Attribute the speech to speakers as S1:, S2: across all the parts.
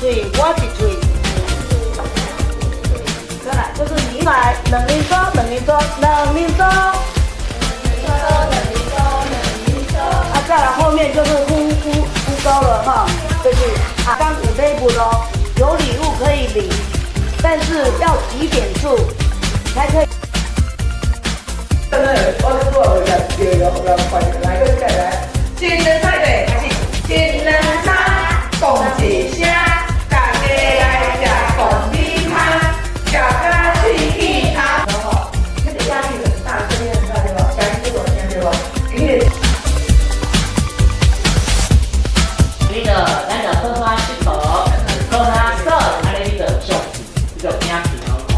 S1: 喙，我一喙。再來就是你來兩面左，兩面左，兩面左。啊，再來後面就是呼呼呼高了哈，就是啊，剛有禮物咯，有禮物可以領，但是要幾點數才可以。
S2: 我來來，一兩三對，開始，一兩三，講一聲，大家來食爆米花，食甲喙齒焦。然後，那個壓力很大，聲音很大，對吧？聲音這種聲對吧？因為
S3: 你就咱就好好佚佗，好好耍，按呢你就上去，你就行去好看。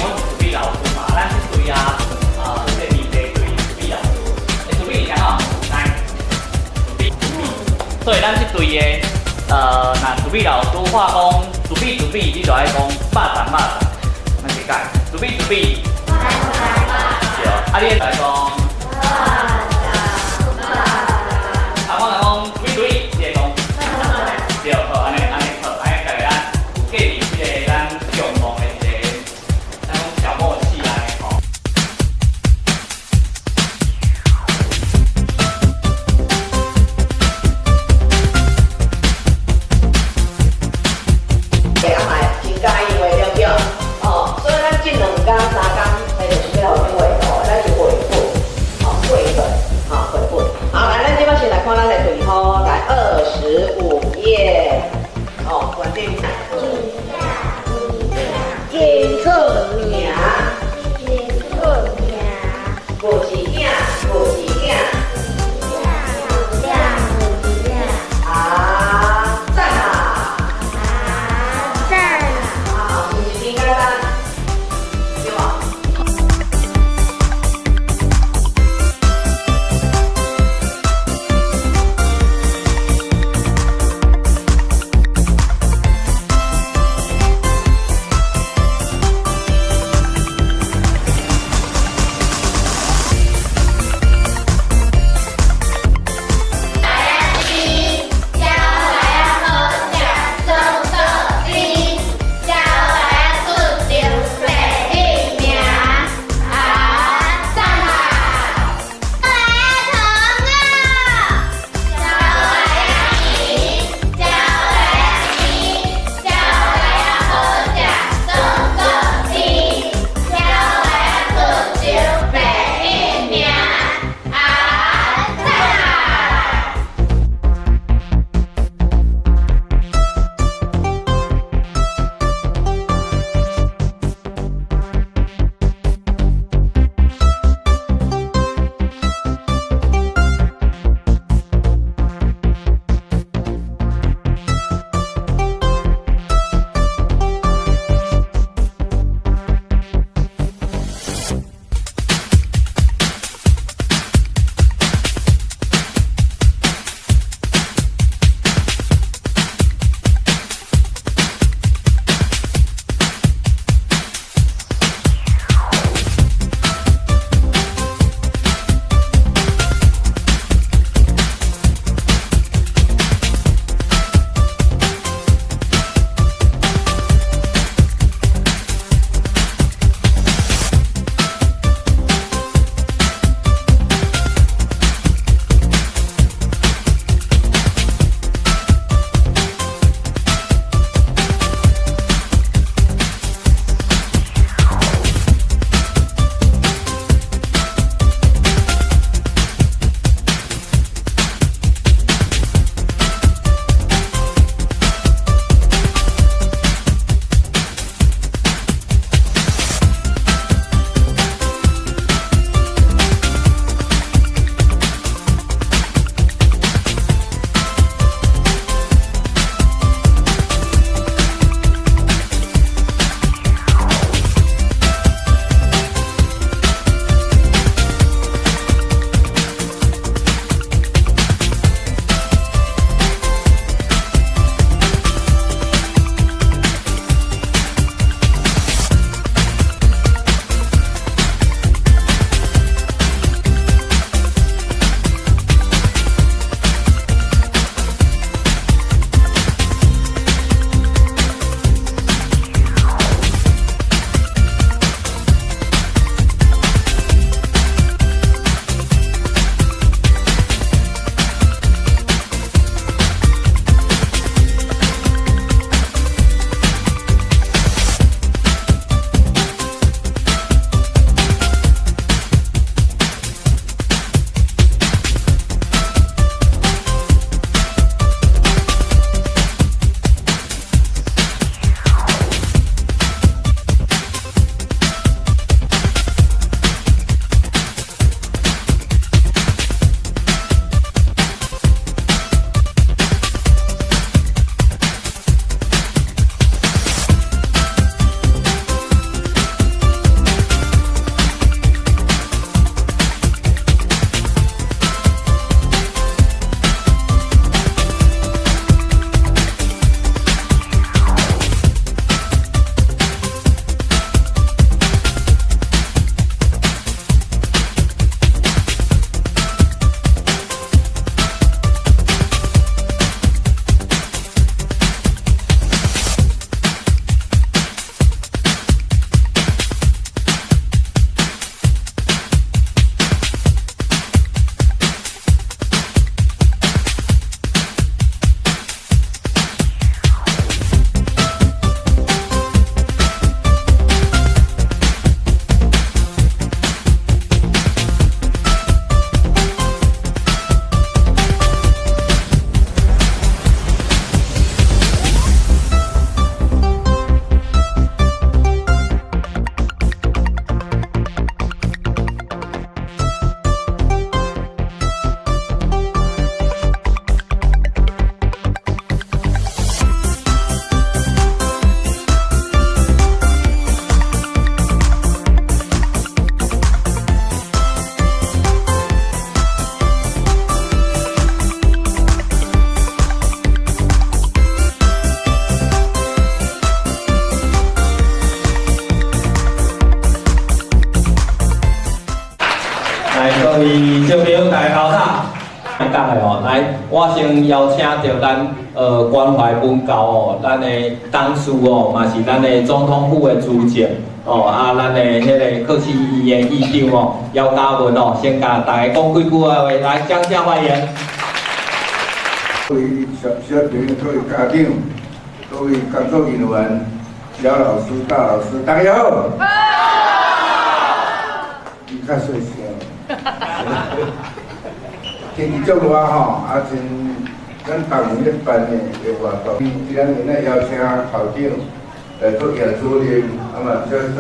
S3: 我是厨美老師嘛，咱這隊啊，這個米茶隊廚美老師，欸，廚美是啥吼？來，廚美，廚美。所以咱這隊的，若廚美老師話講廚美廚美，你就愛講肉粽肉粽，咱是講廚美廚美。對，啊，你來講。啊，我若講廚美廚美，你會講。對，好，按呢按呢好，按呢大家咱有建立這個咱共同的一個，咱講小默契按呢吼。
S2: 阿嘛真佮意畫對不對？哦，所以咱這兩工三工，就是欲予恁畫圖，咱是繪本。
S4: 各位小朋友大家早。講的哦，來，我先邀請著咱關懷文教哦，咱的董事哦，嘛是咱的總統府的主席哦，啊，咱的彼个客氣醫院的院長哦，姚嘉文哦，先共大家講幾句話，來，掌聲歡迎。
S5: 各位小小朋友、各位家長、各位工作人員、小老師、大老師，大家好。好。你較細聲。天氣足熱吼，啊，像咱逐年咧辦的的活動，今日咧邀請校長來做葉主任，啊嘛，這這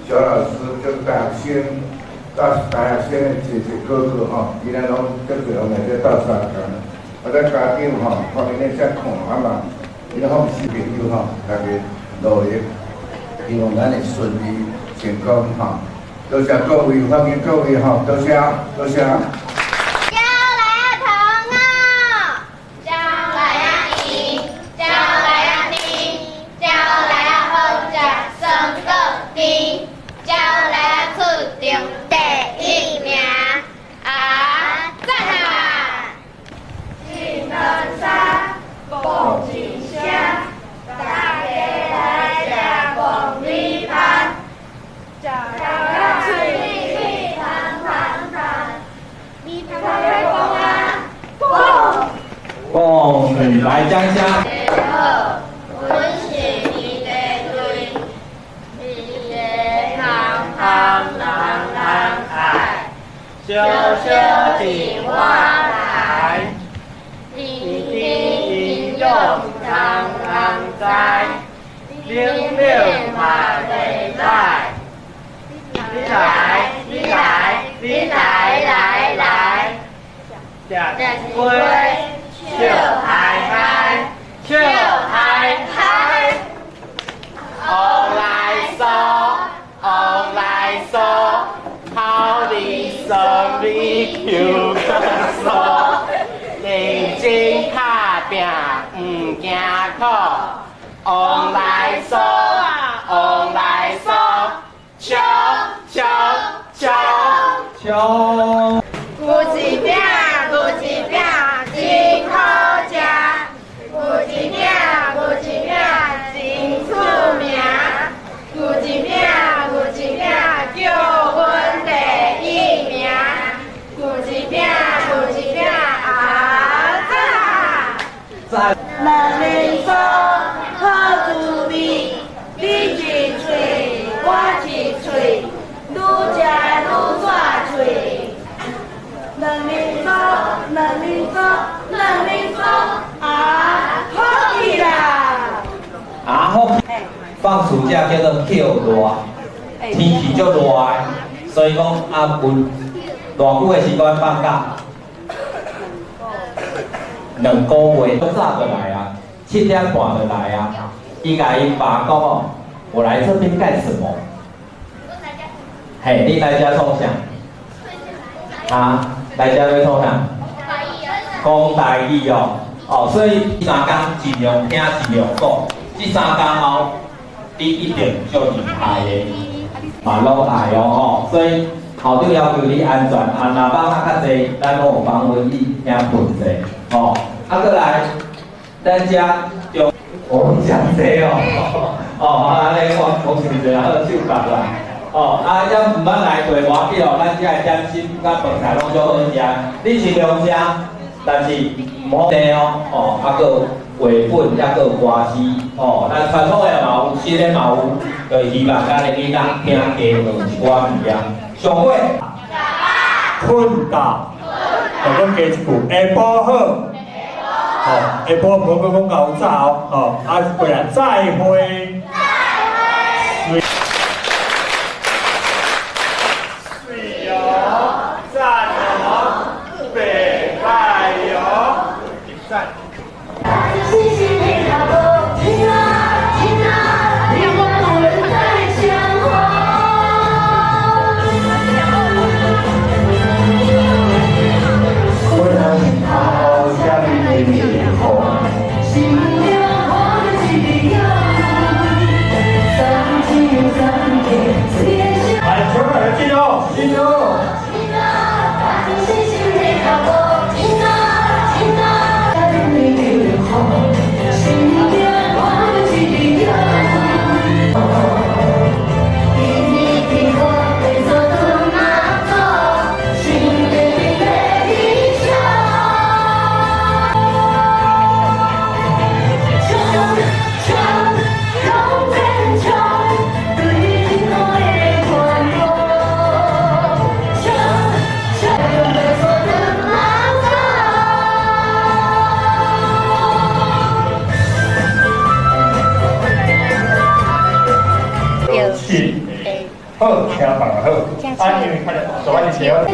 S5: 小老師、這大學生、大學生的姐姐哥哥吼，今日攏足濟人來這鬥相共。啊，咱家長吼，看見咧遮看，啊嘛，伊攏放小朋友吼，大家努力，希望咱會順利成功吼。多謝各位，歡迎各位吼，多謝，多謝。
S6: 招來啊糖哦，招來啊甜，招來啊甜，招來啊好食酸果甜，招來啊出場第一名，啊讚啊！
S2: 一兩三，講一聲，大家來食爆米花，食甲喙齒香香香，米香欲講啊，講。
S4: 講，來掌聲。
S6: 大家好，阮是二地隊，一个香香人人愛，
S3: 小小電話來，
S6: 天天營養人人知，
S3: 冷冷嘛袂歹。你來，你來，你來來來，食一粿，笑嗨嗨，笑嗨嗨。王來酥，王來酥，烤哩酸味 Q 較酥，認真拍拚毋驚苦，王來酥啊，王來酥，笑笑笑。
S4: 笑。
S6: 牛舌餅，牛舌餅真好食，牛舌餅，牛舌餅真出名，牛舌餅，牛舌餅叫阮第一名，牛舌餅，牛舌餅啊讚啊！
S4: 讚。
S1: 兩面酥好滋味，你一喙我一喙，愈食愈煞喙。兩面酥，兩面酥，兩面酥啊，好去啦！
S4: 啊好，放暑假叫做扣熱，天氣足熱的，所以講啊，有偌久的時間放假？2個月，早就來啊，7點半就來啊。伊共伊爸講哦，我來這邊幹什麼？嘿，你來遮創啥？啊，來遮欲創啥？講台語哦，哦，所以三工盡量聽，盡量講。這三工後，你一定足厲害的，嘛攏愛哦吼。所以校長要求你安全，啊，若放較較濟，咱攏有防蚊液遐噴者，吼。啊，閣來，咱遮中，哦，真濟哦，哦，啊，按呢我講傷濟啊，好手覺啦。哦，啊，也毋捌來過，無要緊哦，咱遮的點心佮飯菜攏足好食，你盡量食，但是毋好濟哦，哦，啊，閣有繪本，抑閣有歌詞，哦，咱傳統的嘛有，新的嘛有，就希望咱的囡仔聽加學一寡物件。上尾，
S7: 困覺，我閣加一句，下晡好，吼，下晡無閣講夠早哦，啊，過來再會。再會。水哦，讚哦，袂歹哦，讚。
S8: 星星的腳步，聽啊聽啊，你我再相逢。
S7: 我若是頭啥物的面孔，
S8: 心了我的一个影。
S7: 啊，因為較大一條。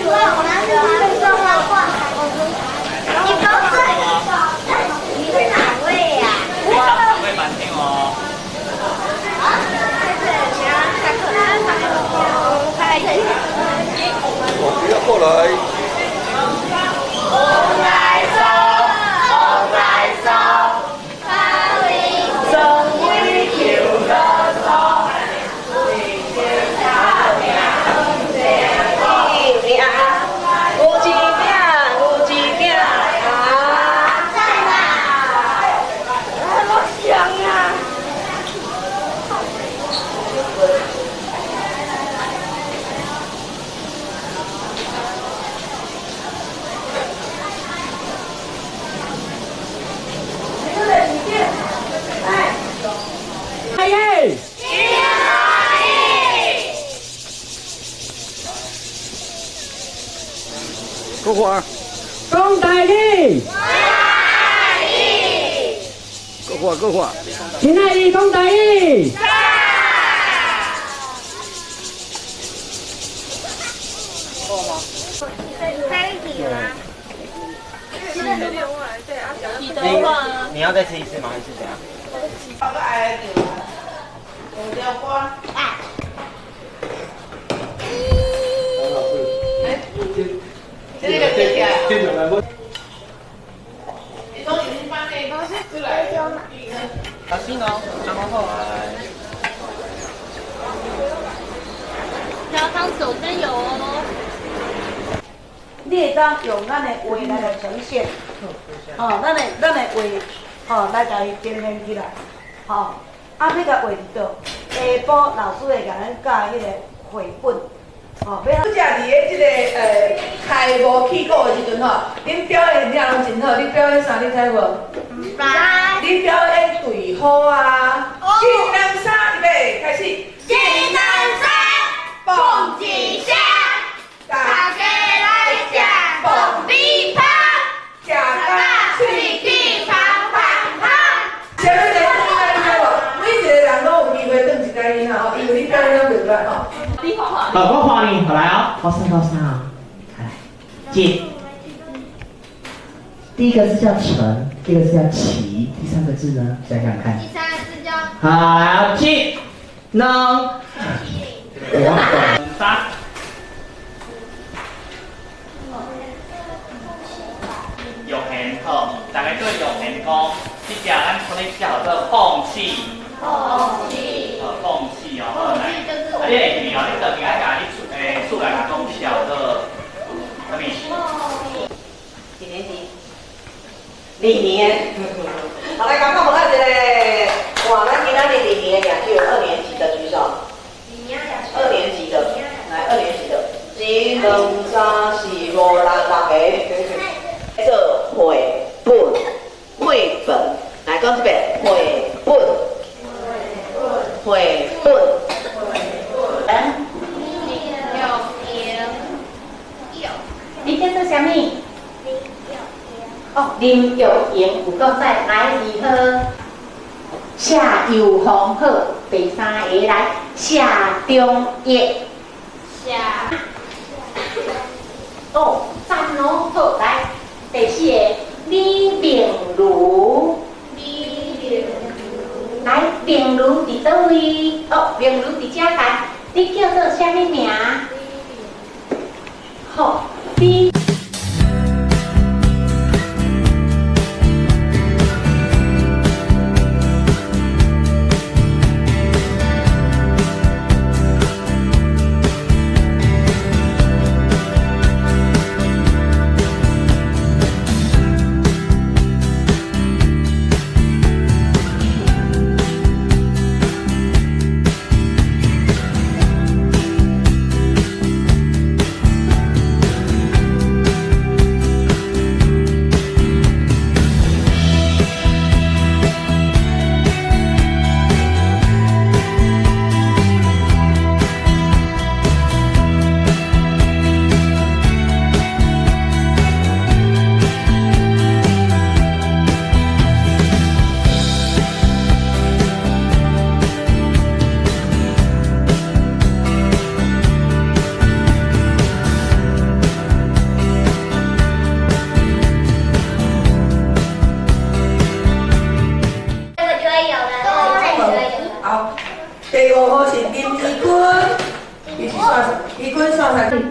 S6: 你高岁，你是哪位呀？
S3: 你当哪位班长哦？
S5: 我不要過來。國話，
S9: 講台語，
S5: 國話國話，
S9: 親愛的講台語。
S10: 你要再吃一次嗎？還是怎樣？
S3: 小心哦，然後。
S6: 小康手真有哦。
S1: 你會當用咱的話來來呈現，吼，咱的畫，吼，來共伊呈現起來，吼，啊，欲共畫佇佗？下晡老師會共咱教彼个繪本，吼，欲。
S2: 拄才佇咧這個開幕起鼓的時陣吼，恁表演了攏真好，你表演啥？你知無？你表演對好啊！一、兩、三，預備，開始。
S6: 一、兩、三，蹦一聲，大家來食爆米花，
S2: 食甲
S6: 喙齒芳芳芳。
S2: 啥物来轉來？你知無？每一個人攏有機會轉一擺囡仔吼，因為你表演了袂歹吼。
S10: 好，我看你，好來哦，高三高三啊，來，進。第一個字叫成，第二個字叫齊，第三個字呢？想想看。
S6: 第三個字叫。
S10: 好，一、兩、
S3: 三。玉賢好，大家對玉賢講，這只咱可能叫做放棄。
S6: 放棄。
S3: 好，放棄哦，好來。啊，你會記哦，你特別愛共你厝內講叫做啥物？
S1: 幾年級？李年。好來，感覺無咱一個，哇，咱今仔日李年的舉手，二年級的舉手。二年級的，來，二年級的，一、兩、三、四、五、六，六個。做繪本，繪本，來講一遍，繪本，繪本。
S11: 你叫做啥物？哦，林玉莹有閣再來二號，謝尤芳好，第三个來謝中益。
S6: 謝。
S11: 哦，讚哦，好來，第四个李明如。
S6: 李明如。
S11: 來，明如佇佗位？哦，明如佇遮來，你叫做啥物名？好，你。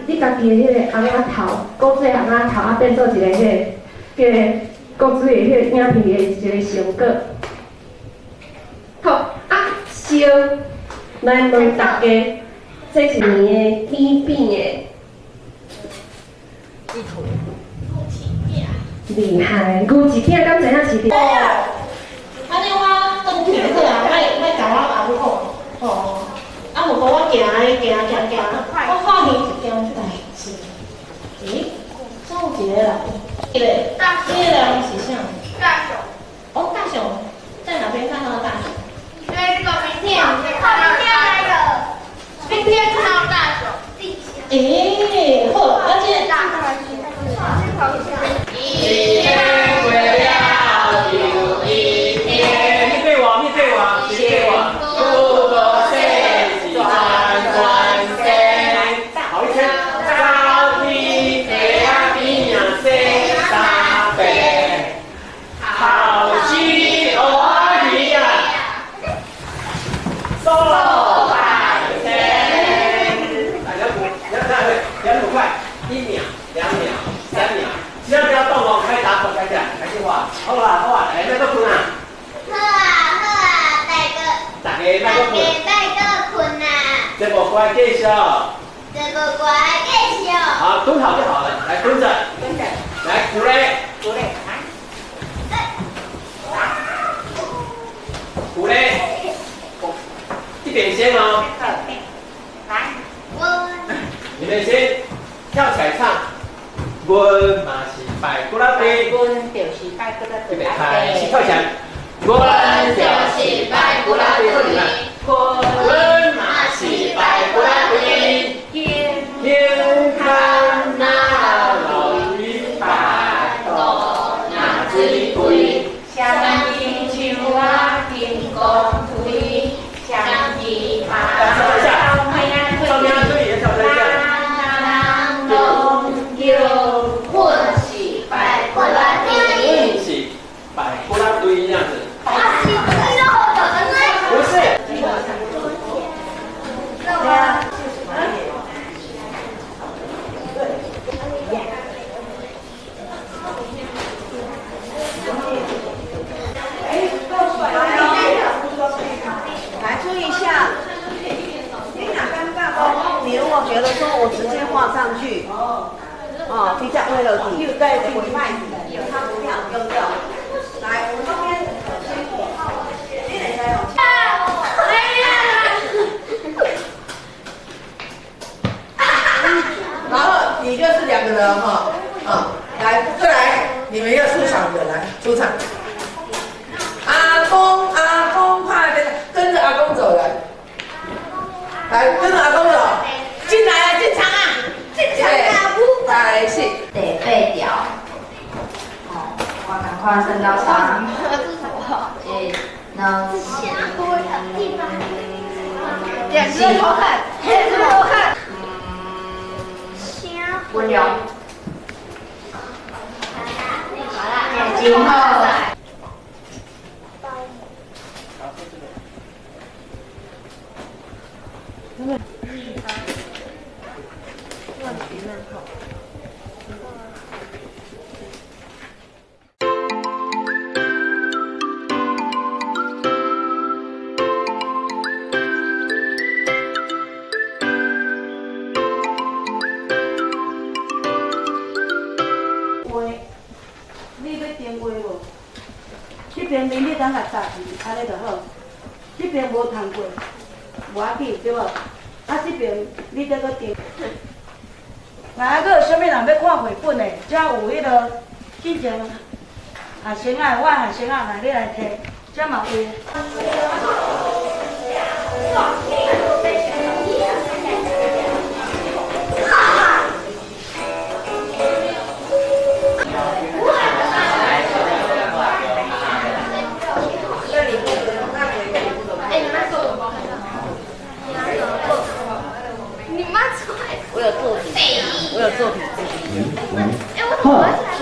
S12: 你家己的彼个尪仔頭，古锥尪仔頭啊，變做一个彼个叫古锥的彼个影片的一个成果。好，啊，先來問大家，這一年的天變的厲害，牛一囝敢知影是佇？
S13: 按呢我轉去就好啊，莫莫共我阿母講，吼。啊，毋過我行行行行，我發現一件代誌。咦？怎有一個人？這個大這個人是啥？
S6: 大熊。
S13: 哦，大熊在哪邊看到的大熊？
S6: 在這個明天看到那個，明天看到大熊。
S13: 欸，好，啊這個。
S6: 一天
S3: 過了又一天，你對我，你對我，誰對我？不過世事轉轉身，好一圈。早起地啊邊啊洗衫被，好事蚵仔魚啊，數百千。來，你要那麼快，1秒、2秒、3秒。千萬不要動哦，開打口開起來，開始畫。好啦好啦，來，莫閣睏啊。
S6: 好啊好啊，大哥。
S3: 大家莫閣睏。
S6: 大家莫閣睏啊。
S3: 這部乖繼續。
S6: 這部乖繼續。
S3: 好，蹲好就好了，來蹲着。
S11: 蹲着。
S3: 來，鼓勵。
S11: 鼓勵，來。
S3: 鼓勵。這邊先哦。
S11: 來。
S6: 我。
S3: 你們先跳起來唱。阮嘛是拜骨力隊，
S11: 阮就是拜骨力隊。
S3: 開始跳起來。阮
S6: 就是拜骨力隊，
S3: 阮嘛是拜骨力隊。天空那落雨白露那水開，
S11: 双金树啊金光腿，双吉他。
S3: 唱命水也跳一下。
S11: 人拢叫阮是拜骨力队，
S3: 阮是拜骨力隊這樣子。不是。
S1: 來注意一下，你若感覺講，你如果覺得說我直接畫上去，哦，直接畫落去，對，會歹，它不要用掉。來，我們這邊先，你會使用。
S2: 然後你就是兩個人哈，啊，來，再來，你們要出場的，來出場。阿公，阿公，快點跟着阿公走來，來跟着阿公走，進來啊，進場啊，
S6: 進場啊，
S2: 來，是。
S14: 第八條，哦，我趕快身高差，一、兩、
S6: 兩隻偷看，兩隻偷看。
S14: 溫柔。真好。
S1: 你欲定画無？這邊面你當共紮去，按呢就好。這邊無通過，無要緊，對無？啊，這邊你再閣定。來，啊，閣有啥物人欲看繪本的？遮有彼个之前學生仔，我的學生仔來，你來提，遮嘛有。我有作品。
S10: 好，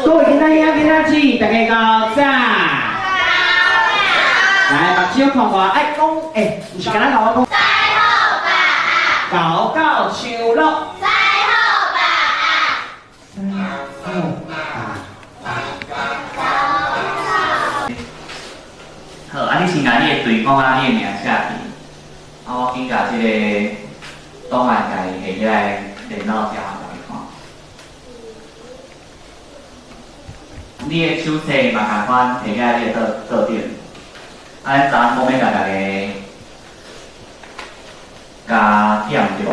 S10: 各位囡仔兄、囡仔姊，大家早。來，目睭看我，愛講，欸，毋是敢若共我講。
S6: 再好吧。
S10: 猴到樹落。
S6: 再好
S3: 电脑遮予大家看。你的手册嘛仝款，提起来你的桌顶。啊，咱昨昏讲欲共大家加点著，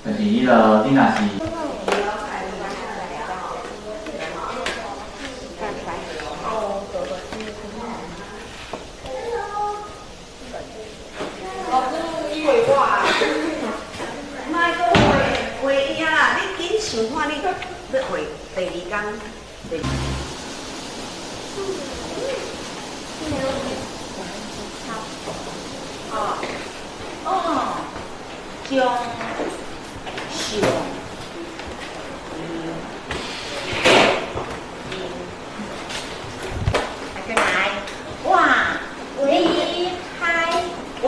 S3: 就是彼个你若是。
S2: 老师以为我，
S1: 莫阁画画伊啊啦，你紧想看你欲画第二工。
S11: 哦，哦，将上。再来，哇，你海外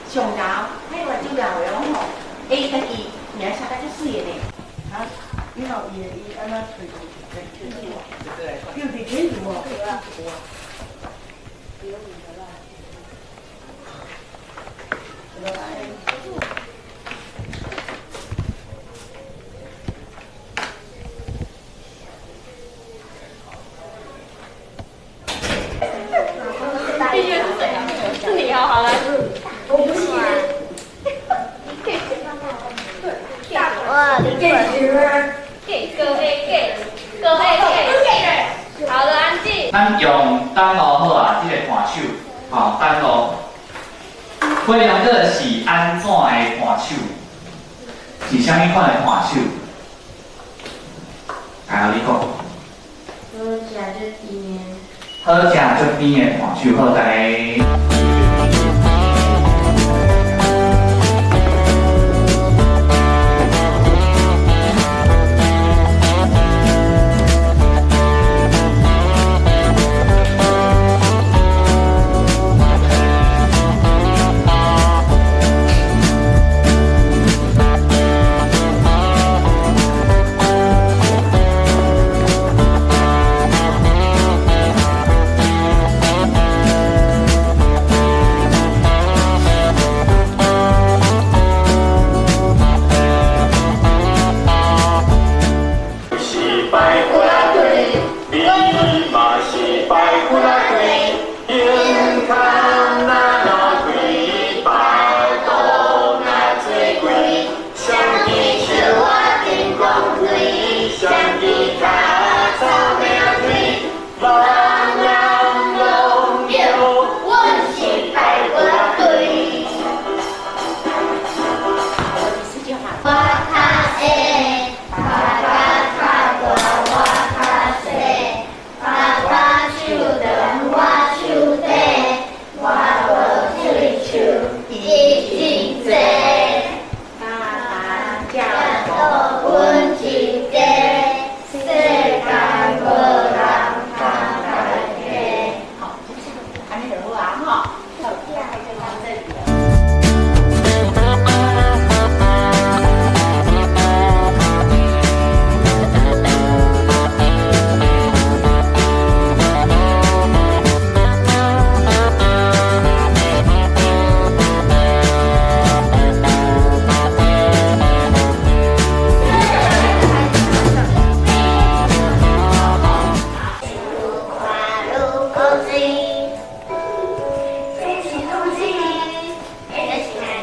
S11: 上高，海外上高的拢吼，哎，家己名写甲足媠的呢。
S1: 啊，你若伊的伊按怎揣有伫群组无？有啊。
S12: 第一个是谁啊？是你啊，好来。
S1: 我不是。
S6: 哇，你
S2: 给
S12: 给哥 A 给哥 A 给，好了，安静。
S3: 咱用等路好啊，这个伴手，吼，等路。飞龙哥是按怎的伴手？是啥物款的伴手？来，你讲。
S6: 好食足甜的。
S3: 好食足甜的伴手，好，大家。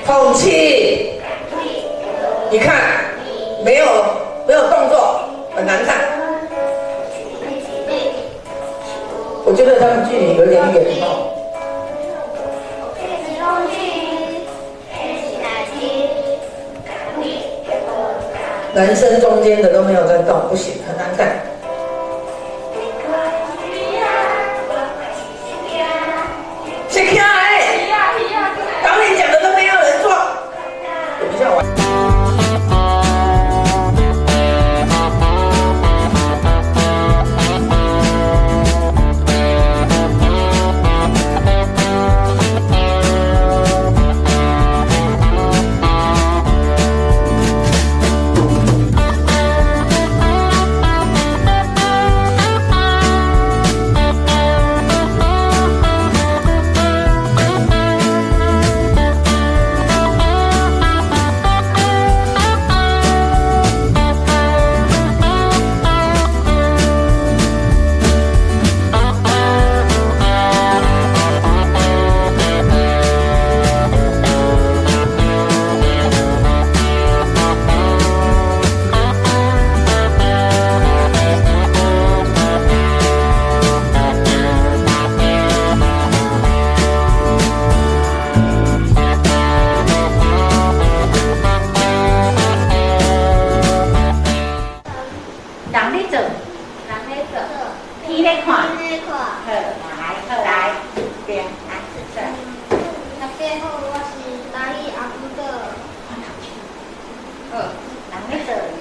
S2: 口气，你看，没有动作，很难看。我觉得他们距离有点远哦。男生中间的都没有在动，不行，很难看。谁起来？导演讲的都没有人做，等一下我。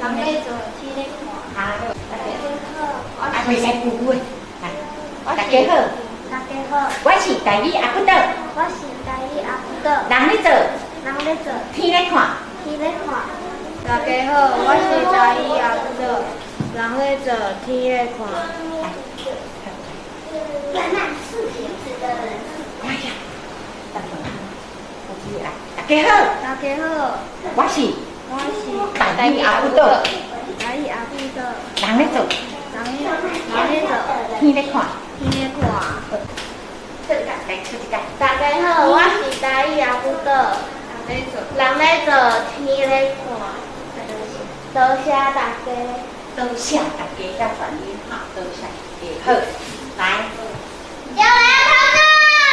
S6: 人咧做，天咧看。
S11: 啊，啊，袂使久久的，来，大家好。
S6: 大家好。
S11: 我是台语阿骨岛。
S6: 我是台语阿骨岛。
S11: 人咧做。
S6: 人咧做。
S11: 天咧看。
S6: 天咧看。大家好，我是台语阿骨岛。人咧做，天咧看。
S11: 大家好。
S6: 大家好。
S11: 我是。
S6: 我是
S11: 台语阿骨岛。
S6: 台语阿骨岛。
S11: 人咧做。
S6: 人咧做。
S11: 天咧看。
S6: 天咧看。
S11: 大
S6: 家好，我是台语阿骨岛。人咧做，天咧看。多谢大家。
S11: 多谢大家，要转音哈，多谢大家。好，来。
S6: 招来头脑，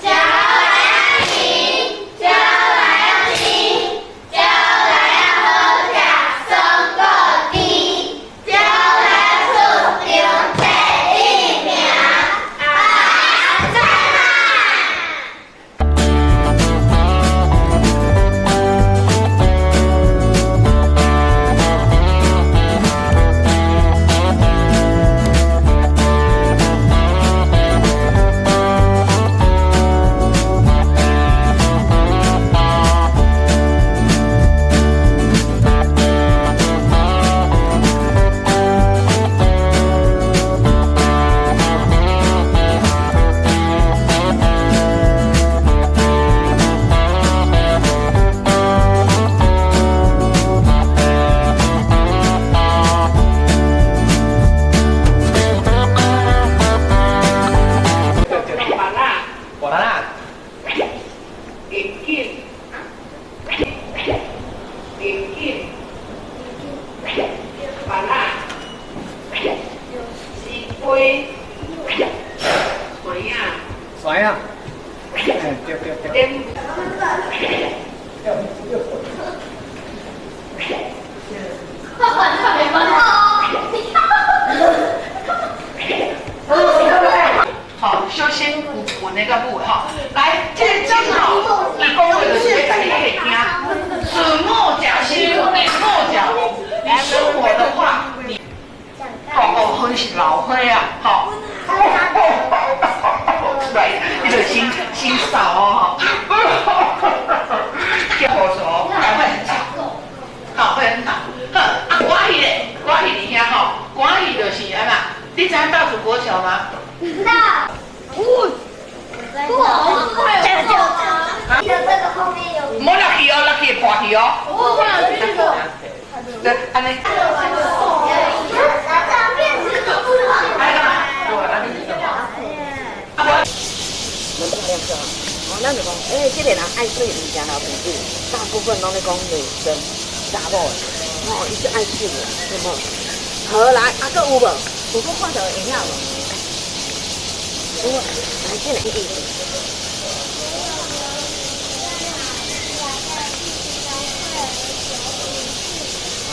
S6: 招来阿甜，招来阿甜，招来阿好食，酸果甜，招来出场第一名，阿赞啊！
S2: 好，首先有文的甲武的吼，来，这个经吼，伊讲话就是咧共你听。子莫甲心，莫甲无。你是我的话，你大部分是老岁仔，吼。来，你就先先扫哦，吼。叫好手，会很吵，好，会很吵。好，啊，歌戏咧，歌戏伫遐吼，歌戏就是按怎？你知影大竹国小吗？
S6: 知道。哇，这个这个，这个后面有。
S2: 莫落去哦，落去会破去哦。
S6: 我有去过。
S2: 对，按呢。
S1: 哦，咱就讲，欸，这个人爱水物件老朋友，大部分拢咧讲女生、查某的，哦，伊是爱水的，对无？好来，啊，阁有无？有阁看到会晓无？有无？来，进来。
S15: 哦，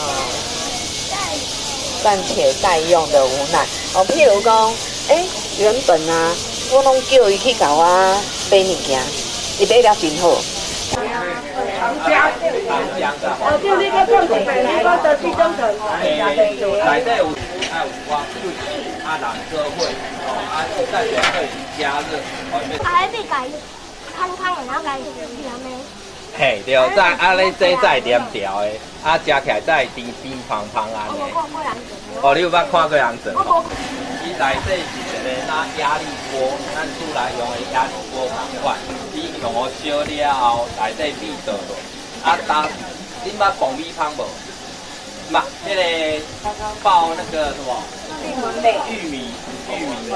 S15: 暂且代用的无奈。哦，譬如讲，欸，原本啊，我拢叫伊去共我买物件，伊买了真好。
S1: 哦，对，你阁讲一遍，你阁倒四种糖。
S4: 内底有爱有寡啊，人做伙，哦，啊，再来可以加热。
S6: 啊，彼个空空的，然后共黏的。
S4: 嘿，对，再啊，你这再黏条的，啊，食起来才会甜甜芳芳按呢。哦，你有捌看过人做吼？伊内底是一个那压力锅，咱厝内用的压力锅仝款，你用予烧了后，内底米倒落，啊，当你捌爆米香无？捌，彼个爆那个什么？玉米，玉米，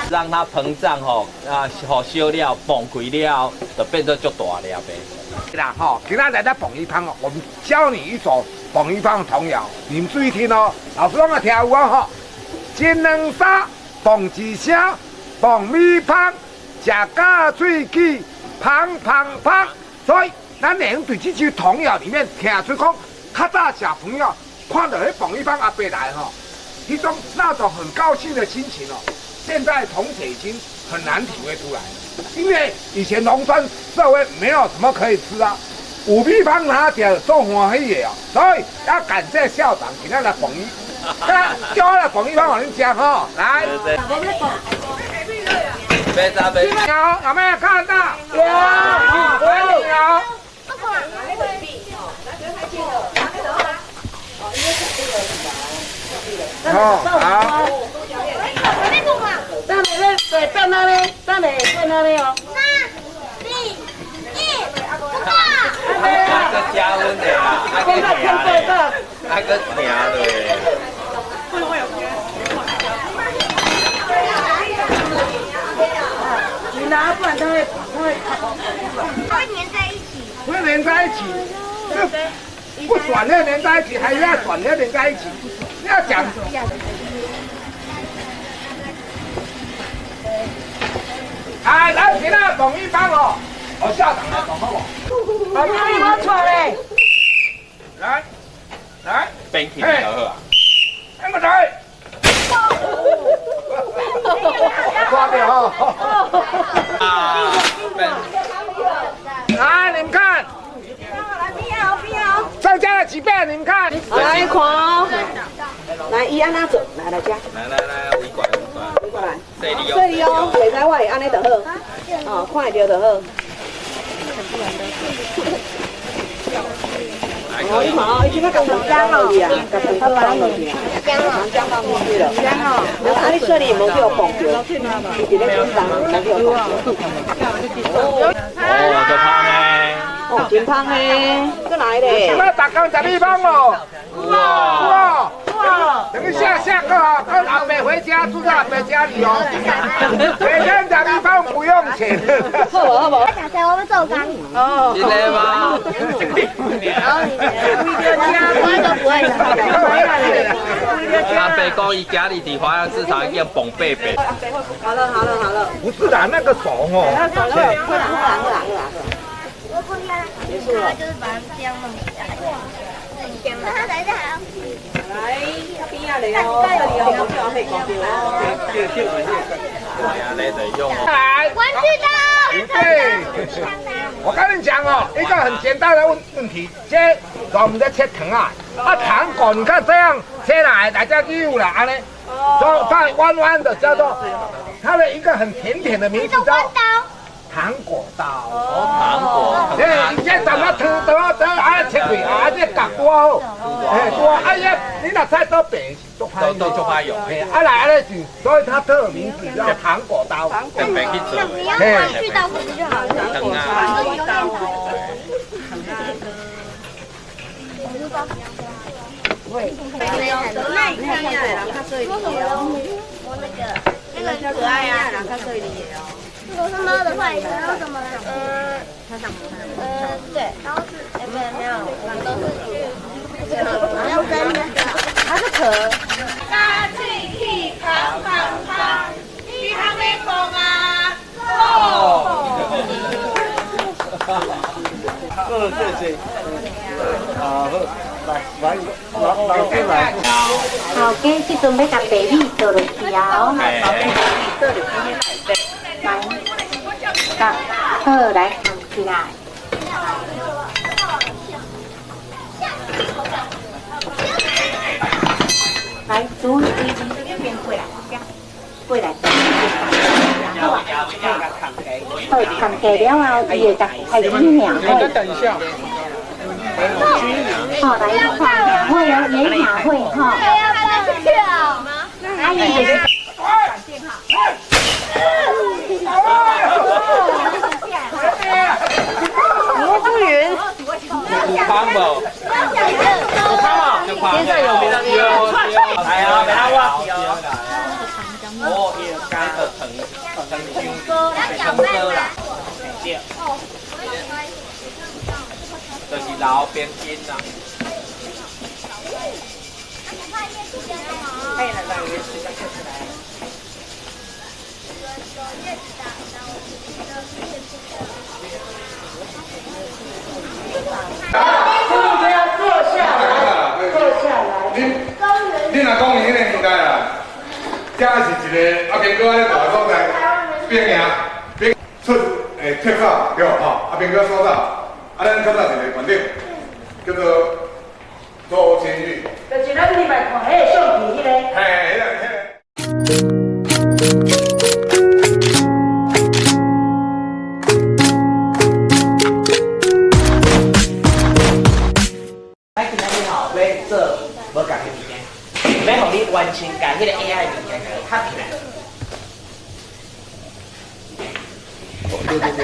S4: 让它膨胀吼，啊，予烧了，膨开了，就变做足大粒的。
S5: 啦吼，今仔日咱爆米香哦，我们教你一首爆米香童谣，你们注意听哦，老师拢会听有哦吼。一两三，嘣一声，爆米香，食甲喙齿芳芳芳。所以，咱会用对这首童谣里面听出讲，较早小朋友看到彼爆米香阿伯来吼，一种那种很高兴的心情哦，现在同学已经很难体会出来了，因为以前农村社会没有什么可以吃啊，有米芳拿著足歡喜的哦，所以要感謝校長今仔來捧伊，叫我來捧伊芳予恁食吼，來。有，有沒有看到？有，歡迎哦。哦，好。
S1: 等下要会變安呢，等下會變安呢哦。
S6: 三、二、一，
S4: 啊，閣加溫的啦，啊，閣行咧，啊，閣行落。
S1: 你拿，不然它會
S6: 它會粘在一起。
S5: 會粘在一起，不轉會粘在一起，還是要轉會粘在一起？你要講。哎，來，今仔彭玉芳哦，我校長來講好無？
S1: 阿媽，我出來。
S5: 來，來，
S4: 變起就好啊。
S5: 哎，個來。掛掉哦。
S4: 啊，
S5: 來，你們看。增加了幾倍？你們看。
S15: 來看哦。來，伊按怎做？來來遮。
S4: 來來來，圍過來，
S15: 圍過來。細膩哦，袂使我會按呢就好。哦，看會著就好。哦，你看哦，伊這擺共糖漿落去啊，共糖漿放落去啊，糖漿放進去了。啊，你細膩無叫碰著，伊佇咧滾動，無叫碰著。
S4: 哦，就芳呢？
S15: 哦，真芳呢，閣來咧。
S5: 這擺逐工食米芳哦。哇！哇！等一下下課啊，跟阿伯回家，住在阿伯家裡哦。每天食米芳不用錢。
S15: 好無好無。
S6: 我食啥？我欲做工。
S15: 哦。
S4: 真的嗎？阿伯講伊家裡佇華陽市場已經蹦八百。
S15: 好了好了好了。
S5: 不是啦，那個手哦。
S15: 那手會會好啦好啦好啦。
S6: 我不要。
S15: 結束了。
S6: 就是把它這樣弄起來。那他等一下還要。
S15: 來，較邊仔咧哦，這裡哦，無叫阿伯講著哦。
S5: 來，
S6: 玩具刀。
S5: 對，我跟你講哦，一個很簡單的問題，這我們在切糖啊，啊糖果，你看這樣切來，大家丟了，按呢，它彎彎的，叫做它的一個很甜甜的名字叫糖果刀。
S4: 哦，糖果。
S5: 哎，以前怎麼糖刀刀啊切開啊，這角多好，哎多，哎呀，你若菜刀白是足歹，
S4: 都足歹用。
S5: 嘿，啊來按呢就，所以它特有名字叫糖果刀。
S4: 特別去做。
S6: 你要玩具刀不是就好了？
S4: 糖啊。
S15: 喂，
S6: 那你看一下，我那个那个很可愛啊。如果是貓的話，你要怎麼？對，然後是哎沒有沒有，我們都是去要真的，
S15: 它是殼。
S2: 加喙齒，芳芳芳，你通咧講啊？哦。
S5: 好，謝謝。好，來來老老師來。
S11: 頭家這陣欲共白米倒落去啊！哦，
S15: 倒入去內底。
S11: 來，好，來蓋起來。來，煮一邊過來，過來。好啊，好，蓋起了後，伊會才開始描繪。好，來看描繪哦，也描繪吼。阿姨就是。
S15: 蘑菇雲。
S4: 有芳無？有芳無？
S15: 現在有沒有？
S4: 來啊，來啊，我。哦，伊加個糖，糖漿，糖糕啦，對。就是老邊筋啦。
S1: 大家坐下來，坐下來。
S5: 你若講伊彼個年代啊，這是一個阿兵哥咧大所在，兵營兵出會撤走對吼，阿兵哥所走，啊，咱較早一个館長叫做周清玉。
S1: 就是咱禮拜看彼个相片彼个。
S5: 嘿，彼个，彼个。
S10: 咱今仔日吼欲做无仝的物件，欲予你完全共彼个 AI 物件共伊合起来。
S5: 对对对。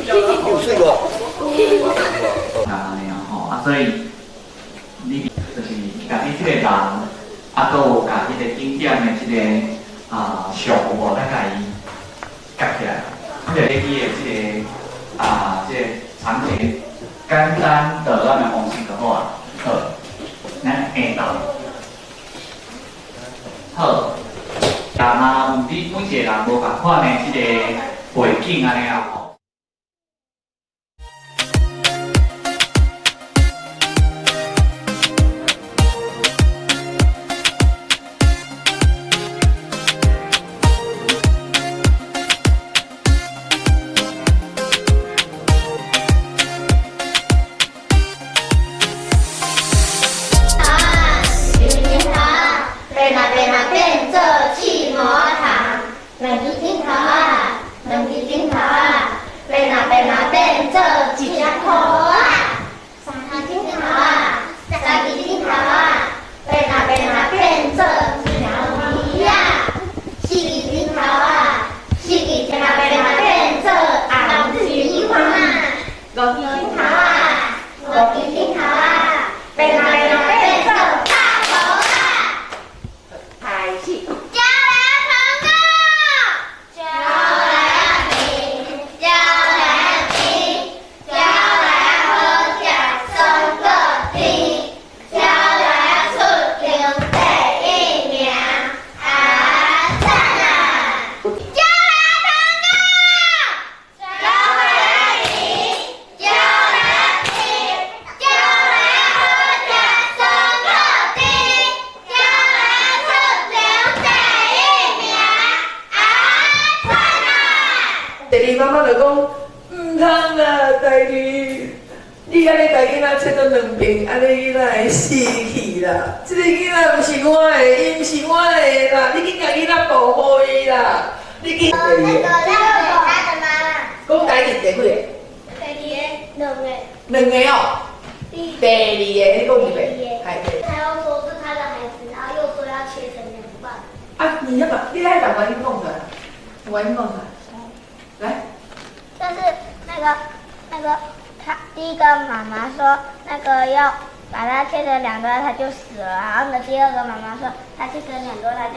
S5: 有水无？
S3: 啊，吼，啊，所以你就是共你這個人，啊，閣有共彼個景點的這个啊相有無？咱共伊夾起來，這個你的這个啊，這個場景簡單的咱的方式就好啊。好，咱下晝好，但嘛有你每一個人無仝款的這个背景按呢啊吼。
S6: 變啊變啊變做刺毛蟲，兩支鏡頭啊，兩支鏡頭啊，變啊變啊變做一隻兔仔，三支鏡頭啊，三支鏡頭啊，變啊變啊變做一條魚啊，四支鏡頭啊，四支變啊變啊變做紅旗花，五支鏡頭啊，五支鏡頭啊，變啊變啊變做大頭啊。
S11: 開始。
S6: 交來朋友，交來甜，交來甜，交來好食酸果甜，交來出場第一名，啊讚啊！交來朋友，交來甜，交來甜，交來好食酸果甜，交來出場第一名，啊讚啊！
S2: 第二媽媽就講，毋通啦，大兒，你按呢共囡仔切做兩爿，按呢囡仔會死去啦。這个囡仔毋是我的，伊毋是我的啦，你緊共囡仔保護伊啦，你緊。
S6: 那個那個他的媽媽。
S2: 講台語第幾個？
S6: 第二個，兩個。
S2: 兩個哦。第二個，你講一遍。係。
S6: 他又說是他的孩子，然後又說要切成兩半。
S2: 啊，你要把，你來把原因講出來，原因講出來。來。
S6: 就是那個，他第一個媽媽說那個要把它切成兩段，他就死了。然後呢，第二個媽媽說他切成兩段，他就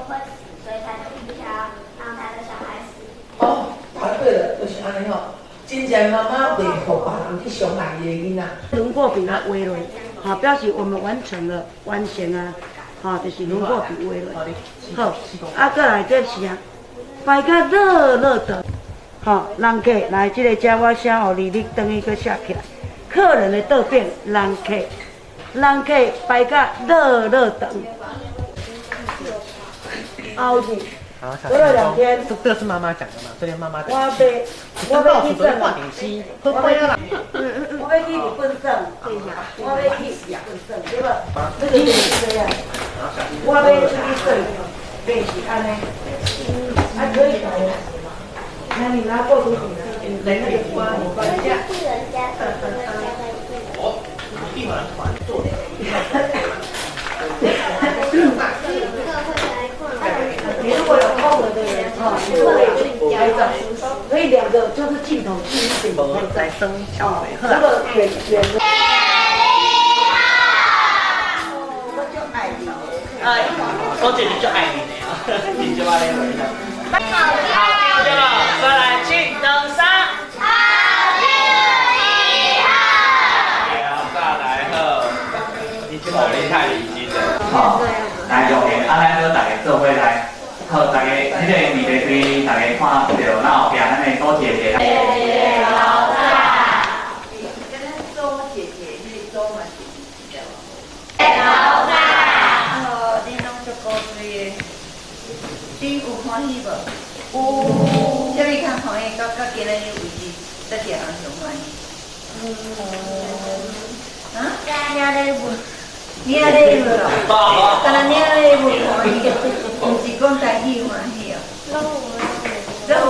S6: 會死，所以他就不想要讓他的小孩死。
S2: 哦，答對了，就是按呢吼。真正媽媽袂予別人去傷害伊的囡仔。
S1: 輪廓筆來畫落，好，表示我們完成了，完成啊，好，就是輪廓筆畫落。好，啊，閣來這是啊，擺甲熱熱的。吼，人客來這个遮，我寫予你，你轉去閣寫起來。客人的倒轉，人客，人客排甲熱熱長。後日，隔了兩天。
S10: 這個是媽媽講的嗎？這邊媽媽講。
S1: 我欲去轉。我欲去日本轉，我欲去日本轉，對無？這個就是這樣。我欲出去轉，就是按呢，啊可以改。那你拿過圖筆呢？
S2: 來那個瓜，你放一下。
S10: 哦，一碗團做的。
S1: 你如果有空了的人哈，你就可以去拍照，可以兩個就是鏡頭近一點拍照。哦，這個遠遠的。
S11: 我就愛你。
S3: 哎，我這裡就愛你的啊，你就愛你的。好，對了，再來一、兩、三。
S6: 好六一號。
S4: 再來好，你太理性了。
S3: 好，來用的，啊，咱閣大家做伙來，好，大家彼個問題對大家看著，咱後壁咱的周姐姐。
S6: 謝謝老大。
S11: 跟咱周姐姐，彼個周嘛是對無？
S6: 老大。
S11: 哦，你攏足古錐的，你有歡喜無？有。
S16: 啊？領禮物，領禮物咯，敢若領禮物歡喜，毋是講台語歡喜哦。攏有，攏有，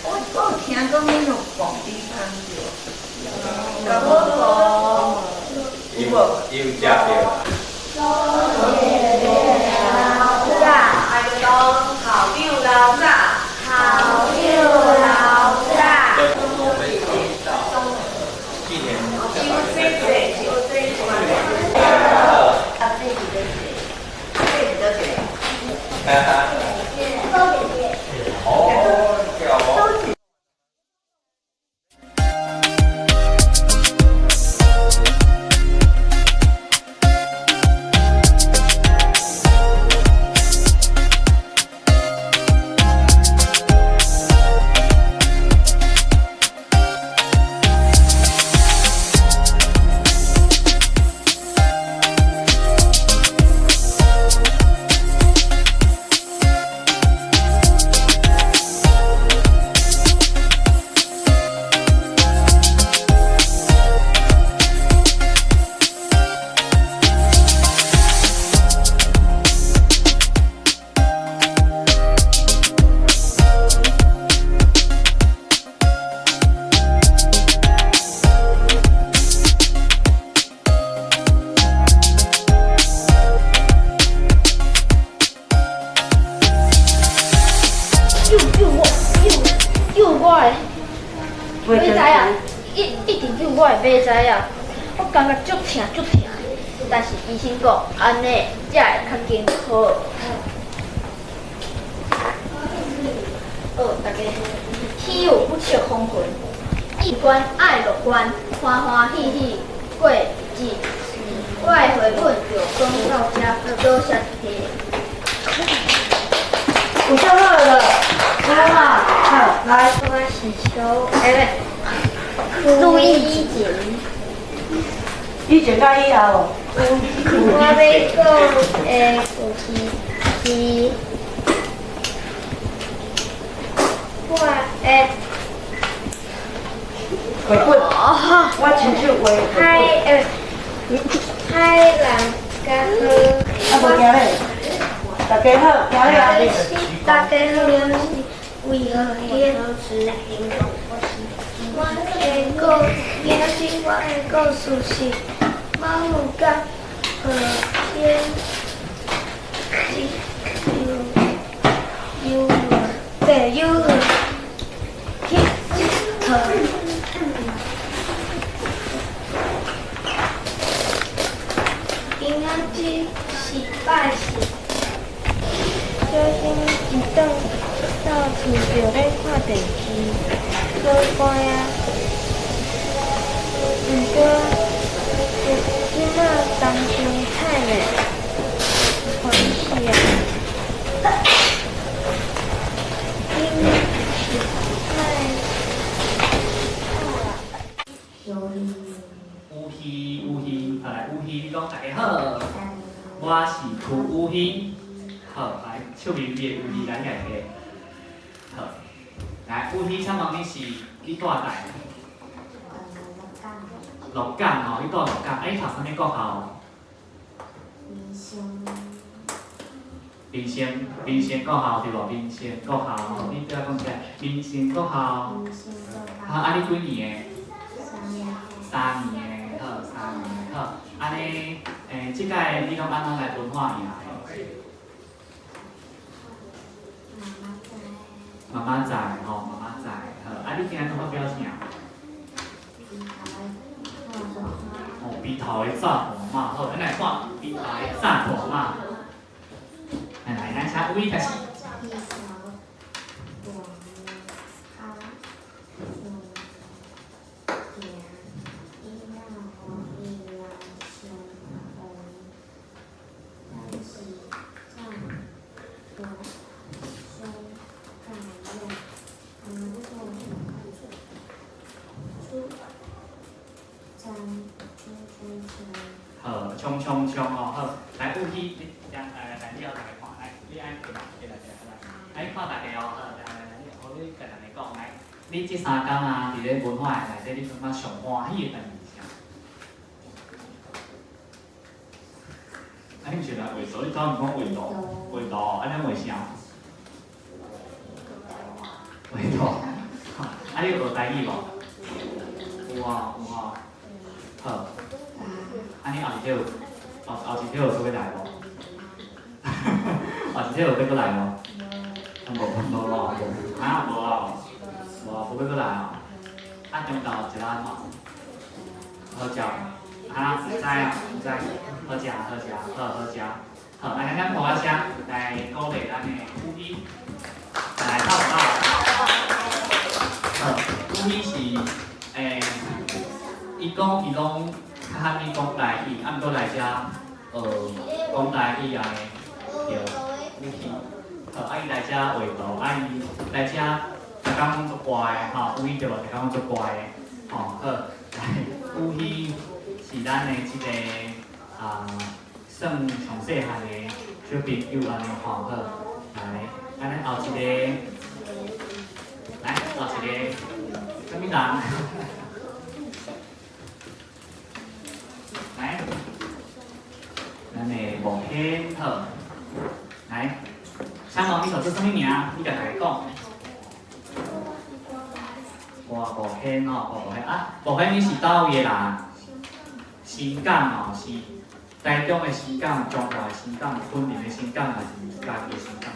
S16: 我有聽講恁有爆米香對無？搞無有無？
S4: 有食著。
S6: 老早，
S2: 愛講校長老早，
S6: 校長老早。
S2: 傷濟濟，傷濟濟。
S16: 啊，這是佗一個？這是佗一個？
S6: 蘇姐姐。
S4: 哦，叫我。
S12: 救救我！救救我的馬仔啊！一直救我的馬仔啊！我感覺足疼足疼，但是醫生講按呢才會較緊好。好，大家天有不測風雲，悲觀愛樂觀，歡歡喜喜過日子。我的繪本就講到這，多謝大家。
S1: 有啥好的？有啊，好，來。
S12: 我是小，欸，不，陆以前。
S1: 以前佮以後。
S12: 我欲講的故事是，我的。
S1: 繪本。我親手畫。
S12: 海海浪佮河。
S1: 啊，無驚咧。大家好，驚咧啊！
S12: 大家好，我是魏和天。我的故，今仔日我的故事是猫甲河天游游对游去佚佗。今仔日是拜四。小新一转到厝就咧看电视，好乖啊！毋过这摆东伤歹咧，烦死啊！恁是爱
S3: 有鱼有鱼，好来有鱼，你講大家好，我是柯有魚。好，來，笑眯眯的有魚，咱來個。好，來，有魚，請問你是你住佗？鹿港吼，你住鹿港，啊，你讀啥物國校？民生，民生國校對無？民生國校，你對我講起來，民生國校。好，啊，你幾年的？三年的，好，三年的，好。按呢，這擺你攏按怎來敦化贏的？媽媽載吼，媽媽載，好。啊，你今日感覺表啥？哦，鼻頭的炸婆媽，好，咱來看鼻頭的炸婆媽。來來，咱請有意開始。好，衝衝衝哦，好，來有去，你來來來，你後大家看，來，你按過來，過來，過來，來，來，看大家哦，好，來來來，你好，你共大家講，來，你這三工啊，佇咧文化的內底，你感覺上歡喜的代誌是啥？啊，你毋是來畫圖？你頭毋講畫圖，畫圖，啊，你畫啥？畫圖。啊，你有學台語無？有啊，有啊。好。啊，你後一條，後後一條有閣欲來無？後一條有欲閣來無？無，無無，啊，無啊，無啊，無欲閣來哦。啊，中晝食安怎？好食。啊，毋知啊，毋知。好食，好食，好好食。好，來，咱鼓仔聲來鼓勵咱的虎希，來，拍拍。好，虎希是伊講伊攏較罕去講台語，啊，毋過來遮學講台語安呢，對，虎希。好，啊，伊來遮畫圖，啊，伊來遮逐工攏足乖的，吼，虎希對無？逐工攏足乖的，吼，好，來，虎希是咱的這个啊，算上細漢的小朋友按呢，吼，好，來，按呢後一个，來後一个，啥物人？來，咱的無天好，來，請問你叫做啥物名？你共大家講。郭無天哦，郭無天啊，無天你是佗位的人？新港哦，是台中的新港、彰化的新港、雲林的新港，還是嘉義的新港？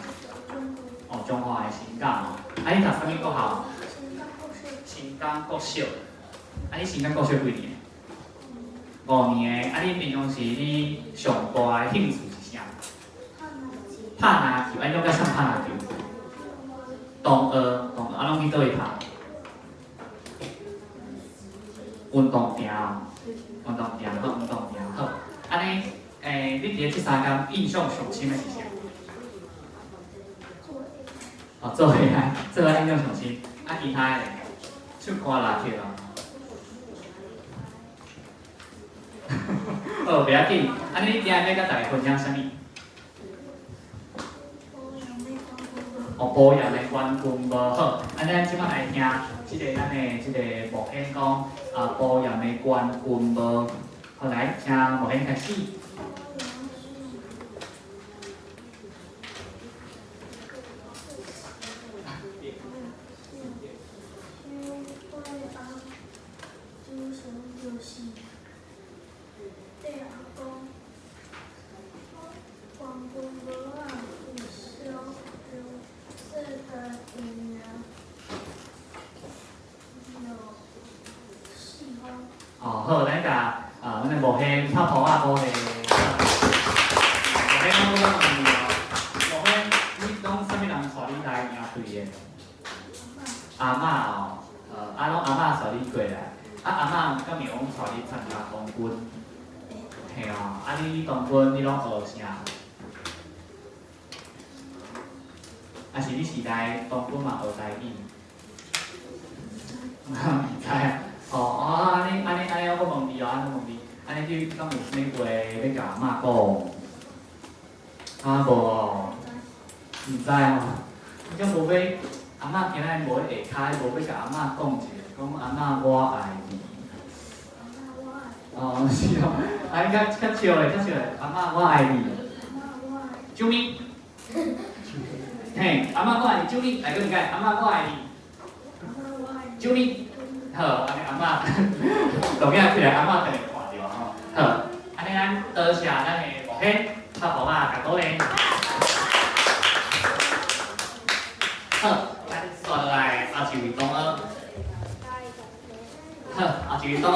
S3: 哦，彰化的新港哦。啊，你讀啥物國校？新港國小。啊，你新港國小幾年？五年的。啊，你平常時你上大的興趣是啥？拍籃球。啊，你攏佮啥拍籃球？同學，同學，啊，攏去佗位拍？運動場。運動場好，運動場好。按呢，你佇咧這三工印象上深的是啥？哦，做伙來，做伙印象上深。啊，其他的咧，唱歌啦跳啊。好，袂要緊。按呢，你今日欲佮大家分享啥物？哦，保養的冠軍無好。按呢，咱這擺來聽這个咱的這个無顯講啊，保養的冠軍無。好，來，請無顯開始。哦，好，咱共啊，咱的無顯拍鼓仔鼓勵。無顯，我閣問你哦，無顯，你攏啥物人帶你來營隊的？阿嬤哦，啊，攏阿嬤帶你過來，啊，阿嬤敢會講帶你參加童軍？嘿哦，啊，你童軍你攏學啥？啊是你是來童軍嘛學台語？毋知啊。哦，哦，按呢，按呢，按呢，我閣問你哦，按呢問你，按呢你敢有啥物話欲共阿嬤講？啊，無哦，毋知哦。你敢無欲阿嬤今仔日無咧下跤，無欲共阿嬤講一下，講阿嬤我愛你。哦，是哦，啊，你較較笑咧，較笑咧，阿嬤我愛你。救命！嘿，阿嬤我愛你，救命！來，閣一擺，阿嬤我愛你。救命！好，按呢阿嬤，錄影起來，阿嬤定會看著吼。好，按呢咱多謝咱的無顯拍鼓仔共鼓勵。好，咱紲落來後一位同學。好，後一位同學，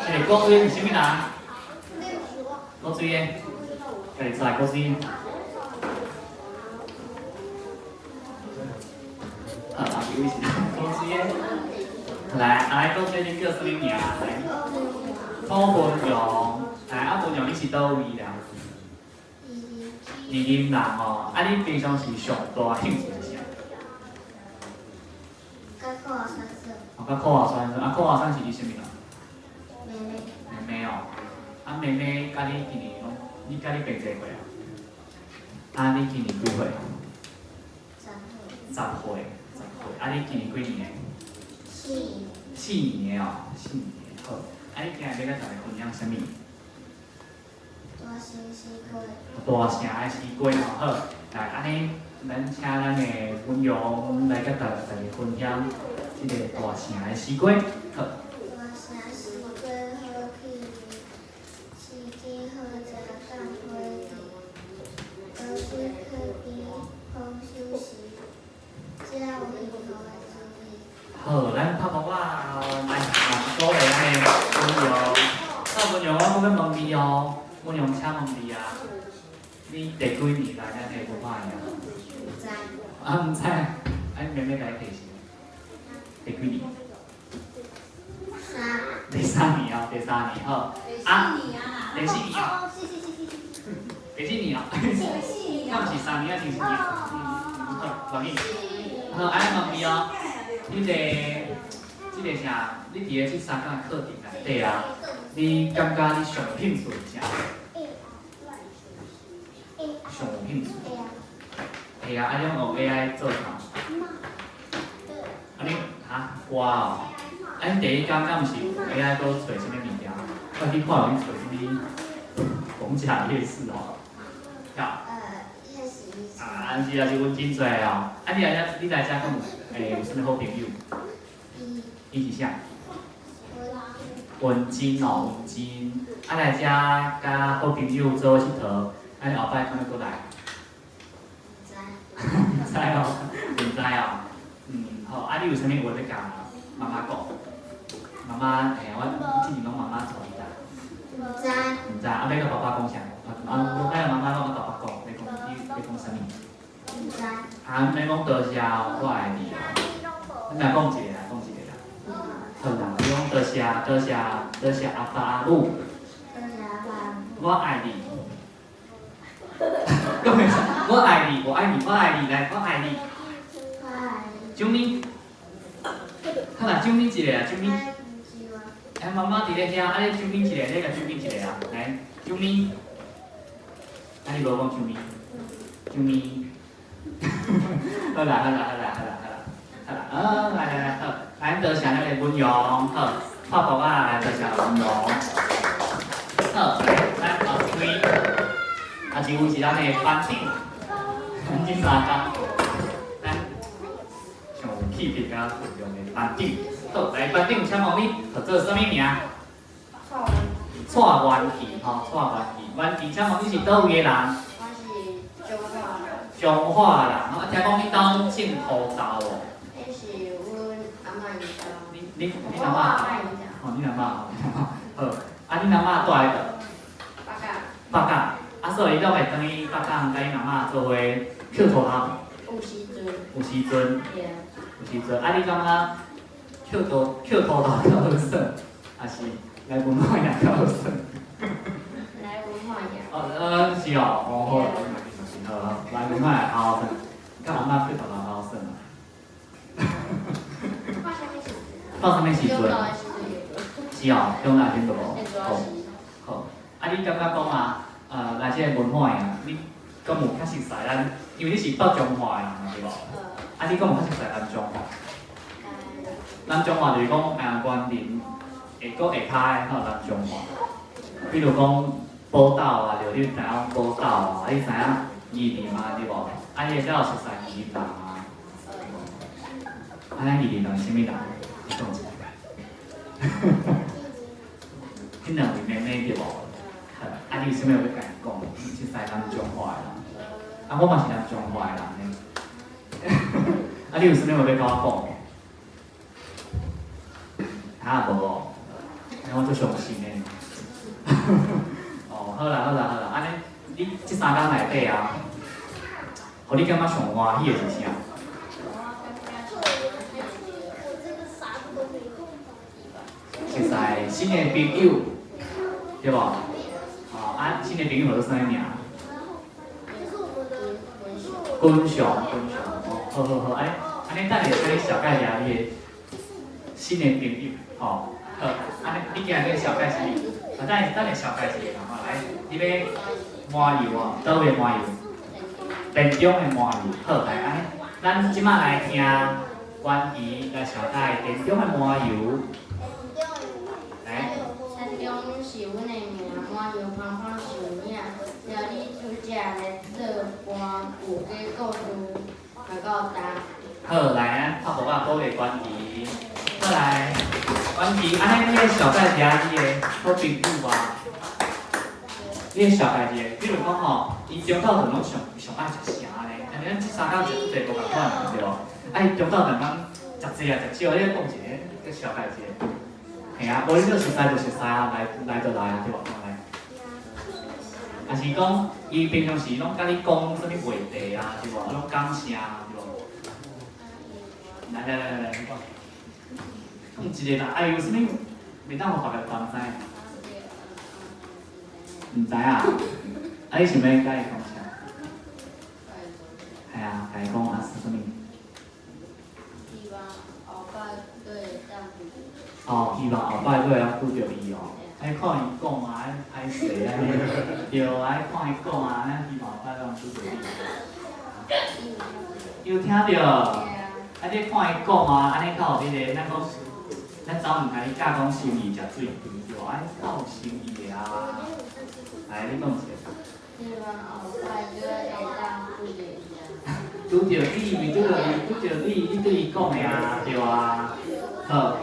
S3: 這个國水是啥物人？國水的，家己出來國水。好，後一位是國水的。來，啊來，國水你叫啥物名？來，楚文陽。來，啊文陽你是佗位人？二林人哦。啊，你平常時上大興趣是啥？哦，佮苦阿山，啊苦阿山是你啥物人？妹妹。妹妹哦，啊妹妹佮你今年攏，你佮你爸濟歲啊？啊，你今年幾歲？十歲，十歲。啊，你今年幾年的？ 4年的哦，四年的好。啊，你今日欲佮大家分享啥物？
S17: 大城诗歌。
S3: 大城的诗歌吼，好，來按呢，咱請咱的文陽來佮大家分享這個大城的詩歌，好。
S17: 大城詩歌好趣味，市井好食共花枝，高水溪边丰收時，才有幸福的滋味。
S3: 好，咱拍鼓仔來嘛是鼓勵咱的文陽。好，文陽，我閣欲問你哦，文陽，請問你啊，你第幾年來咱的文化營？
S17: 毋知。
S3: 啊，毋知，啊，你妹妹共你提醒。第幾年？
S17: 三。
S3: 第三年哦，第三年好。啊，第四年哦。
S17: 是是是是是。
S3: 第四年哦。
S17: 第四年。
S3: 那毋是三年啊，是四年。嗯，好，無要緊。好，按呢問你哦，這個啥？你佇咧這三工的課程內底啊，你感覺你上有興趣是啥？上有興趣。會啊，啊，你攏用 AI 做啥？啊你哈歌哦，啊你第一工敢毋是用 AI 閣揣啥物物件？我去看有你揣啥物逢甲夜市哦，跳。
S17: 彼是。
S3: 啊，是啊，是阮真濟哦。啊，你來遮，你來遮敢有欸有啥物好朋友？伊是啥？文珍哦，文珍。啊，來遮佮好朋友做伙𨑨迌，啊，你後擺敢欲閣來？毋知哦，毋知哦。嗯，好，啊，你有啥物話欲共媽媽講？媽媽，嘿，我之前攏媽媽帶你來。
S17: 毋知。
S3: 毋知，啊，欲佮爸爸講啥？啊，無愛媽媽攏佮爸爸講，欲講你欲講啥物？
S17: 毋知。
S3: 啊，免講多謝哦，我愛你哦。你來講一个啦，講一個啦。好啦，你講多謝多謝多謝阿爸阿母。
S17: 多謝阿爸阿母。
S3: 我愛你。講袂出，我愛你，我愛你，我愛你，來，我愛你。
S17: 我愛你。
S3: 獎你。好啦，獎你一個啊，獎你。哎，媽媽佇咧遐，啊，你獎你一個，你共獎你一個啊，來，獎你。啊，你無講獎你，獎你。好啦好啦好啦好啦好啦，好啦，啊，來來來，好，來，多謝咱的文陽，好，拍鼓仔來多謝文陽。好，來，咱後一位，後一位是咱的班長，咱這三工，咱上有氣魄佮分量的班長。好，來，班長，請問你號做啥物名？蔡元琪，吼，蔡元琪，元琪，請問你是佗位的人？
S14: 我是彰化人。
S3: 彰化人，啊，聽講你兜種土豆哦？
S14: 彼是阮阿嬤𪜶兜。
S3: 你阿嬤？哦，你阿嬤，你阿嬤，好，啊，恁阿嬤住佇佗？
S14: 北港。
S3: 北港，啊，所以你攏會轉去北港佮恁阿嬤做伙抾土豆？
S14: 有時陣。
S3: 有時陣。
S14: 對。
S3: 有時陣，啊，你感覺抾土豆較好耍，還是來文化營較好耍？
S14: 來文化營。
S3: 哦，是哦，哦好，好，來文化營較好耍，佮阿嬤抾土豆較好耍嘛。到啥物時陣？是哦，中大時陣就無。好，好，啊，你感覺講啊，來這個文化營，你敢有較熟似咱？因為你是北彰化的人嘛，對無？啊，你敢有較熟似南彰化？南彰化就是講啊，員林下閣下跤的吼，南彰化。比如講寶斗啊，對，你知影寶斗啊，你知影二林啊，對無？啊，你會才有熟似二林人啊？啊，咱二林人是啥物人？你講一下。彼兩位妹妹對無？啊，你有啥物話欲共𪜶講？你熟似南彰化的人，啊，我嘛是南彰化的人呢。啊，你有啥物話欲佮我講？啊，無哦，我足傷心的。哦，好啦好啦好啦，按呢，你這三工內底啊，予你感覺上歡喜的是啥？熟似新的朋友，對無？哦，啊，新的朋友號做啥物名？軍雄，軍雄，哦，好好好，按呢，按呢，等下請你紹介一下你的新的朋友，吼，好，按呢，你今日欲紹介啥物？啊，等下等下紹介一个人吼，來，你欲麻油哦，佗位麻油？田中的麻油，好，來，按呢，咱這擺來聽。关于来小戴田中的麻油。来。
S18: 田中是阮的名，麻油芳芳是有影。只要你出食来做伴，有假故事嘛够焦。
S3: 好，来，咱拍鼓仔鼓励关于。好来，关于，按呢，你的小代志啊，你的好朋友啊，你的小代志，比如讲吼，伊中昼顿拢上上爱食啥呢？按呢，咱这三工食足济无仝款，对无？啊，伊中昼顿拢食济啊，食少，你讲一个个小代志。嘿啊，无你做熟似就熟似啊，来来就来啊，对无？来。啊是讲，伊平常时拢佮你讲啥物话题啊，对无？拢讲啥，对无？来来来来来，你讲。讲一个啦，啊有啥物袂当予别个人知？毋知啊？啊你想欲佮伊讲啥？系啊，共伊讲啊是啥物？
S18: 希望后摆阁会当拄著。
S3: 哦，希望后摆阁会当拄著伊哦。爱看伊讲啊，爱歹势按呢，对，爱看伊讲啊，咱希望后摆阁通拄著伊。有听著？啊，你看伊讲啊，按呢较有彼个，咱讲，咱昨昏共你教讲心意食水甜，对无？爱较有心意的啊。来，你讲一个。
S18: 希望后摆阁会当拄著伊啊。
S3: 拄著你，毋拄著伊，拄著你，你对伊讲的啊，对啊。好，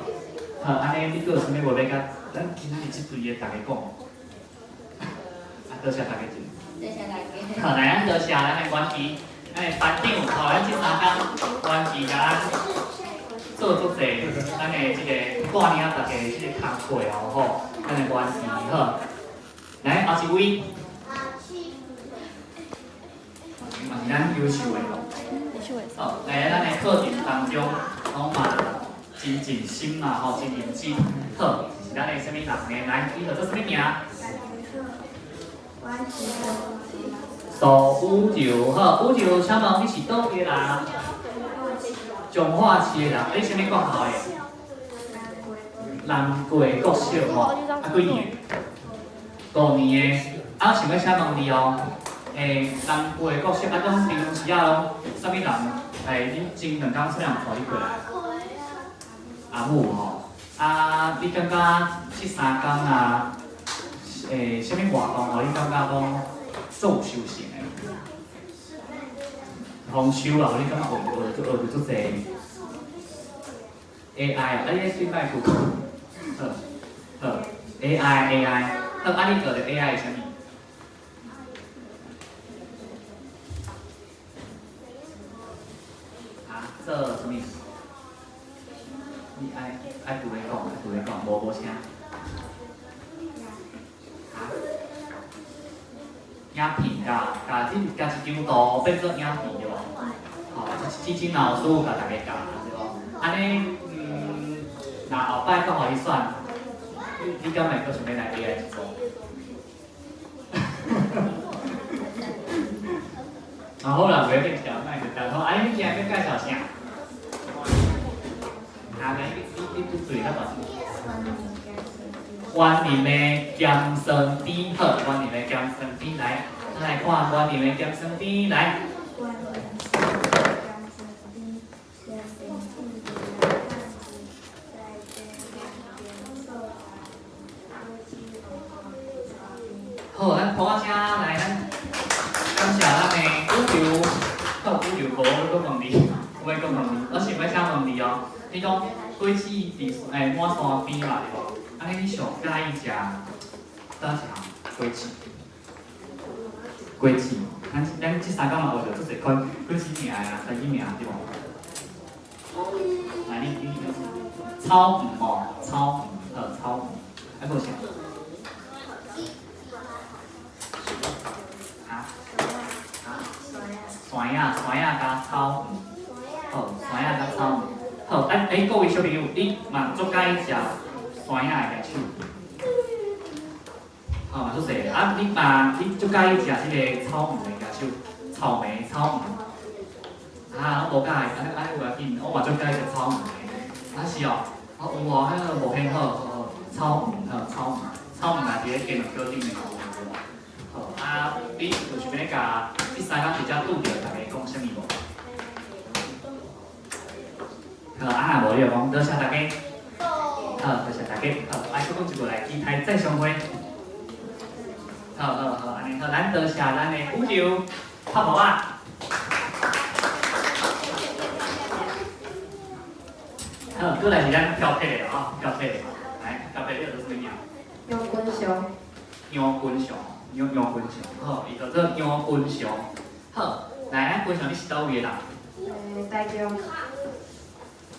S3: 好，按呢，你阁有啥物话欲共咱今仔日这队的逐家讲？啊，多谢大家一下。
S18: 多谢大家。
S3: 好，来，咱多谢咱的关机，咱的班长，吼，咱这三工关机共咱做足济，咱的这个带领大家这个工课哦，吼，咱的关机，好。来，后一位。嘛是咱优秀的。好，来，咱的课程当中，拢嘛真尽心嘛，吼，真认真。好，是咱的啥物人呢？来，你号做啥物名？苏宇柔，好，宇柔，请问你是佗位的人？彰化市的人，你啥物国校的？南过国小吼，啊几年？五年的。啊，想欲请问你哦，南过国小啊，拢平常时啊，拢啥物人？恁前两工啥物人带你过来？阿母吼，啊，你感觉这三工啊，啥物活动予你感觉讲足有收成的？丰收啊，予你感觉学学学著足济 AI 啊，你咧顶摆有讲，好，好，AI AI，好，啊，你学著 AI 是啥物？啊，做啥物？你爱爱拄咧讲，爱拄咧讲，无无声。啊？影片共共这共一张图变做影片对无？吼，这志珍老师有共大家教对无？按呢，若后摆阁予你选，你敢会阁想欲来 AI 一组？啊好啦，袂要紧，莫紧张。好，啊，你今日欲介绍啥？啊，来，你你拄嘴较大声。园林的咸酸甜，好，园林的咸酸甜，来，咱来看园林的咸酸甜，来。好，咱鼓仔声来，咱感谢咱的宇柔，好，宇柔，无我阁问你，我欲阁问你，我想欲请问你哦，你讲果子伫满山边嘛对无？按呢你上佮意食佗一项果子？果子，咱这三工嘛学著足济款果子名啊，台语名对无？来，你草莓哦，草莓，好，草莓，还佫有啥？啊？啊？山仔，山仔佮草莓，好，山仔佮草莓，好，各位小朋友，你嘛足佮意食山仔的举手？吼，嘛足济。啊，你嘛，你足佮意食这个草莓的举手？草莓，草莓。啊，我无佮意，按呢按呢无要紧，我嘛足佮意食草莓的。啊是哦，哦有哦，彼个无很好，好好，草莓，好草莓，草莓嘛伫咧鸡卵糕顶面。好，啊，你有想欲共这三工伫遮拄著大家讲啥物无？较好，啊若無你就講多謝大家。好，多謝大家。好，愛閣講一句來，期待再相會。好好好，按呢好，咱多謝咱的宇宙拍鼓啊！好，閣來是咱調皮的吼，調皮的，來，調皮你叫做啥物名？
S12: 楊君祥。
S3: 楊君祥，楊君祥，好，伊叫做楊君祥。好，來，咱君祥你是佗位的人？
S12: 台中。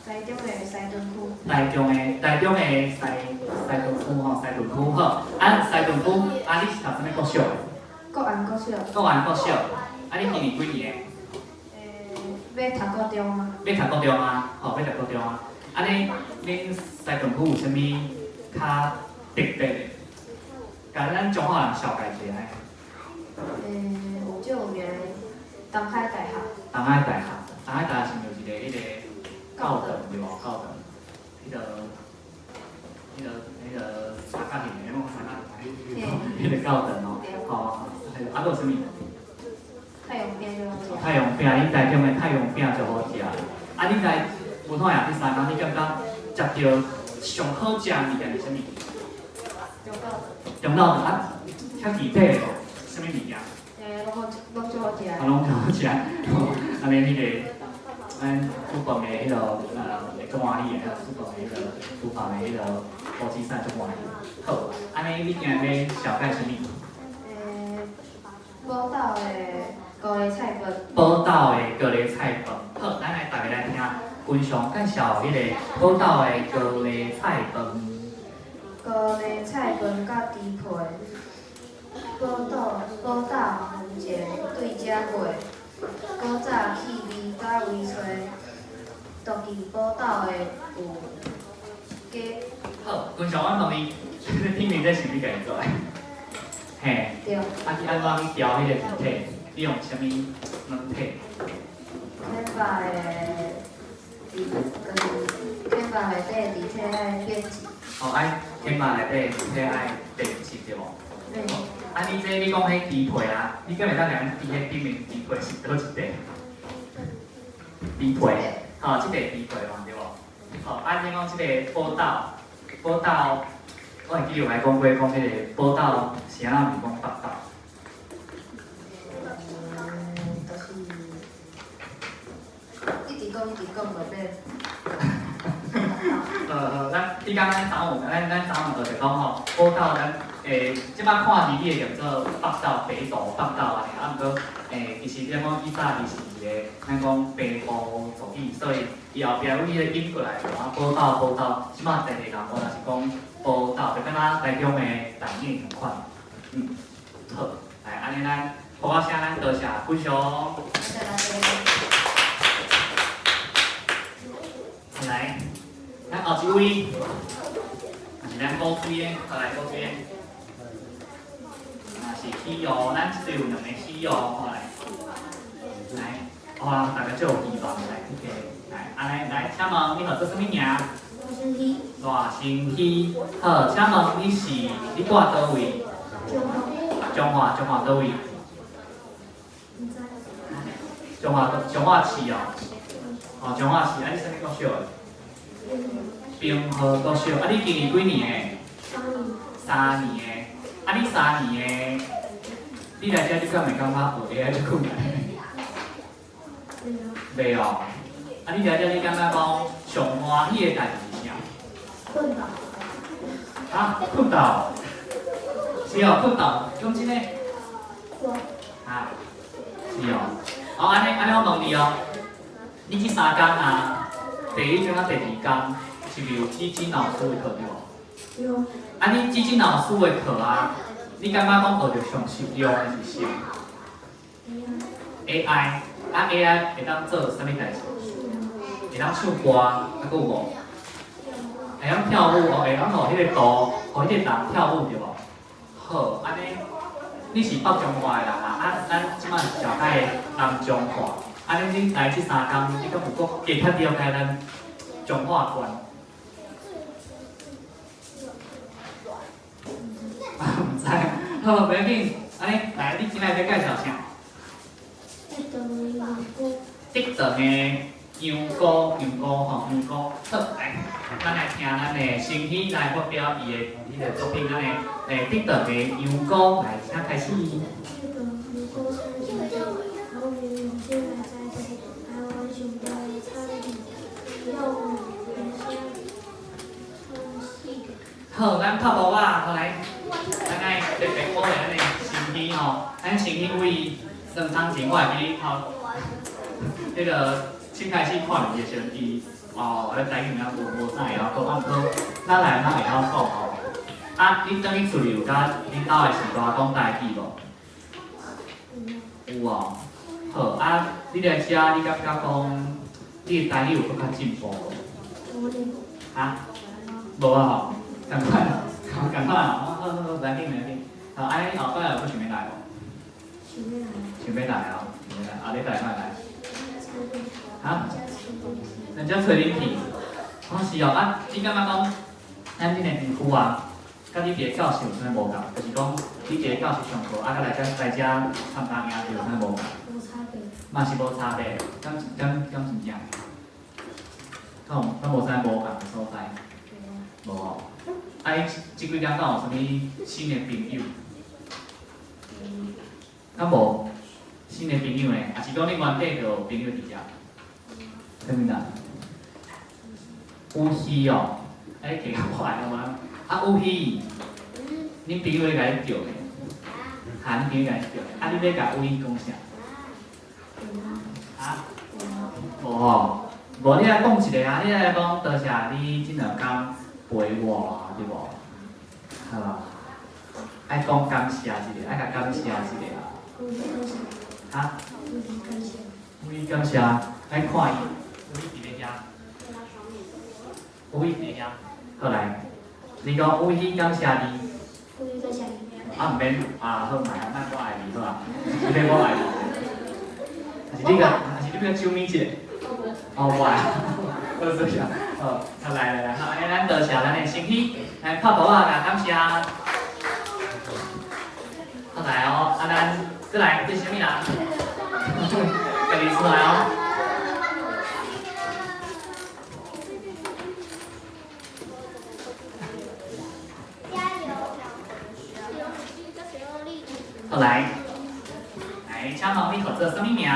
S12: 台中的西屯區。
S3: 台中的西屯區吼，西屯區好。啊，西屯區，啊，你是讀啥物國小的？
S12: 國安國小。
S3: 國安國小，啊，你今年幾年的？
S12: 欲讀國中啊。
S3: 欲讀國中啊？吼，欲讀國中啊？啊，你恁西屯區有啥物較特別的？共咱彰化人紹介一下。
S12: 有足有名的東海大學。
S3: 東海大學，東海大學是毋是有一個彼個教堂對無？教堂，彼個三角形的，那三角形，彼個教堂哦，吼，啊，閣有啥物？
S12: 太陽餅就好食。
S3: 太陽餅，恁台中的太陽餅足好食。啊，你來文化夜這三工，你感覺食著上好食的物件是啥物？
S12: 中晝。
S3: 中晝啊，較具體的無？啥物物件？
S12: 攏足好食。
S3: 啊，攏足好食。按呢彼個，咱煮飯的彼個會足歡喜的，煮飯的彼個廚房的彼個布置啥足歡喜。好，按呢你今日欲紹介啥物？
S12: 寶斗的高麗菜飯。
S3: 寶斗的高麗菜飯，好，咱來大家來聽君祥介紹彼個寶斗的高麗菜飯。
S12: 高麗菜飯佮豬皮，寶斗園前對遮過，古早氣味佮遺傳，獨記寶斗的有加。
S3: 好，君祥，我問你，頂面這是你家己做的？嘿。
S12: 對。
S3: 啊，你按怎去調彼個字體？你用啥物軟體？
S12: Canva 的字，就是 Canva 內底的字體愛編輯。
S3: 哦，愛 Canva 內底的字體愛編輯對無？
S12: 對。
S3: 啊，你這你講彼豬皮啊，你敢會當講佇彼頂面豬皮是佗一塊？豬皮，吼，這個豬皮嘛對無？吼，啊，你講這個寶斗，寶斗，我會記有來講過，講彼個寶斗是按怎毋是講北斗？
S12: 就是一直講一直講無變。
S3: 咱彼工咱昨昏，咱昨昏學著講吼，寶斗咱這擺看字你會念做北斗、北斗、北斗按呢，啊，毋過其實咱講以早伊是一個咱講北部族語，所以伊後壁阮彼個音過來，啊，寶斗寶斗，這擺在地人我若是講寶斗，就敢若台中的台語仝款。嗯，好，來，按呢咱鼓仔聲，咱多謝君祥。來，咱後一位，也是咱古水的，好來古水的，也是喜哦，咱這隊有兩个喜哦，好來，來，哇，大家足有希望來這個，來，按呢來，請問你號做啥物名？賴新希，好，請問你是你住佗位？彰化，彰化佗位？彰化彰化市哦，哦，彰化市，啊，你啥物國小的？平和國小，啊，你今年幾年的？三年的，啊，你三年的，你來遮你敢會感覺學 AI 足困難？袂哦，啊，你來遮你感覺講上歡喜的代誌是啥？
S17: 睏到。
S3: 啊，睏到？是哦，睏到，講真的？啊，是哦。哦，按呢按呢，我問你哦，你這三工啊，第一工佮第二工，是毋是有子金老師的課對無？
S17: 對。
S3: 啊，你子金老師的課啊，你感覺講學著上實用的是啥？AI，啊 AI 會當做啥物代誌？會當唱歌，啊閣有無？會曉跳舞哦，會曉予彼個圖，予彼個人跳舞對無？好，按呢，你是北彰化的人啊，啊，咱這擺是紹介南彰化，按呢，你來這三工，你敢有閣加較了解咱彰化縣？啊，毋知，好，袂要緊，按呢，來，你今仔欲介紹啥？得長的杨哥，杨哥吼，杨哥，好，来，咱來聽咱的星希來發表伊的彼个作品，咱的得到的楊哥來，請開始。好，咱拍鼓仔，好來，咱愛特別鼓勵咱的星希吼，咱星希為兩冬前我會記你頭，彼个先開始看著伊的時陣，伊哦，咧台語爾無啥會曉講，啊，毋過咱來咱會曉講吼。啊，你轉去厝裡有佮恁兜的序大講台語無？有哦。好，啊，你來遮，你感覺講你的台語有閣較進步無？啊？無啊吼，仝款，仝款哦。好好好，袂要緊袂要緊。好，啊，你後擺有閣想欲來無？想欲來。想欲來哦，想欲來，後禮拜敢會來？哈？人家吹冷氣，哦是哦，啊，你感覺講，咱這个園區啊，佮你佇个教室有啥物無仝？就是講，你佇个教室上課，啊，佮來遮來遮參加營隊有啥無仝？
S17: 無差別。
S3: 嘛是無差別，敢敢敢真正？敢有敢無啥無仝的所在？無哦。啊，你這幾工敢有啥物新的朋友？敢無？新的朋友呢？抑是講你原底就有朋友佇遮？啥物人？有戲哦，哎，加較快好無？啊，有戲，恁朋友咧共你叫的，哈，恁朋友共你叫的，啊，你欲共有戲講啥？啊？無吼，無你來講一个啊，你來講多謝你這兩工陪我，對無？好無？愛講感謝一个，愛共感謝一个啊。哈？有戲感謝，愛看伊，有戲佇咧遐。有戲佇咧遐，好來，你講有戲感謝你。啊，毋免啊，好，莫啊，莫我愛你好啊，毋免我愛你。還是你共，還是你欲手物一个？哦，無愛，好多謝，好，好來來來，好，按呢咱多謝咱的星希，來拍鼓仔，共感謝。好來哦，啊咱閣來，這是啥物人？家己出來哦。好來，來，請問你號做啥物名？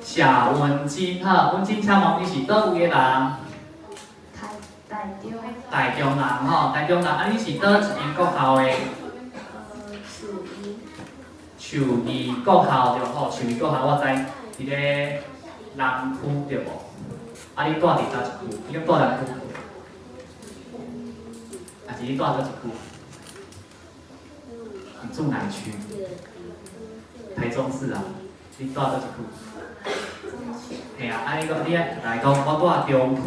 S3: 謝文珍，好，文珍，請問你是佗位的人？
S18: 台中。
S3: 台中人吼，台中人，啊，你是佗一間國校的？
S18: 樹藝。
S3: 樹藝國校對吼，樹藝國校我知，佇咧南區對無？啊，你住佇佗一區？你敢住南區？還是你住佗一區？你住哪區？台中市啊，你住佗一區？嘿啊，啊你講你愛來講，我住中區。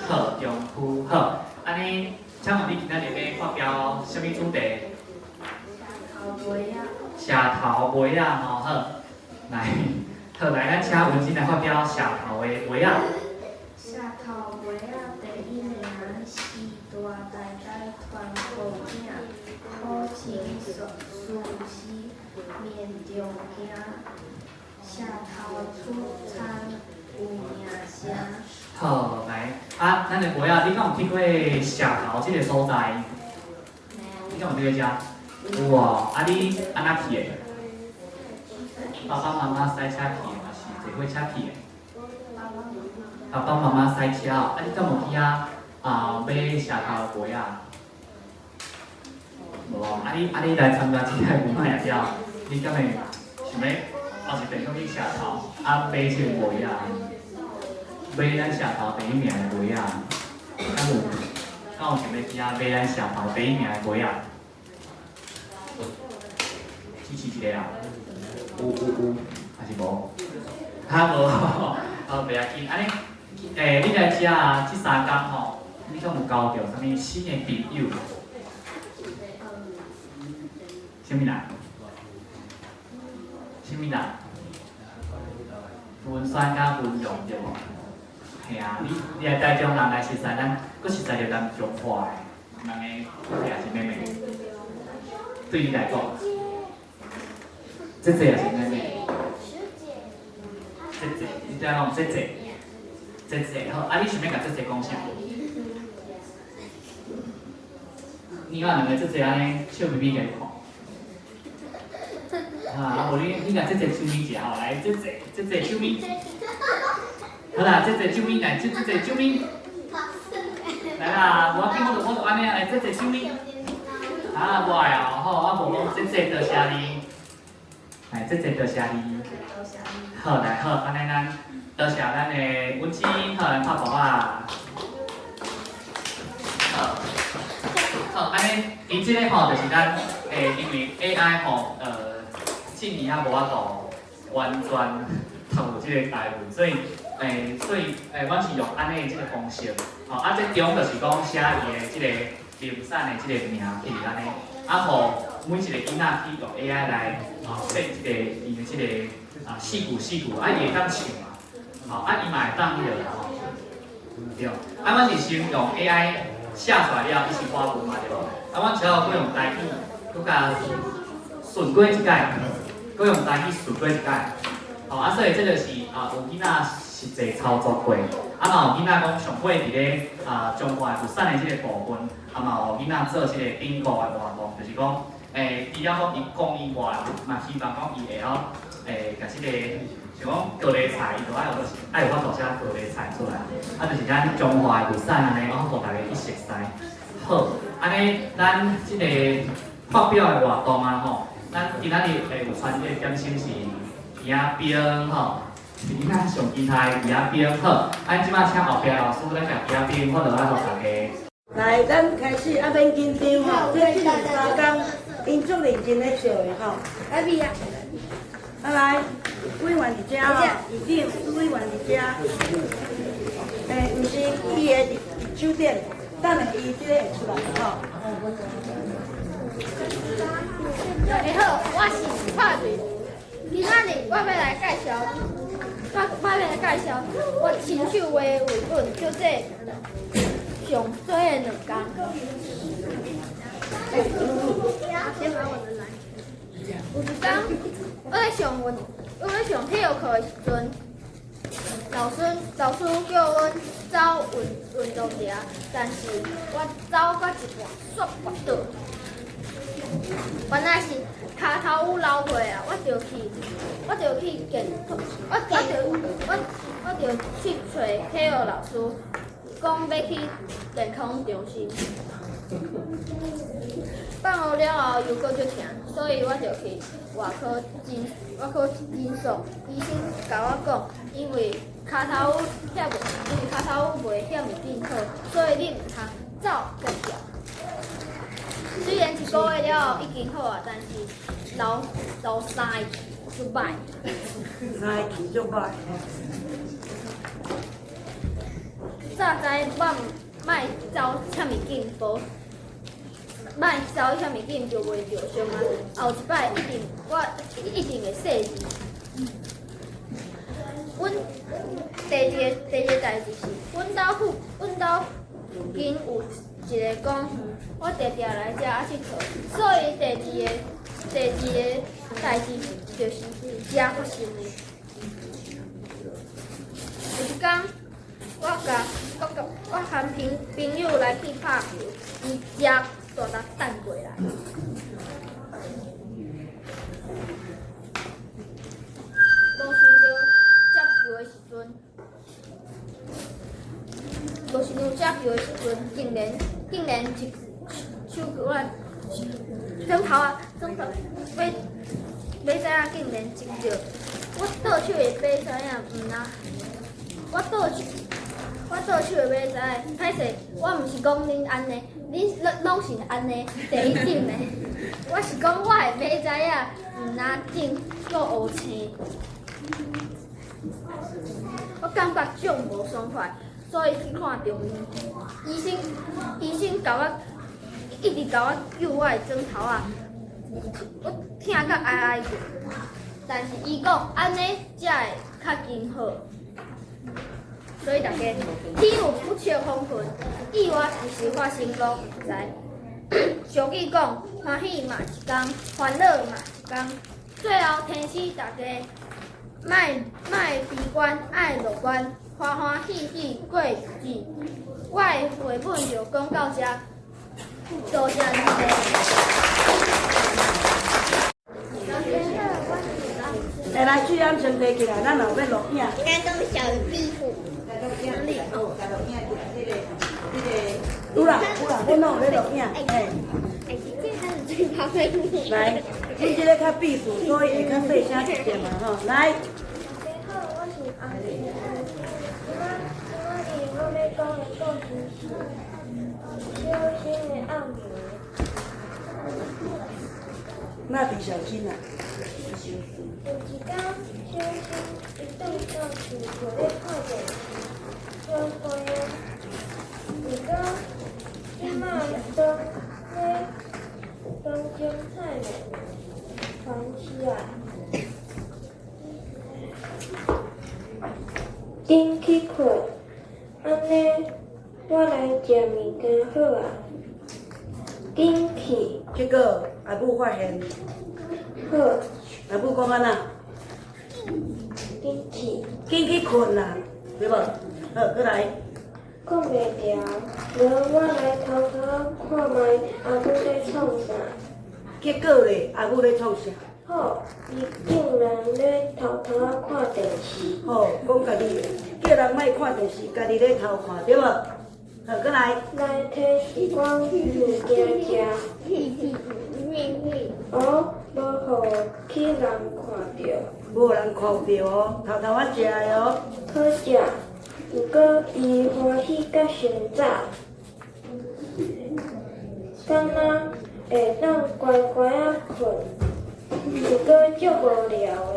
S3: 好，中區好。按呢，請問你今仔日欲發表啥物主題？石頭糜仔吼，好，來，好來，咱請文珍來發表石頭的糜仔。
S17: 石頭糜仔第一名是大呆呆傳薄餅，好穿壽司面中驚，石頭出產有名聲。
S3: 好，來，啊，咱的糜仔，你敢有去過石頭這个所在？你敢有去過遮？有哦，啊你按怎去的？爸爸媽媽駛車去的，還是坐火車去的？爸爸媽媽駛車哦，啊你敢有去遐啊買石頭糜仔？無哦，啊你來參加這個文化夜了，你敢會想欲後一遍閣去石頭啊買這個糜仔？買咱石頭第一名的糜仔，敢有？敢有想欲去遐買咱石頭第一名的糜仔？支持一个啊？有有有，還是無？哈無，好，袂要緊。按呢，你來遮啊，這三工吼，你敢有交著啥物新的朋友？啥物人？啥物人？文山佮文榮對無？嘿啊，你來台中人來熟似咱，閣熟似著咱彰化的，人的也是妹妹。對你來講，姐姐也是妹妹。姐姐，你知影講姐姐，姐姐好，啊，你想欲共姐姐講啥？你看兩个姐姐按呢笑眯眯共你看。啊，無你你共姐姐手咪一下吼，來姐姐姐姐手咪。好啦，姐姐手咪來，姐姐手咪。來啦，無要緊，我就按呢來，姐姐手咪。啊，無愛哦，好，我無講姐姐多謝你。來，姐姐多謝你。好，來好，按呢咱多謝咱的文青，好，來拍鼓仔。好，好，按呢，伊這个吼就是咱因為 AI 吼，進年猶無法度完全讀這个台文，所以，阮是用按呢這个方式，吼，啊，這中就是講寫伊的這个林產的這个名，譬如按呢，啊，予每一个囡仔去用 AI 來設這个伊的這个四句四句，啊，伊會當唱啊，吼，啊，伊嘛會當彼落吼，對，啊，阮是先用 AI 寫出來了，伊是華文嘛對無？啊，阮之後閣用台語，閣共順過一擺，閣用台語順過一擺，吼，啊，所以這就是有囡仔實際操作過，啊嘛有囡仔講上尾佇咧中華物產的這個部分，啊嘛予囡仔做這個頂顧的活動，就是講，除了講伊講以外，嘛希望講伊會曉，共這個像講高麗菜，伊就愛有愛有法度寫高麗菜出來，啊，就是咱中華的物產按呢，予大家去熟悉。好，按呢，咱這個發表的活動啊吼，咱今仔日有傳這個點心是魚仔冰吼，是囡仔上厲害的魚仔冰好，咱這擺請後壁老師來共魚仔冰發落來予大家。
S1: 來，咱開始啊，免緊張吼，這這兩三工，𪜶足認真咧笑的吼。來，咪啊！啊來，委員佇遮吼，院長、委員佇遮。毋是，伊會佇酒店，等下伊這个會出來吼。
S6: 大家好，我是帕瑞。今仔日我欲來介紹，我欲來介紹我親手畫的繪本，叫做《上水的兩工》。有一工，我咧上體育課的時陣，老師叫阮走運動場，但是我走到一半，煞跋倒。原來是跤頭有流血啊！我就去見，我我就我我就去揣體育老師，講欲去健康中心。放學了後又閣足疼，所以我就去外科診所。醫生共我講，因為跤頭趺袂遐爾緊好，所以你毋通走閣跳。雖然一个月了後已經好啊，但是流三个氣足歹。
S1: 三个氣足歹。
S6: 早知我莫走遮爾緊，無莫走遐爾緊就袂著傷啊。後一擺一定我一定會細膩。阮第二个代誌是，阮兜附近有一个講，我定定來遮啊𨑨迌，所以第二个代誌就是遮發生的。有一工，我和朋友來去拍球，伊遮大力彈過來。無想著接球的時陣，無想著接球的時陣，竟然一手球仔轉頭啊，轉頭欲欲知影竟然擊著我倒手的比賽啊，毋若我倒手的比賽，歹勢，我毋是講恁按呢，恁攏是按呢第一等的，我是講我的馬仔仔毋若頂閣烏青，我感覺足無爽快，所以去看中醫。醫生共我一直共我揪我的枕頭仔，我疼甲哀哀叫，但是伊講按呢才會較緊好。所以大家天有不測風雲，意外隨時發生攏毋知。俗語講，歡喜嘛一工，煩惱嘛一工，最後提醒大家，
S19: 莫莫悲观，爱乐观，欢欢喜喜过日子。我的绘本就讲到遮，多谢你们。
S1: 来来，水暗先提起来，咱后欲录影。
S17: 咱讲小壁虎。
S1: 有啦有啦，阮拢有咧录影，嘿。来，阮这个较秘书，所以会较细声一点嘛吼。来。
S17: 大家好，我是洪静今仔今仔日我欲讲的故事是《小心的暗暝》。
S1: 蜡笔小新啊。
S17: 有一天，小新伊转到厝就咧看电视，小可啊。毋过这摆当咧当精彩呢，烦死啊！紧去睏，按呢我来食物件好啊。紧去。
S1: 结果阿母发现。
S17: 好。
S1: 阿母讲按怎？
S17: 紧去。
S1: 紧去睏啦，对无？好，阁来。
S17: 睏袂牢，无我来偷偷看觅阿母咧创啥。
S1: 结果咧，阿母咧创啥？
S17: 好，伊竟然咧偷偷看电视。
S1: 好，讲家己叫人莫看电视，家己咧偷看，对无？好，阁来。
S17: 来提一寡物件食。哦，无予去人看著。
S1: 无人看著哦，偷偷仔食的哦。
S17: 好食，毋过伊欢喜甲伤早，敢若会当乖乖仔睏，毋过足无聊的。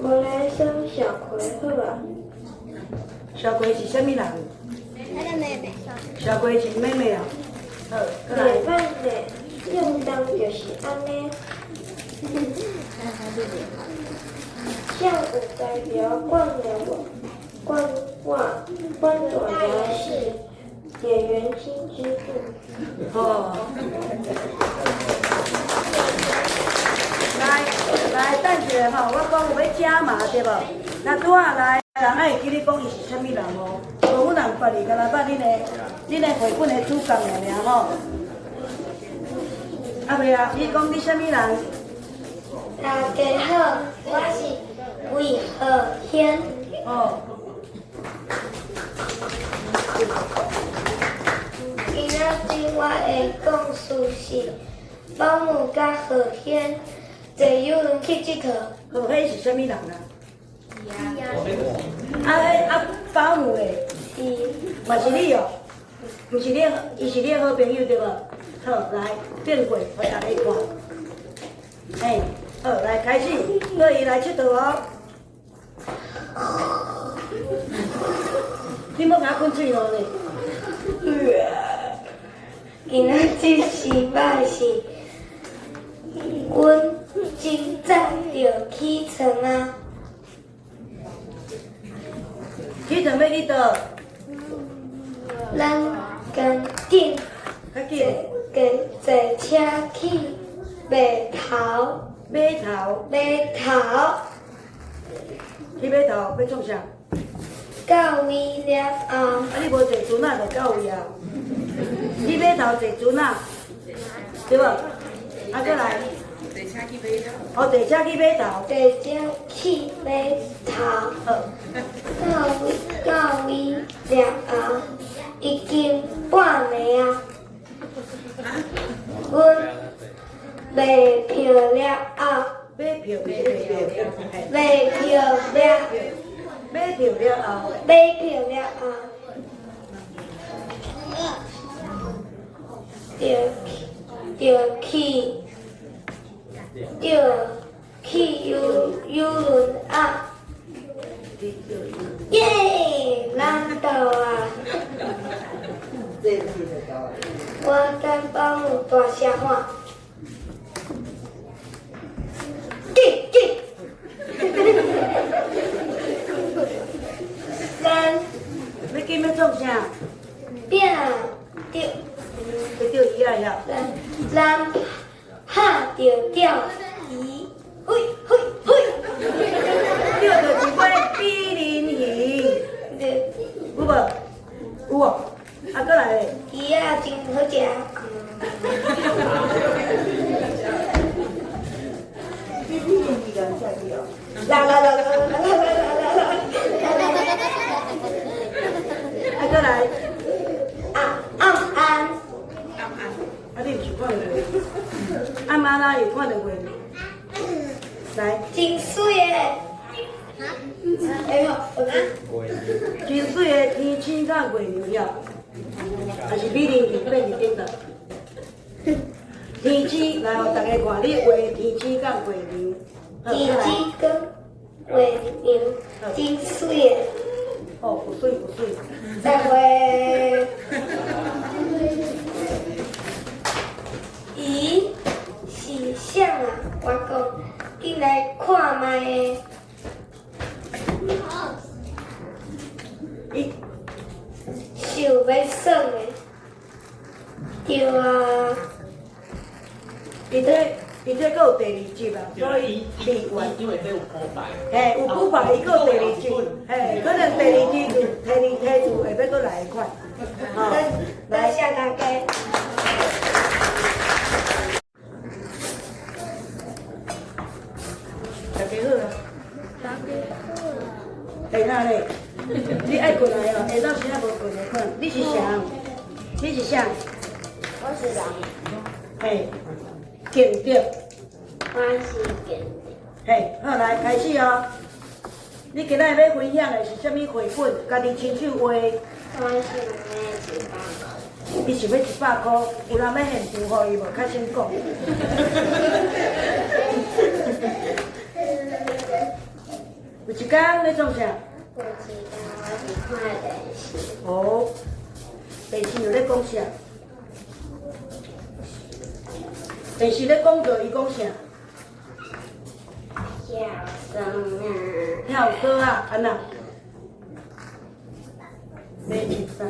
S17: 无来耍小葵好啊。
S1: 小葵是啥物人？
S17: 他的妹妹。
S1: 小葵是妹妹啊。好，阁来。
S17: 袂歹呢，正当就是按呢。谁有代表管了无？管我，管大牙是演员心知肚。
S1: 哦。来来，等一下吼，我讲有欲加码对无？那拄仔来，人爱会记你讲伊是啥物人哦？无阮人别哩，敢若捌恁的绘本的主角尔尔吼。啊袂啊，你讲你啥物人？
S17: 大家好，我是魏浩轩。
S1: 哦。
S17: 今仔日我的故事是保姆佮浩轩坐游轮去𨑨迌。
S1: 浩轩是啥物人啊？啊，彼啊保姆咧，嘛是你哦，毋是你，伊是你的好朋友对无？好，来变过，予大家看。嘿，好，来开始，各位来𨑨迌哦。你莫共我滚喙落咧。
S17: 今仔日是拜四，阮真早就起床啊。
S1: 起床欲去佗？
S17: 咱赶紧
S1: 较紧
S17: 坐坐车去码头。
S1: 码头。
S17: 码头。
S1: 去码头欲创啥？
S17: 到位了后。
S1: 啊！你无坐船仔就到位啊。去码头坐船仔，对无？啊，阁来。
S2: 坐车去码头。
S1: 哦，坐车去码头。
S17: 坐车去码头。
S1: 好。
S17: 到位了后，已经半暝啊。阮买票了后。
S1: 买票，买票，
S17: 买票了。
S1: 买票了后。
S17: 买票了后。就去，就去，就去游游轮啊！耶，咱到啊！我佮保姆大声喊：紧紧！咱
S1: 欲紧欲创啥？
S17: 拼著。
S1: 欲钓鱼仔呀？
S17: 咱拍著钓鱼。
S16: 嘿嘿嘿。
S1: 钓著一尾美人鱼，有無？有哦。啊，閣來咧。
S17: 魚仔真好食。
S1: 你美人魚敢食去哦？啦啦啦啦啦啦啦啦啦！啊，閣來。
S17: 啊，暗暗。
S1: 暗暗。啊，你有想看著袂？暗暗啊，有看著袂？來。
S17: 真媠的。哎呦，
S1: 真媠的天星佮月娘了，還是美人魚變佇頂頭。天星來，予大家看，你畫天星佮月娘。
S17: 天星佮月娘真媠的。
S1: 哦，有媠有媠。
S17: 再會。伊是啥啊？我講，緊來看覓的。
S1: 伊
S17: 想欲耍的，對啊。
S1: 伊這閣有第二集啊，所以未完。
S3: 因為這有鋪排。
S1: 嘿，有鋪排，伊閣有第二集，嘿，可能第二集就提你提出會欲閣來一款。好，
S17: 多謝大家。
S1: 大家好啊。大家好。下哪咧？你愛過來哦，下晝時仔無過來看。你是誰？你是誰？
S17: 我是人。
S1: 嘿，建德。
S17: 我是建德。
S1: 嘿，好，來開始哦。你今仔日欲分享的是啥物繪本？家己親手畫。
S17: 我想欲100塊。
S1: 伊想欲100箍，有人欲現場予伊無？較先講。有一工咧創啥？
S17: 有一工我佇看電視。
S1: 哦，電視有咧講啥？電視咧講著伊講啥？
S17: 跳绳啊！
S1: 跳绳啊，按怎？買一送一。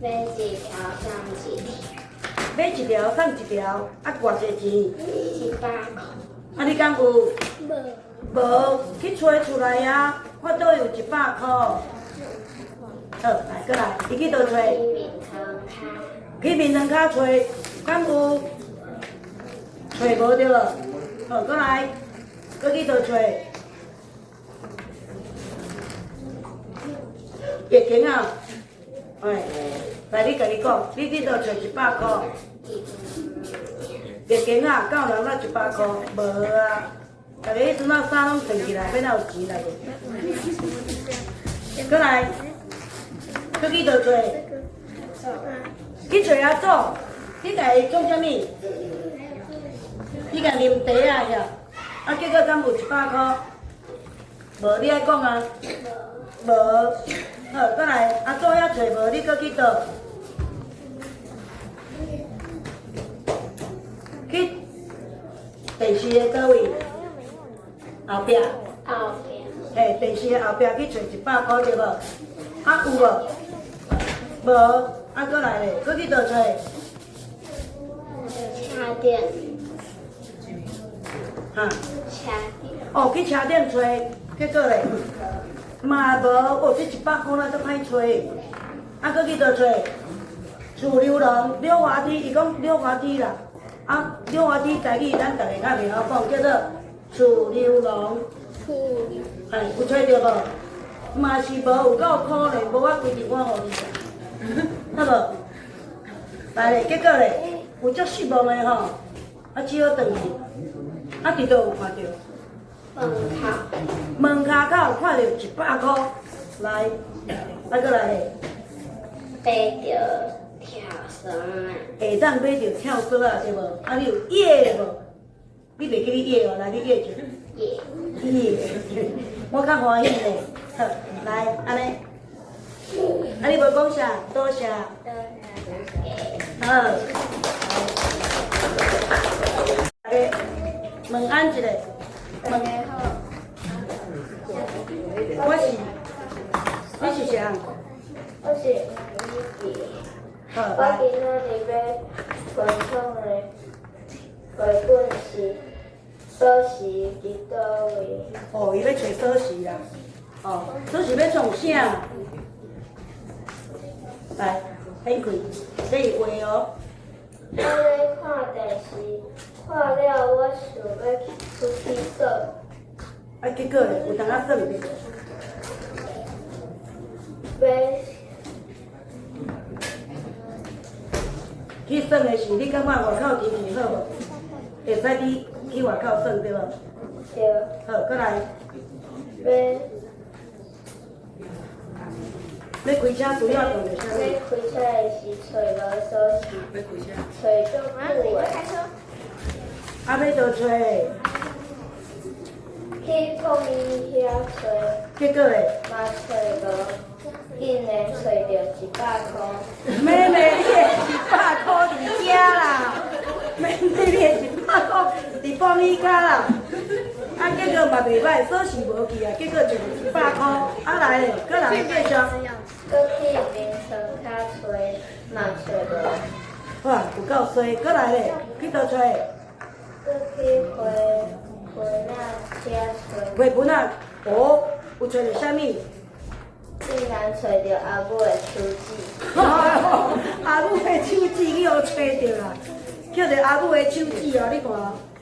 S17: 買一條送一條。
S1: 買一條送一條，啊，偌濟錢？
S17: 100箍。
S1: 啊，你敢有？
S17: 無。
S1: 無，去揣厝內啊，看佗有100箍。好，來，閣來，伊去佗揣？
S17: 去眠床跤。
S1: 去眠床跤揣，敢有？揣無對無？好，閣來，閣去佗揣？月經啊，哎，來，你家己講，你去佗揣100箍？月經啊，敢有人拿100箍？無啊。逐个彼陣仔衫攏穿起來，欲哪有錢來無？閣來，閣去佗揣？去揣阿祖，你共伊創啥物？你共啉茶啊遐？啊，結果敢有100箍？無，你愛講啊？無。好，閣來，阿祖遐揣無，你閣去佗？去電視的佗位？後壁。
S17: 後壁。
S1: 嘿，電視的後壁去揣100箍對無？啊有無？無，啊閣來咧，閣去佗揣？
S17: 車頂。
S1: 哈？
S17: 車頂。
S1: 哦，去車頂揣，結果咧，嘛無，哦，這100箍哪足歹揣？啊，閣去佗揣？厝溜廊溜滑梯，伊講溜滑梯啦，啊，溜滑梯台語咱逐个較袂曉講，叫做厝溜廊。哎，有揣著無？嘛是無，有夠可憐，無我規定我予你，好無？來咧，結果咧，有足失望的吼，啊，只好轉去。啊，佇佗有看著？
S17: 門口。
S1: 門跤口看著100箍，來，啊，閣來咧。
S17: 買著跳繩啊！
S1: 會當買著跳繩啊，對無？啊，你有掖無？你袂記你掖哦，來，你掖者。
S17: 掖。
S1: 掖，我較歡喜咧。好，來，按呢。啊，你無講啥？多謝。
S17: 多謝。
S1: 好。大家問安一下。
S17: 大家好。
S1: 我是，你是誰？
S17: 我是吴怡。
S1: 好，
S17: 我今仔日欲分享的繪本是《鎖匙佇佗位？
S1: 哦，伊欲揣鎖匙啦。哦，鎖匙欲創啥？來，掀開，這是畫哦。
S17: 我咧看電視，看了我想欲出去耍。
S1: 啊，結果咧，有當仔耍袂？
S17: 欲
S1: 去耍的時，你感覺外口天氣好無？會使你去外口耍對無？
S17: 對。
S1: 好，閣來。
S17: 欲
S1: 欲開車拄了碰著啥物？
S17: 欲開車的時，揣無鎖匙。揣足久的。
S1: 啊，欲佗揣？
S17: 去破伊遐揣。
S1: 結果咧？
S17: 嘛揣無，竟然揣著100箍。
S1: 妹妹，你的100箍佇遮啦！妹妹，你的100箍佇放椅跤啦！啊，結果嘛袂䆀，鎖匙無去啊，結果就100箍。啊來咧，閣來繼續。
S17: 閣去眠床跤揣，嘛揣無。
S1: 哇，有夠衰，閣來咧，去佗揣？
S17: 閣去花盆仔遐揣。
S1: 花盆仔，哦，有揣著啥物？
S17: 竟然揣著阿母的手指。
S1: 阿母的手指去予揣著啦，抾著阿母的手指哦，你看，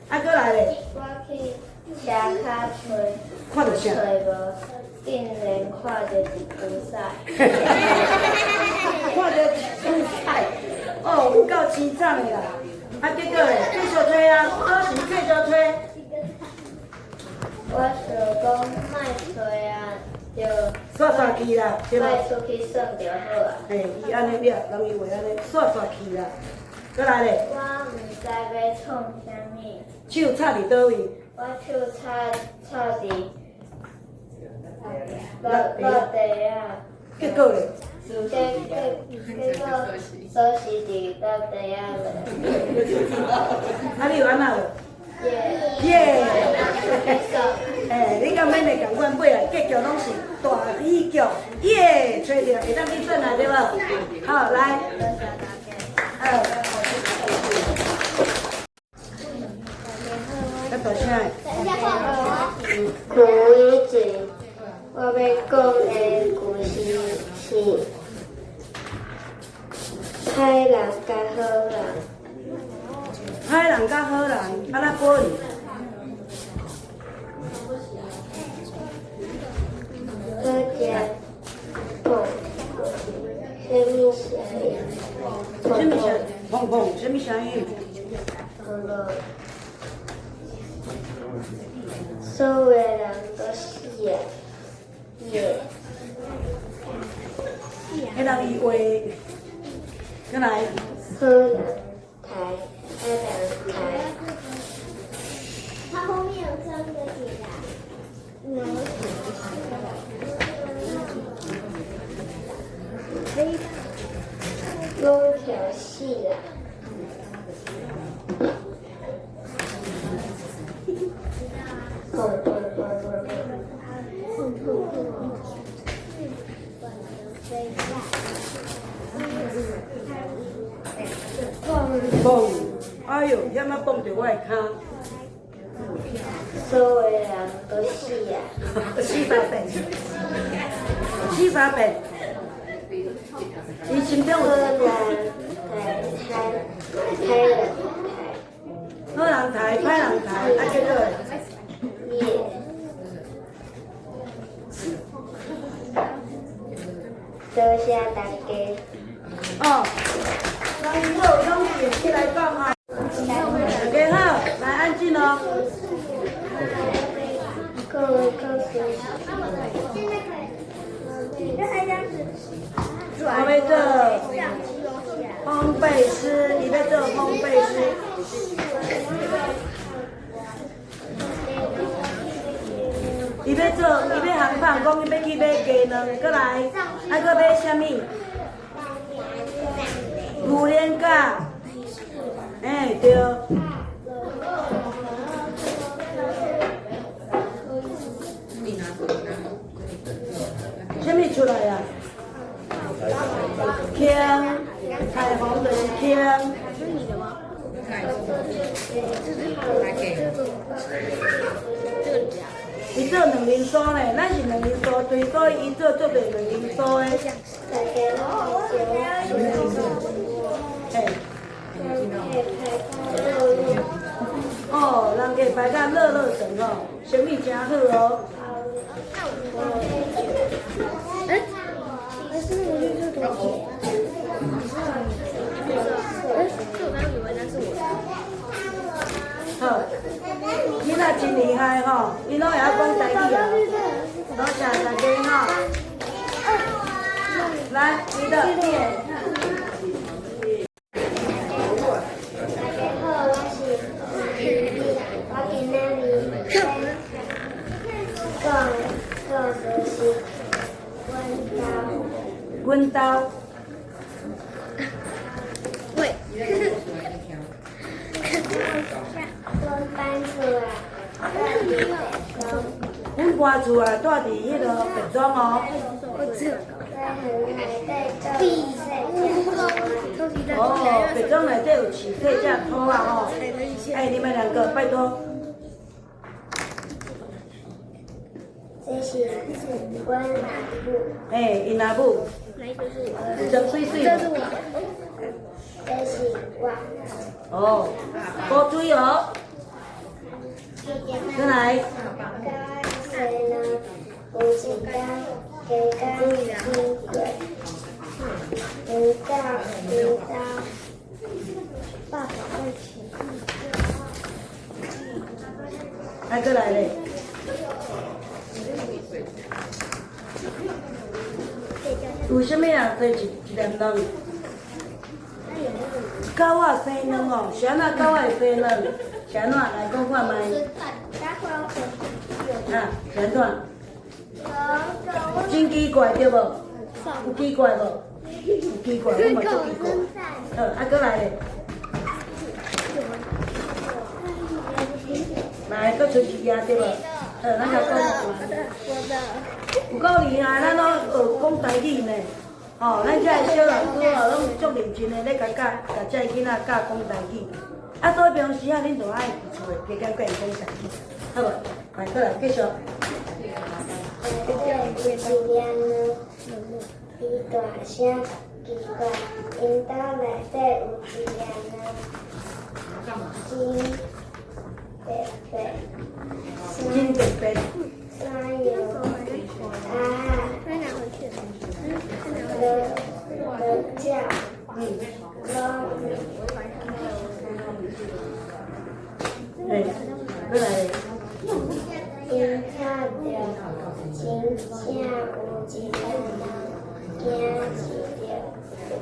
S1: 啊，閣來咧。
S17: 我去車跤揣，
S1: 看著啥？
S17: 揣無，竟然看著一堆屎。
S1: 看著一堆屎，哦，有夠凄慘的啦！啊，結果咧，繼續揣啊，鎖匙繼續揣。
S17: 我想講莫揣啊，就
S1: 煞煞去啦，對無？
S17: 莫出去耍就好啊。
S1: 嘿，伊按呢掠，人伊話按呢，煞煞去啦。閣來咧。
S17: 我毋知欲創啥物。
S1: 手插佇佗位？
S17: 我手插插佇落落地仔。
S1: 結果咧？
S17: 結果鎖匙佇落地仔落。
S1: 啊，你有按怎無？耶！欸，你敢免會仝款尾啊，結局攏是大喜劇，耶！揣著會當去耍啊，對無？好，來。好。較大聲。
S17: 古以前，我欲講的故事是歹人佮好人。
S1: 歹人佮好人，按怎保你？
S17: 好食碰，啥物声音？
S1: 啥物声？碰碰，啥物聲音？
S17: 碰碰。所有的人都死啊！耶！
S1: 彼人伊畫，閣來。
S17: 好人刣，歹人刣。
S19: 它後面有三個點啊。
S17: 攏跳死啦！砰砰砰砰砰！
S1: 蹦！哎喲，遐仔蹦著我的跤。
S17: 所有的人都死啊！
S1: 死三遍，死三遍。伊心中有
S17: 好人刣，歹人刣。
S1: 好人刣，歹人刣，啊結果
S17: 耶！多謝大家。
S1: 哦，咱好勇氣起來講哈。大家好，來安靜哦。
S17: 各位告訴
S1: 我欲做烘焙師，伊欲做烘焙師。伊欲做，伊欲烘焙，講伊欲去買雞卵，閣來，啊，閣買啥物？榴蓮角，欸，對。啥物出來啊？青，彩虹就是青。伊做兩面酥呢，咱是兩面酥堆，所以伊做足濟兩面酥的。嘿。哦，人客排甲熱熱長哦，生意真好哦。
S19: 欸，是那個綠色東西。欸，這我剛剛以為那是我的。
S1: 好，囡仔真厲害吼，𪜶攏會曉講台語啊。多謝大家吼。來，你的，你的。
S17: 大家好，我是黃麗麗，我今仔日欲講故事是阮兜。
S1: 阮兜。
S19: 喂。
S17: 阮搬厝啊，住佇白莊。
S1: 阮搬厝啊，住佇彼个白莊哦。哦，白莊內底有飼這隻兔仔吼。哎，你們兩個拜託。
S17: 這是阮阿母。
S1: 嘿，𪜶阿母。真媠媠。
S19: 這是我。
S17: 這是我。
S1: 哦，多注意哦。再來。
S17: 狗仔生卵，有一天加工經過，有到有到。
S19: 爸爸在前面。
S1: 來，過來咧。為啥物人生一一粒卵？狗仔生卵哦，是按怎狗仔會生卵？是按怎？來講看覓。啊，是按怎？真奇怪對無？有奇怪無？有奇怪，我嘛足奇怪。好，啊，閣來咧。來，閣剩一頁對無？好，咱來講。有夠厲害，咱攏學講台語呢。吼，咱這个小老師吼，攏足認真的咧共教，共這个囡仔教講台語。啊，所以平常時啊，恁就愛佇厝的加減佮𪜶講台語，好無？來，過來繼續。
S17: 內底有一粒卵，伊大聲奇怪，𪜶兜內底有一粒卵，真特別。
S1: 真特別。
S17: 山羊啊，落落鸟，攏。
S1: 嘿，過來。
S17: 𪜶聽著，真正有一个人驚一著山羊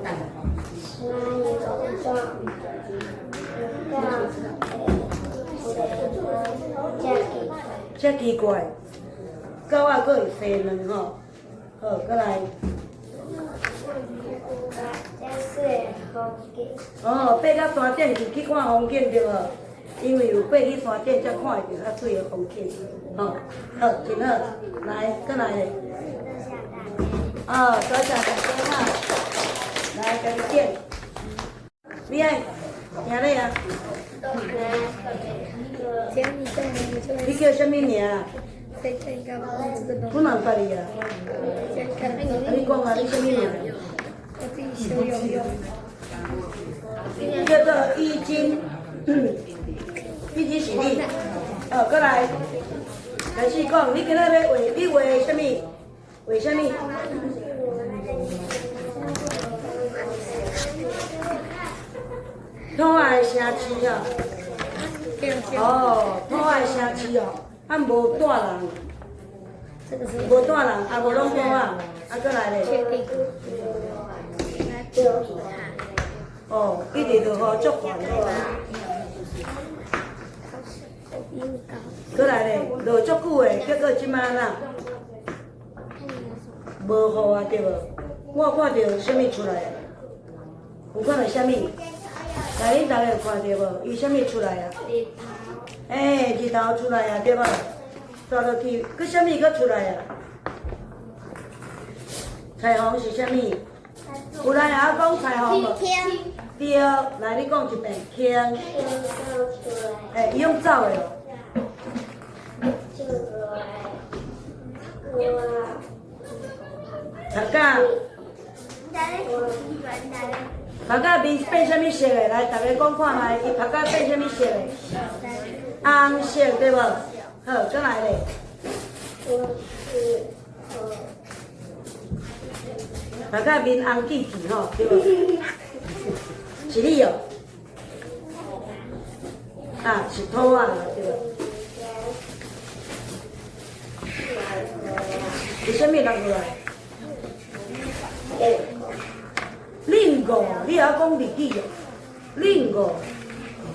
S17: 仔，有狗會生卵，遮奇怪。
S1: 遮奇怪，狗仔閣會生卵吼？好，閣來。
S17: 遮媠的風景。
S1: 哦，爬到山頂去去看風景對無？因為有爬去山頂，才看會著較媠的風景。吼，好，真好，來，閣來咧。哦，多謝大家哈。來，家己點。你愛聽咧啊？你叫啥物名？阮嘛毋捌你啊。啊，你講啊，你啥物名？叫做易經，易經是你。哦，閣來，開始講，你今仔欲畫，你畫啥物？畫啥物？土仔的城市哦。哦，土仔的城市哦，啊無住人，無住人，啊無攏土仔，啊閣來咧。哦，一直落雨足懸的。閣來咧，落足久的，結果這擺哪？無雨啊，對無？我有看著啥物出來啊？有看著啥物？來，恁逐个有看著無？伊啥物出來啊？欸，日頭出來啊，對無？煞落去，閣啥物閣出來啊？彩虹是啥物？有人會曉講彩虹無？對，來你講一遍，輕。欸，伊用走的哦。頭家，頭家面變啥物色的？來，逐家講看覓，伊頭家變啥物色的？紅色對無？好，閣來咧。頭家面紅記記吼，對無？是你哦。啊，是兔仔對無？是啥物落落来？冷五，你会晓讲日语哦？冷五，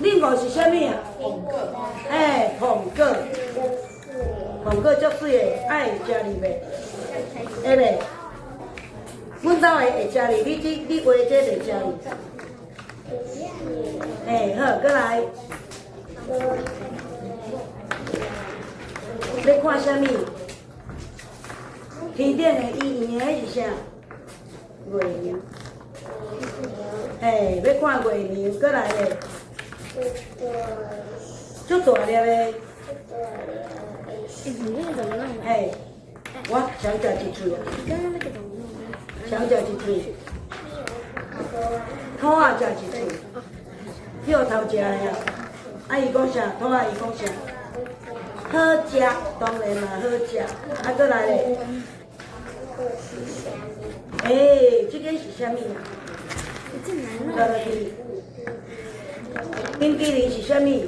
S1: 冷五是啥物啊？欸，苹果，苹果足媠的，爱食哩袂？会袂？阮兜的会食哩，你这你画这袂食哩？欸，好，阁来。欲看啥物？天顶的圆圆的彼是啥？月娘。嘿，欲看月娘，阁来咧。足大粒的。嘿，我想食一喙啊。想食一喙。兔仔食一喙，去予偷食的啊！啊，伊讲啥？兔仔伊讲啥？好食，当然嘛好食。啊，阁来咧。欸，这个是啥物啊？落落去。冰淇淋是啥物？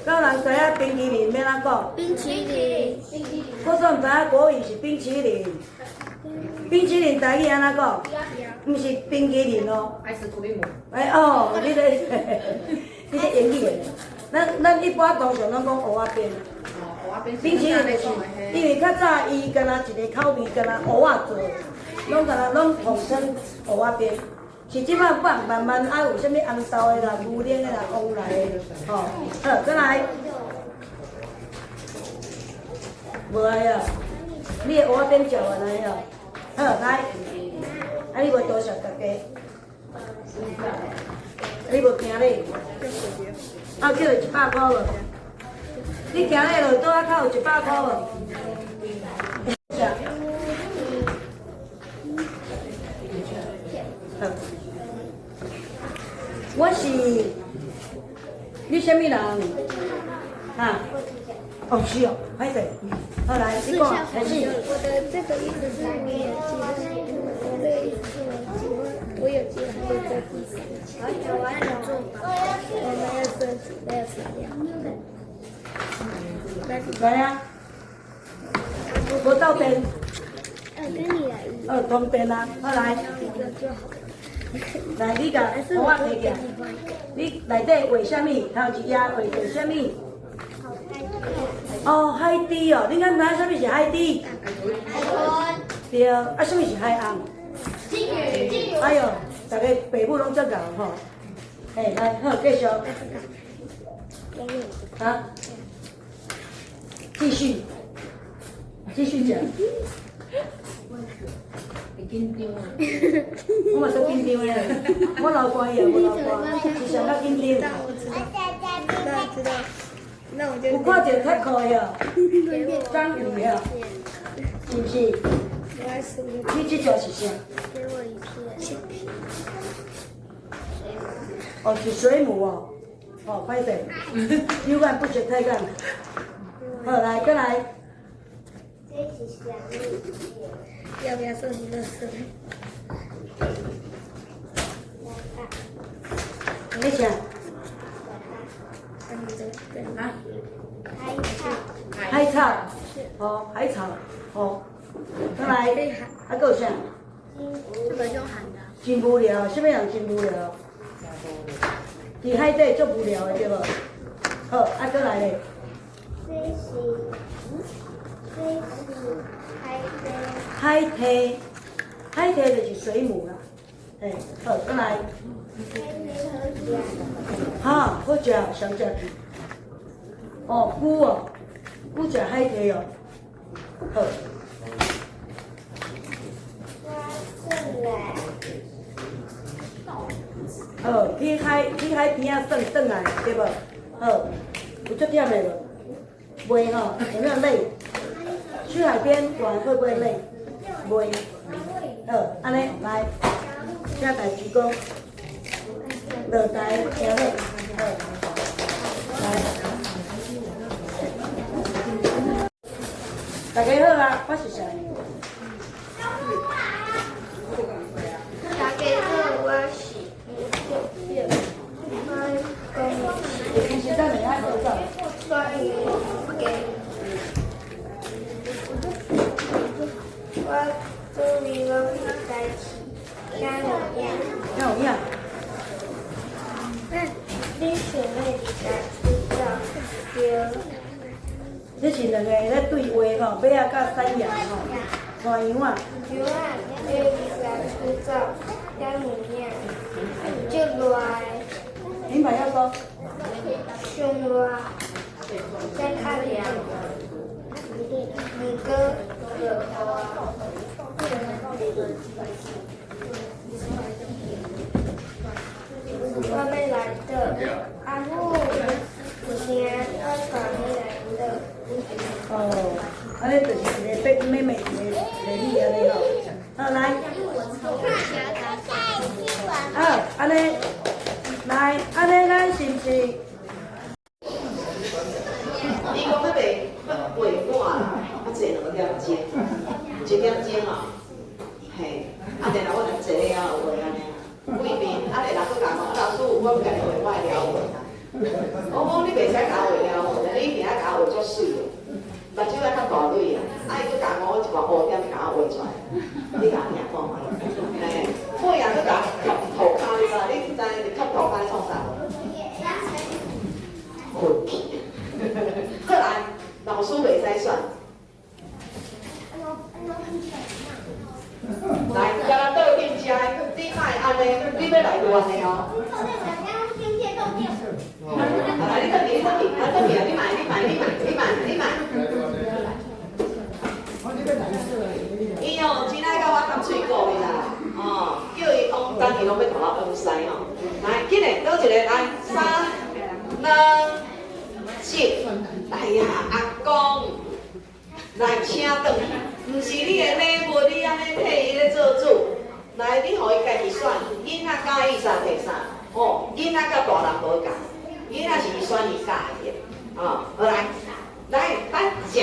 S1: 敢有人知影冰淇淋欲按怎讲？
S19: 冰淇淋。
S1: 我煞毋知影国语是冰淇淋。冰淇淋台语按怎讲？毋是冰淇淋哦。哎哦，你这你这英语的。咱一般通常攏讲芋仔边。冰淇淋就是，因为较早伊敢若一个口味，敢若芋仔做的，攏敢若攏统称芋仔边。是这摆慢慢慢啊有啥物红豆的啦、牛奶的啦、旺来的，吼，好，阁来。无爱啊，你的芋仔边食完啊哟，好来，啊你无多谢大家，你无惊咧？啊，叫伊100箍无？你行咧落倒仔口有100箍无？好，我是你啥物人？哈？哦，是哦，歹势。好来，你讲，开始。
S19: 我的这个意思是你有机会，这个意思是我机会，我有机会做第三期。做吧，我们要设计，没有材料。
S1: 来啊！无斗电。
S19: 跟你来。
S1: 通电啊！好来。来，你共我提起来。你内底画啥物？头一页画著啥物？哦，海猪哦，你敢知影啥物是海猪？对，啊，啥物是海翁？哎哟，逐个爸母攏遮𠢕吼。嘿，来，好，继续。啊？继续，继续讲。
S18: 会紧张啊！
S1: 我嘛足紧张的，我流汗也无流汗，是上较紧张。有看到较酷的哦，章鱼哦，是毋是？你这只是啥？哦，是水母哦，哦，歹势，有眼不识泰山。好，来，阁来。
S17: 这是啥物？
S19: 要不要送你垃圾？
S1: 你啥？
S19: 啊？
S1: 海草。哦，海草，哦，阁来，啊，阁有啥？
S19: 这个就喊的。
S1: 真无聊，啥物人真无聊？伫海底足无聊的对无？好，啊，阁来咧。
S17: 这是海底。
S1: 海堤，海堤就是水母啦。嘿，好，阁来。哈，好食，上食去。哦，龟哦，龟食海堤哦。好。好，去海边仔耍轉來，對無？好，有足忝的無？袂吼，有沒有累？去海邊玩會不會累？袂。好，按呢來，請大鞠躬，落台行好，好，來，大家好啦，我是誰？
S19: 大家好，我是吳秀秀，我講
S1: 其實咱會愛合作。
S19: 我準備講代誌，敢有影？
S1: 敢有影？
S19: 你想欲離家出走？對。
S1: 這是兩个咧對話吼，馬仔佮山羊吼，山羊仔。
S19: 羊仔欲離家出走，敢有影？足熱的。
S1: 平板要說。
S19: 上熱，才較涼。毋過落雨。我欲來倒，阿母有声，我帶你來倒。
S1: 哦，按呢就是一个妹妹，一个你按呢吼。好，來。好，按呢，來，按呢，咱是毋是？
S2: 伊講欲賣欲畫滿啦，啊坐兩點鐘，一點鐘哦，嘿，啊然後我來坐了後畫按呢，規邊，啊然後閣共講，老師，我欲共你畫我的鳥畫啦。我講你袂使共我畫鳥畫，你一定愛共我畫足媠的，目睭愛較大蕊啊，啊伊閣共我一寡烏點共我畫出來，你共我聽看覓？嘿，尾仔閣共吸塗跤，你知？你知吸塗跤咧創啥無？困去。好來，老師袂使選。來，敢若倒轉遮，你莫按呢，你欲來亂的哦。來，你轉去，你轉去，來轉去啊！你莫，你莫，你莫，你莫，你莫。伊哦，真愛共我含喙鼓的啦，哦，叫伊講，等伊攏欲予我往西吼。來，緊嘞，倒一個來，三、兩、一，來呀，阿公，來請轉去，毋是你的禮物，你按呢替伊咧做主。來，你予伊家己選，囡仔佮意啥提啥，吼，囡仔佮大人無仝，囡仔是伊選伊佮意的，哦，好來，來，咱食，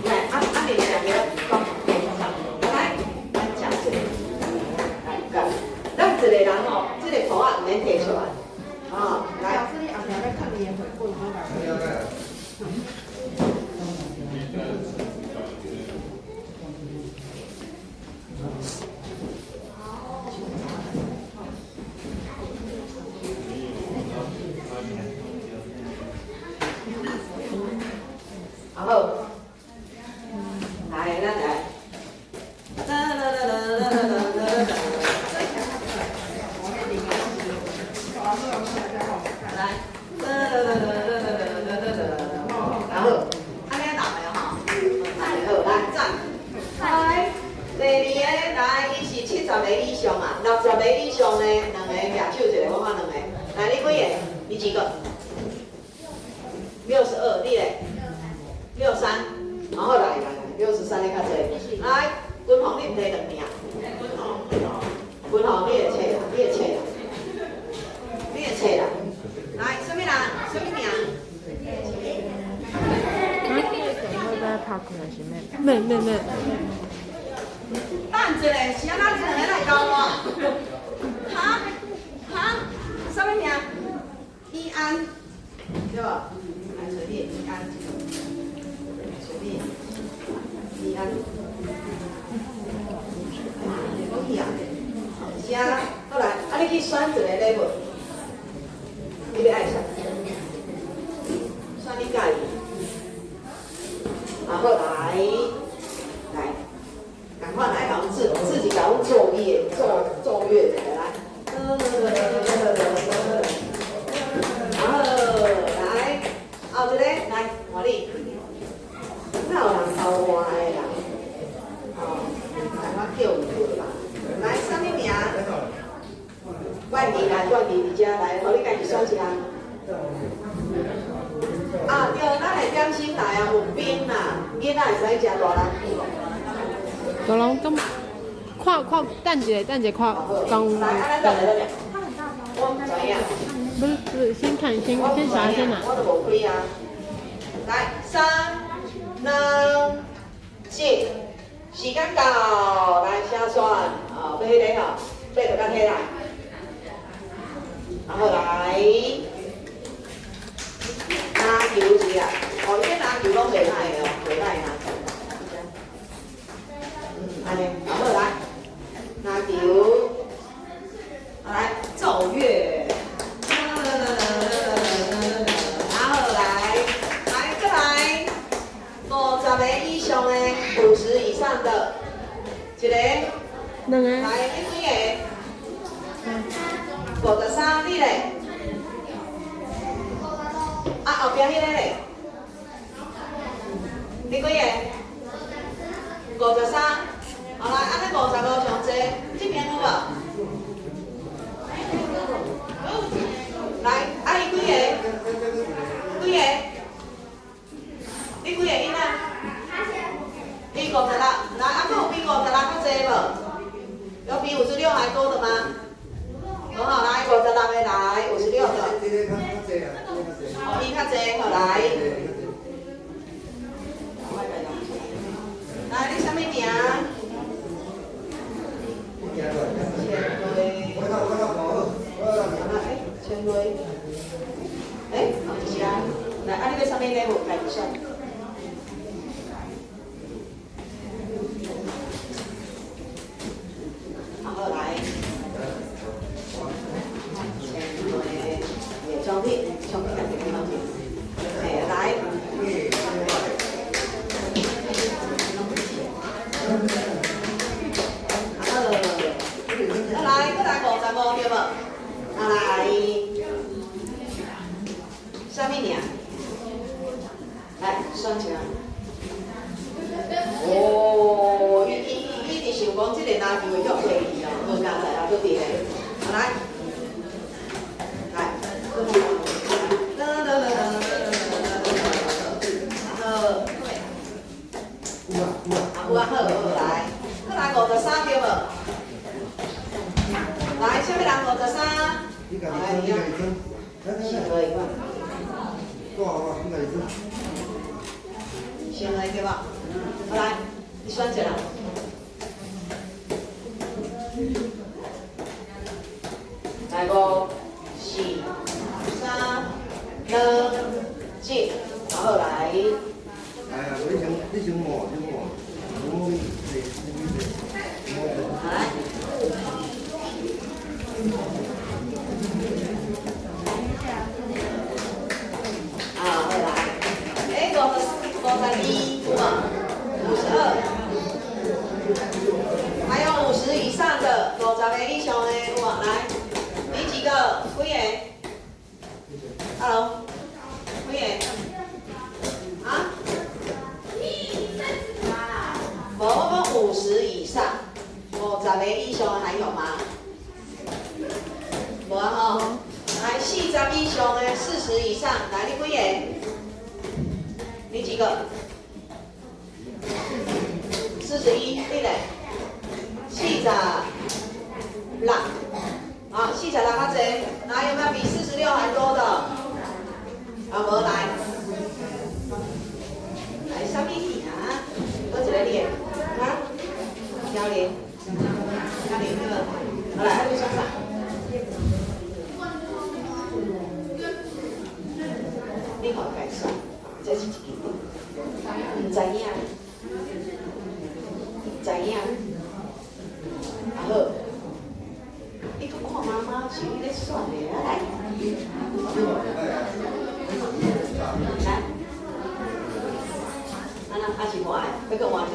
S2: 來，啊啊，你食袂講，來，咱食一個，來，咱一個人吼，這個簿仔毋免提出來，哦，來。
S6: 老師，你後壁欲看伊的繪本，我來。
S2: 好，來，咱來。來，好，按呢沓的吼，來好，來讚。來，第二个來，伊是70个以上啊，60个以上呢，兩个舉手一下，我看兩個。來，你幾個？你幾個？62，你咧？63，然後來來來，63你較濟。來，君宏你毋摕兩名？君宏你會揣啦，你會揣啦，你會揣啦。來，啥物人？啥物名？
S12: 妹妹妹。
S2: 等一下，是按怎你兩個來交我？哈？哈？啥物名？依安，對無？來找你，依安。找你，依安。講去啊？是啊，好來，啊你去選一個禮物，你欲愛啥？選你佮意。啊好，來，來，趕快來，共阮自己共阮作業，作業一下來。然後來，後一個來，換你。哪有人偷換的啦？哦，來我叫伊過啦。來，啥物名？冠迪来，冠迪伫遮来，予你家己选一项。啊，对，咱的点心来啊，有冰啦，囡仔会使食大人。
S12: 大人咁看看，等一下，等一下看，讲。
S2: 来，啊，咱再来这边。我毋知影。
S12: 不是不是，先看，先先小孩先拿。
S2: 我都无开啊。来，三、两、一，时间到，来写选，哦，欲彼个吼，欲就共提来。然后来，篮球是啊，哦，伊这篮球拢袂歹哦，袂歹哈。按呢，好来，篮球，来奏乐。然后来，来过来，50个以上的，50以上的，一个，
S12: 两个，
S2: 来，你几个？53，你咧？啊，后壁彼个咧？你几个？53，好来，按呢55上济，这边有无？来，啊伊几个？几个？你几个囡仔？伊56，来，啊，阁有比56较济无？有比56还多的吗？很好，来56个来，56个。哦，伊较济，好来。来，你啥物名？千瑞。哎，是啊。来，啊，你欲啥物礼物？家己选。好，来。千瑞，奖品，奖品家己去拿去。嘿，来。好，来，阁来55对无？啊来，啥物名？来，选一下。哦，伊伊伊一直想讲这个篮球会足便宜哦，无加在啊，足伫咧。来，来，好，有啊，好，来，阁来53对无？来，啥物人53？来，你啊。先来，先来对吧？好来，你选一个。来5、4、3、2、1，好来。
S5: 哎呀，你先摸，先摸，摸你摸。
S2: 来。啊，好来。哎，52有无？52，还有50以上的，50个以上的有无？来，你几个？几个？Hello，几个？啊？无，我讲50以上，50个以上的还有吗？无啊吼。来，40以上的，40以上，来，你几个？你几个？41，你咧？46，啊，46较济，来，有没有比46还多的？啊，无来。来，啥物名？佫一个你的，啊？小林，小林对无？好来，啊你选啥？你互伊选，这是一支，毋知影，知影。啊好，你阁看妈妈是你咧选的啊，来，来，啊那啊是无爱，欲阁换一个。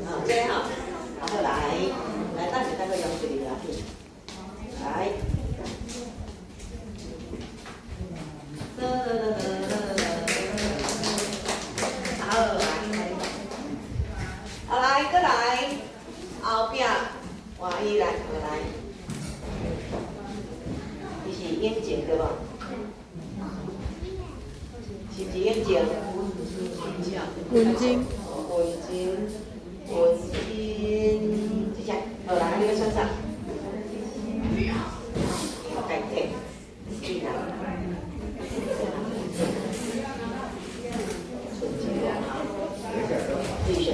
S2: 啊，这个吼，啊好来，来等下等阁用一个来。来。好，来，好来，阁来，后壁换伊来，来，
S15: 來，伊是眼鏡對無？是毋是眼鏡？
S20: 文晶。
S15: 文晶，文晶，這隻，好來，你欲選啥？來摕，進來。自己選。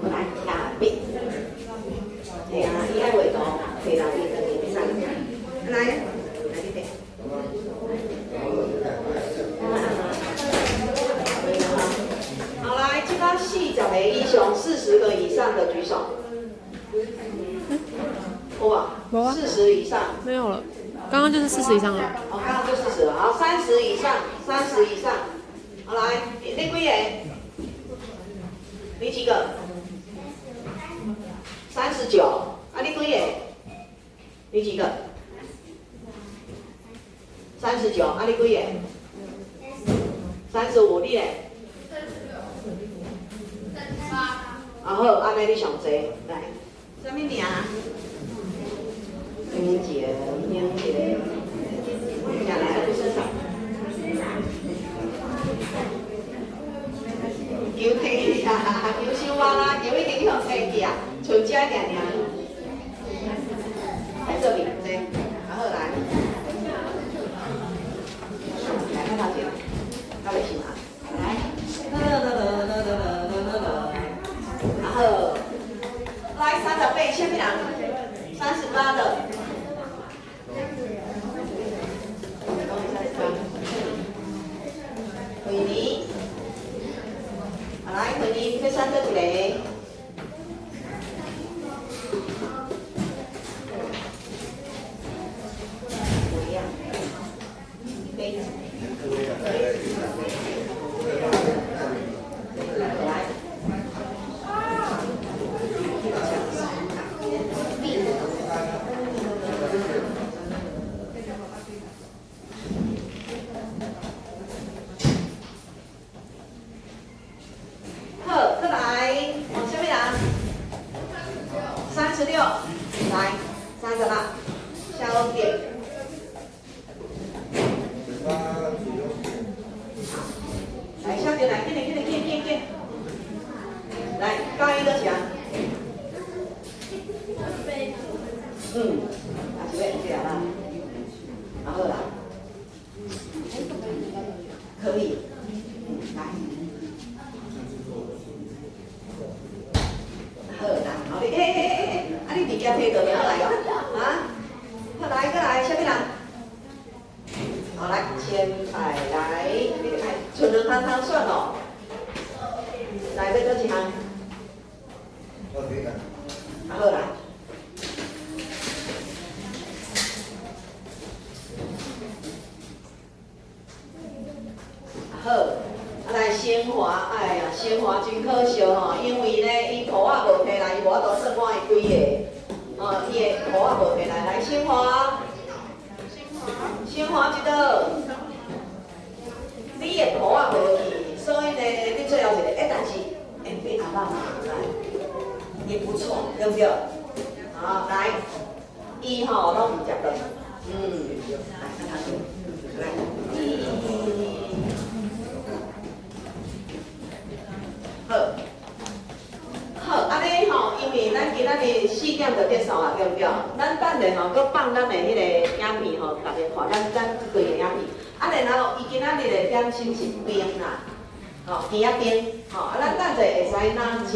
S15: 來拿筆，對啊，伊愛畫圖，摕蠟筆轉去，來，來你摕。好，來，這個40個以上，40個以上的舉手。有無？40以上。
S20: 沒有了，剛剛就是40以上了。
S15: 哦，剛剛就40了。好，30以上，30以上。好，來，你幾個？你幾個？39。啊，你幾個？你幾個？39。啊，你幾個？35。你咧？38。啊好，按呢你上濟，來。啥物名？英杰，英杰，來來，你身上。球摕去啊，球收啊啦，球已經予摕去啊，剩這爾爾。來這邊，這，啊好來。來看頭前，到尾是嘛？來，然後，來38，啥物人？38的。慧妮，來，慧妮，你欲選佗一個？來。好，過來，往啥物人？36，來，36，小杰。來，小杰來，緊來，緊來，緊緊緊。來，佮意佗一項？嗯，也是欲對啦。啊好啦，可以，來。好啦，好你，欸，啊你物件摕倒來哦，啊？好來，過來，啥物人？好來，前排來，你愛剩兩項通選哦。來，欲佗一項？啊好來。好，啊來升華，哎呀，升華真可惜吼，因為呢，伊簿仔無提來，伊無法度算我的幾個，哦，伊的簿仔無提來，來升華，升華這道，你的簿仔無去，所以呢，你最後一個，欸，但是，欸，比阿爸嘛，來，也不錯，對不對？好，來，伊吼攏毋食飯，嗯，來，看他，來，好，好，按呢吼，因為咱今仔日4點就結束啊，對毋對？咱等下吼，閣放咱的彼個影片吼，逐家看，咱這幾個影片。啊，然後伊今仔日的點心是冰啦，吼，枝仔冰，吼，啊，咱等下會使拿食，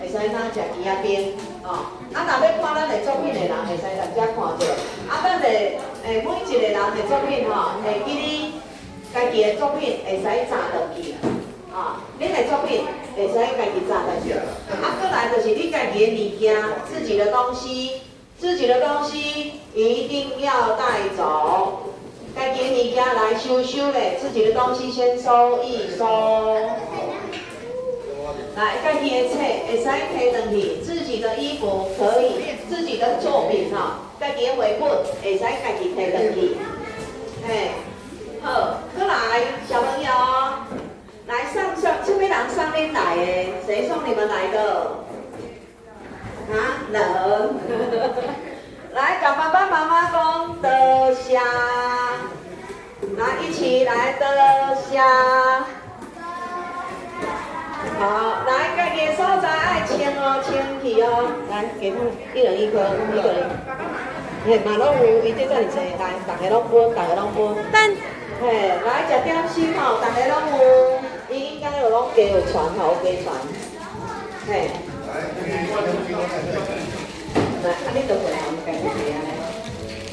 S15: 會使拿食枝仔冰，吼。啊，若欲看咱的作品的人，會使來遮看著。啊，等下，欸，每一個人的作品吼，會記你家己的作品會使紮轉去。啊，恁的作品會使家己紮轉去。啊，閣來就是你家己的物件，自己的東西，自己的東西一定要帶走。家己的物件來收收咧，自己的東西先收一收。來，家己的冊會使提轉去，自己的衣服可以，自己的作品吼，家己的繪本會使家己提轉去。嘿，好，閣來小朋友。來上上，啥物人？人送恁来的？谁送你们来的？啊，人。来，共爸爸妈妈讲多谢。来，一起来多谢。好，来，家己的所在爱清哦，清气哦。来，给他们一人一颗，一个人。嘿，嘛拢有，伊这遮尔济，来，逐家拢分，逐家拢分。嘿，来食点心吼，逐家拢有，伊应该有拢加有传吼，有加传。嘿。来，啊，你倒过来，我们家己坐按呢。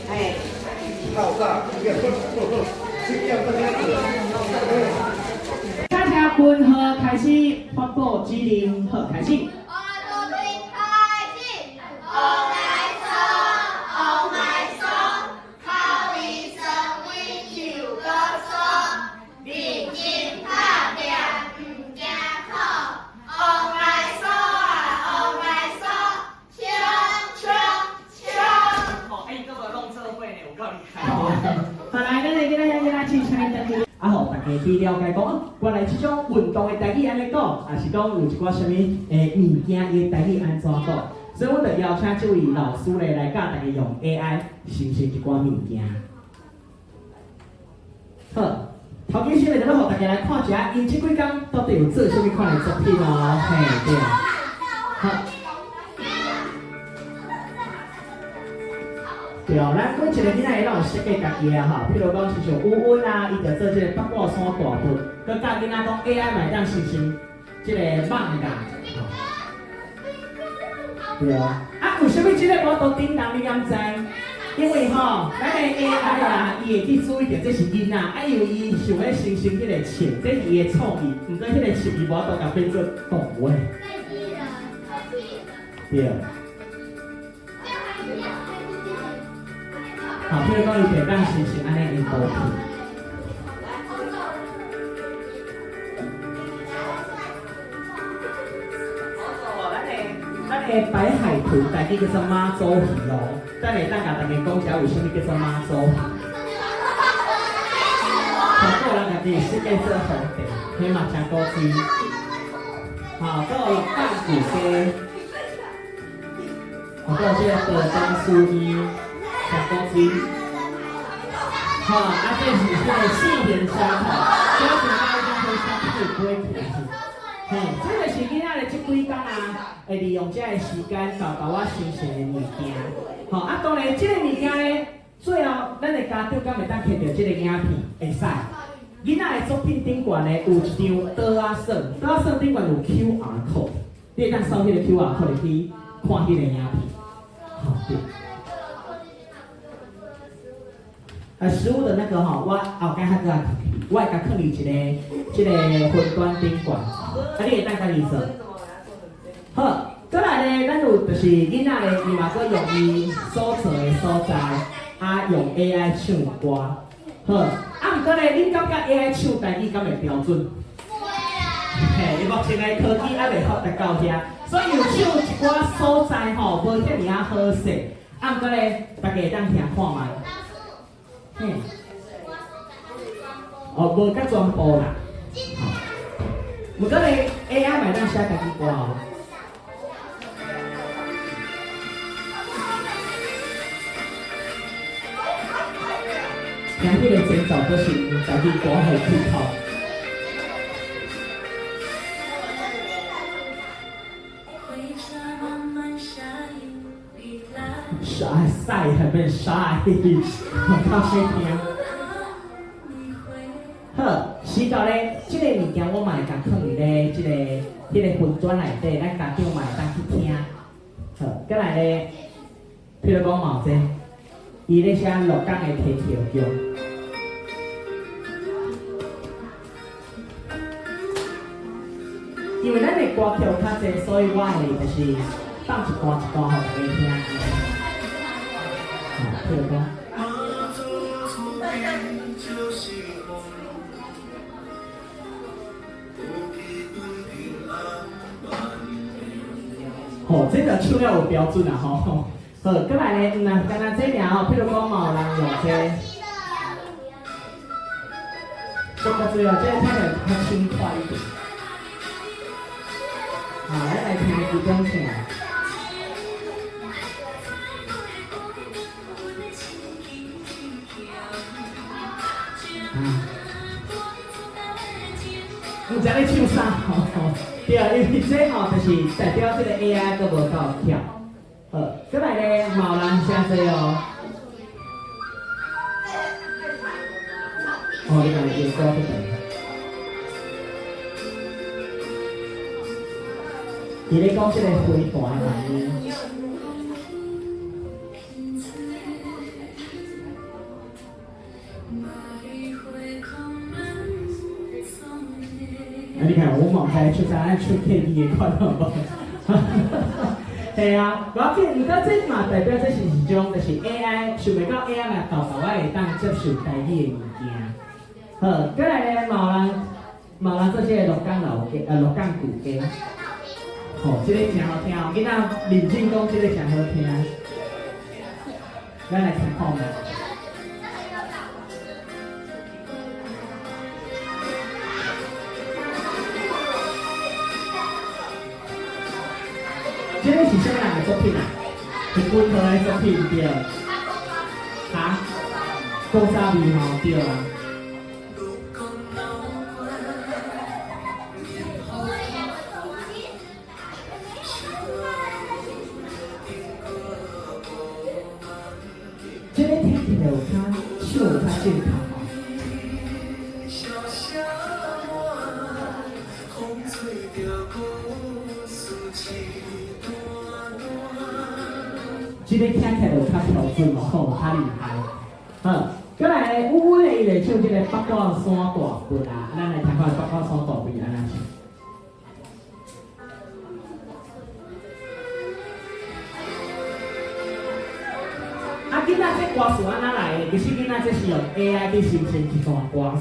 S15: 嘿。
S9: 大家分号开始发布指令，好，开始。啊，予大家去了解讲，原来這種運動的台語按呢講，抑是講有一寡啥物物件伊的台語按怎講，所以我就邀請這位老師咧來教大家用 AI 生成一寡物件。好，頭先先咧就欲予大家來看一下，𪜶這幾工到底有做啥物款的作品哦，嘿，對。好。對，咱每一个囡仔會攏有設計家己的吼，譬如講親像烏溫啊，伊就做這個八卦山大佛，閣教囡仔講 AI 嘛會當生成這個漫畫。對啊，啊，為啥物這个無法度叮當？你敢知？因為吼，咱的 AI 啊，伊會去注意著這是囡仔，啊，因為伊想欲生成彼個笑，這是伊的創意，毋過彼個笑伊無法度共變做動畫。對。好，譬如講，伊會當生成按呢的圖片。咱的白海豚，台語叫做媽祖魚哦。等下等共大家講一下，為啥物叫做媽祖魚？韓國人家己設計做皇帝，彼嘛誠古錐。好，閣有放古雞，好，閣有這個道東書衣。誠古錐，吼，啊，這是這個四弦車頭，這是咱講火車配飞起來是，嘿，這就是囡仔咧這幾工啊，會利用這個時間沓沓仔生成的物件，吼，啊，當然這個物件咧，最後咱的家長敢會當摕著這個影片，會使。囡仔的作品頂懸咧有一張桌仔耍，桌仔耍頂懸有 QR code，你會當掃彼個 QR code 去看彼個影片，吼，對。食物的那個吼，我後蓋較閣來，我會共囥佇一个這個雲端頂懸，啊，你會當家己做。好，閣來咧，咱有就是囡仔咧，伊嘛閣用伊所做的所在，啊，用 AI 唱歌。好，啊，毋過咧，恁感覺 AI 唱台語敢會標準？嘿，伊目前的科技猶未發達到遐，所以有唱一寡所在吼，無遐爾仔好勢。啊，毋過咧，大家會當聽看覓。嘿，哦，無較全部啦，吼。毋過咧，AI 嘛會當寫家己歌哦。聽彼個前奏，閣是用台語歌予開口。晒晒還變曬，較好聽。好，時到咧，這個物件我嘛會共囥佇咧，這個、彼個雲端內底，咱家長嘛會當去聽。好，閣來咧，譬如講嘛有這，伊咧寫鹿港的天橋橋。因為咱的歌曲較濟，所以我會就是放一段一段予大家聽。好，譬如講。吼，這就唱了有標準啊！吼，好，閣來咧，毋若干焦這爾吼，譬如講嘛有人用這個，這較濟啊，這個聽起來較輕快一點。好，咱來聽幾點唱。啊，毋知咧唱啥吼？對，因為這吼就是代表這個 AI 閣無夠巧。好，閣來咧，嘛有人寫這哦。哦，你家己歌出來。伊咧講這個飛彈的原因。啊，你看我嘛毋知唱啥，咱唱 KTV 的款好無？嘿啊，無要緊，毋過這嘛代表這是一種，就是 AI 想袂到 AI 嘛豆豆仔會當接受台語的物件。好，閣來咧，嘛有人嘛有人做這個鹿港老街，鹿港舊街。吼，這個誠好聽哦，囡仔認真講，這個誠好聽。咱來聽看覓。這個是啥物人的作品啊？是軍哥的作品對。哈？古早味吼對啊。這個聽起來有較唱有較正確吼。這個聽起來有較標準哦，吼，較厲害。好，閣來阮阮的伊咧唱這個北港山大佛啊，咱來聽看北港山大佛按怎唱。啊，囡仔這歌詞按怎來的？其實囡仔這是用 AI 去生成一段歌詞。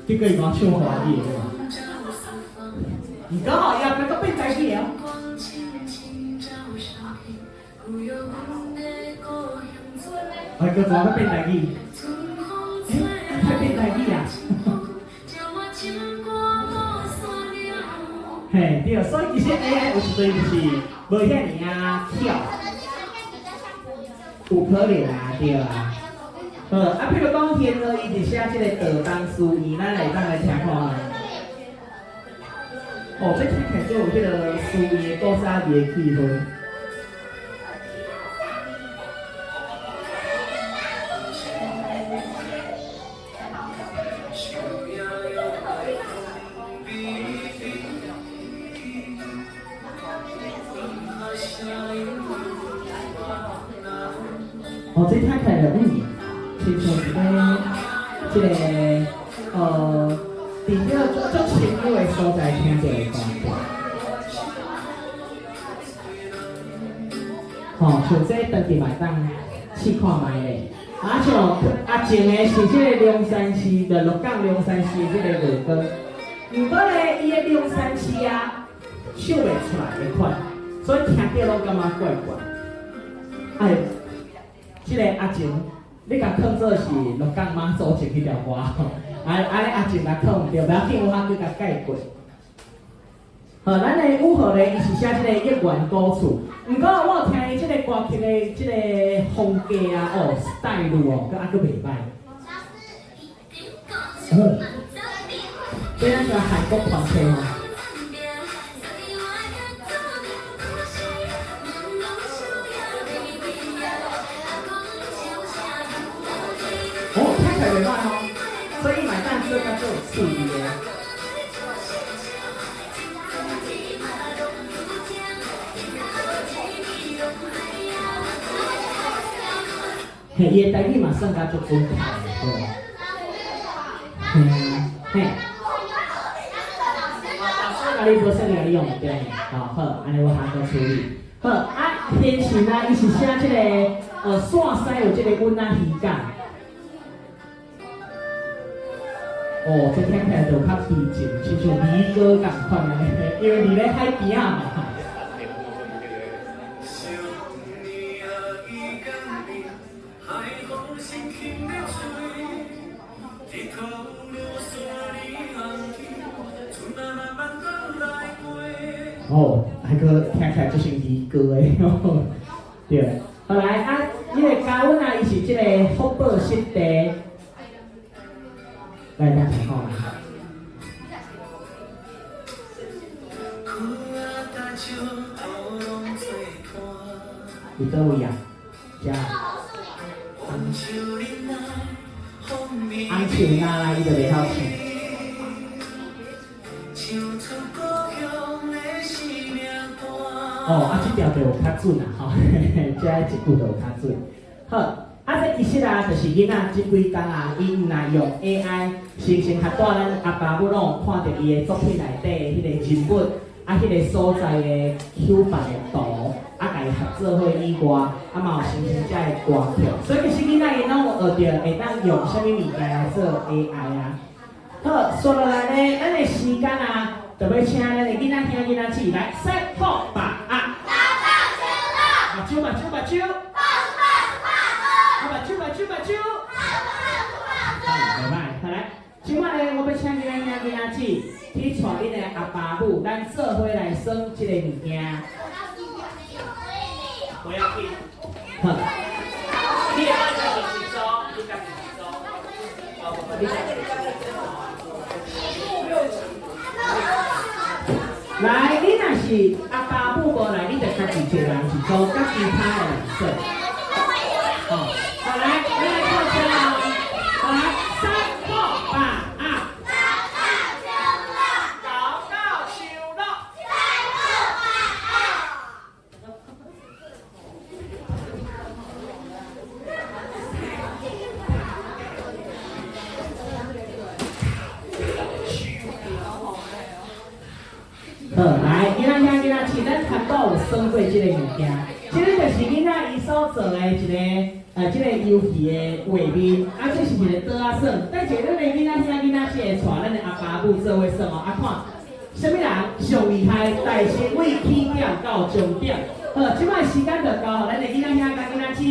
S9: 結果伊講唱華語的對吧？毋過吼，伊後壁閣變台語的哦。哎，閣怎閣變台語？欸，還變台語啊？嘿，對，所以其實 AI 有時陣就是無遐爾仔巧，有可能啊，對啊。好，啊，譬如講，現在伊佇寫這個道東書院，咱來當來聽看覓。哦，這聽起來就有彼個書院的古早味的氣氛。哦，這聽起來就親像是咧，這個佇這個足清幽的所在聽著的感覺。吼，像這轉去嘛會當試看覓咧。啊，像阿靜的是這個龍山寺，就鹿港龍山寺這個樂歌。毋過咧，伊的龍山寺啊，唱袂出來的款，所以聽著攏感覺怪怪。哎，這個阿靜，你共囥做是鹿港媽祖前彼條歌，啊啊！阿靜若囥毋著，袂要緊，我閣共改過。好，咱的五號咧，伊是寫這個億元古厝。毋過我有聽伊這個歌曲的這個風格啊，哦，style 哦，閣猶閣袂歹。哦，這咱是韓國團體吼。哦，聽起來袂歹吼，所以嘛會當做較做有趣味的。嘿，伊的台語嘛算較足準確的，對。嘿啊，嘿。啊，你無說明你用毋著，吼好，按呢我下閣處理。好，啊，天神啊，伊是寫這個，線西有這個阮仔漁港。哦，這聽起來就較悲情，親像驪歌仝款按呢，因為佇咧海邊仔嘛。哦，還閣聽起來足像兒歌的，對。後來啊，這個嘉文啊，伊是這個福寶濕地，來聽聽看。佇佗位啊？遮。紅樹林來，伊就袂曉唱。哦，啊，這條就有較準啦，吼，這這句就有較準。好，啊，這其實啊，就是囡仔這幾工啊，伊毋若用 AI，生生合帶咱阿爸母攏有看著伊的作品內底彼個人物，啊，彼個所在的 Q 版的圖，啊，共伊合做伙以外，啊，嘛有生成這个歌曲。所以其實囡仔𪜶攏有學著會當用啥物物件來做 AI 啊。好，紲落來呢，咱的時間啊，就欲請咱的囡仔兄囡仔姊來三好把啊。目睭目睭目睭。啊，目睭目睭目睭。袂歹，好來，這擺呢，我欲請囡仔兄囡仔姊去帶恁的阿爸母，咱做伙來耍這个物件。
S10: 不要緊。
S9: 好。
S10: 你會當家己一組，你家己一組。
S9: 來，你若是阿爸母無來，你就家己一個人一組，佮其他的人耍。哦，好來，咱來看這哦。好來，三好八啊。
S10: 九九收落。
S9: 好，來，囡仔兄囡仔姊，咱頭拄有耍過這個物件，這個就是囡仔伊所做的一個這個遊戲的畫面，啊，這是一個桌仔耍，等下咱的囡仔兄囡仔姊會帶咱的阿爸母做伙耍哦，啊，看啥物人上厲害，大先為起點到終點。好，這擺時間就交予咱的囡仔兄佮囡仔姊。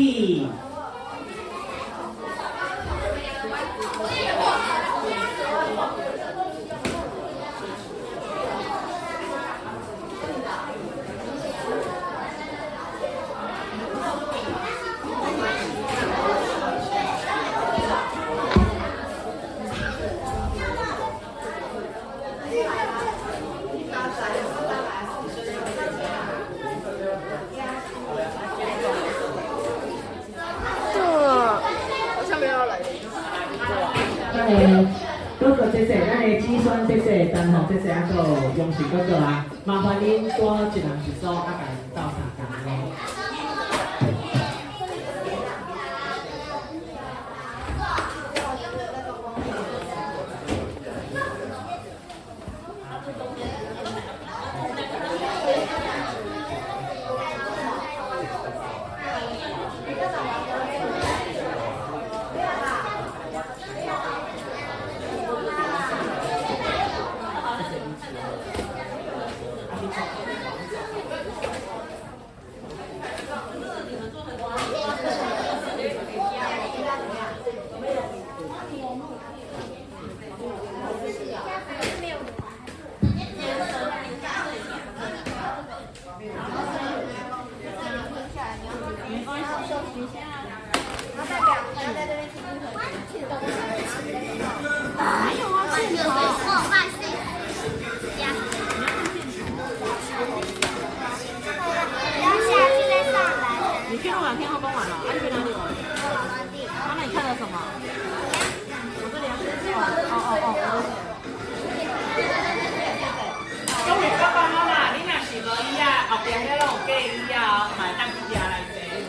S9: 哥哥姐姐，咱的子孫姐姐、同學姐姐，還閣有勇士哥哥啊，麻煩恁多一人一組，啊，共𪜶鬥相共咯。
S10: 各位爸爸媽媽，你若是無椅仔，後壁遐攏有假椅仔哦，嘛會當去遐來坐。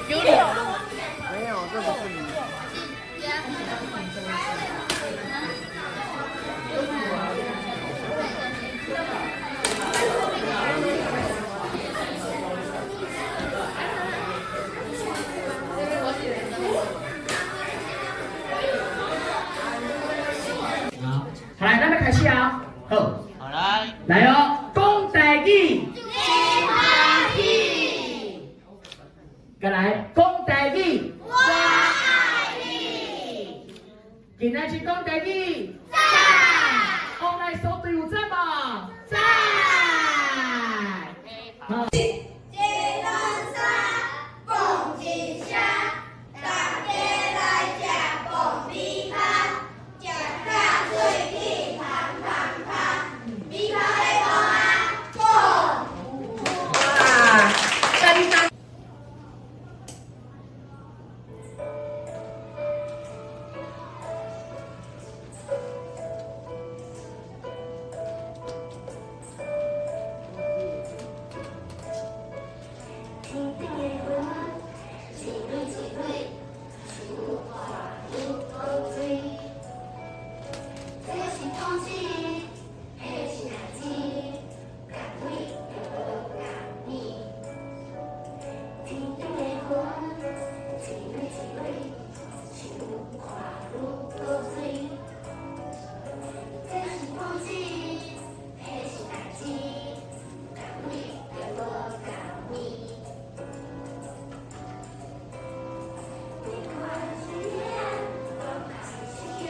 S6: 有脸吗？
S2: 没有，這不是你。
S9: 好，來，咱來開始啊！好。今仔日講台語，讚！往來相對有讚無？讚！好。
S6: 一兩三，蹦一聲，大家來食爆米花，食甲喙齒空空空，米花咧講啊，蹦！
S15: 哇，簡單。
S17: 天頂的雲，一蕊一蕊，像看愈閣水。這是通知，彼是代誌，共你就無共你。天頂的雲，一蕊一蕊，像看愈閣水。這是通知，彼是代誌，共你就無共你。你看是影，我看是影，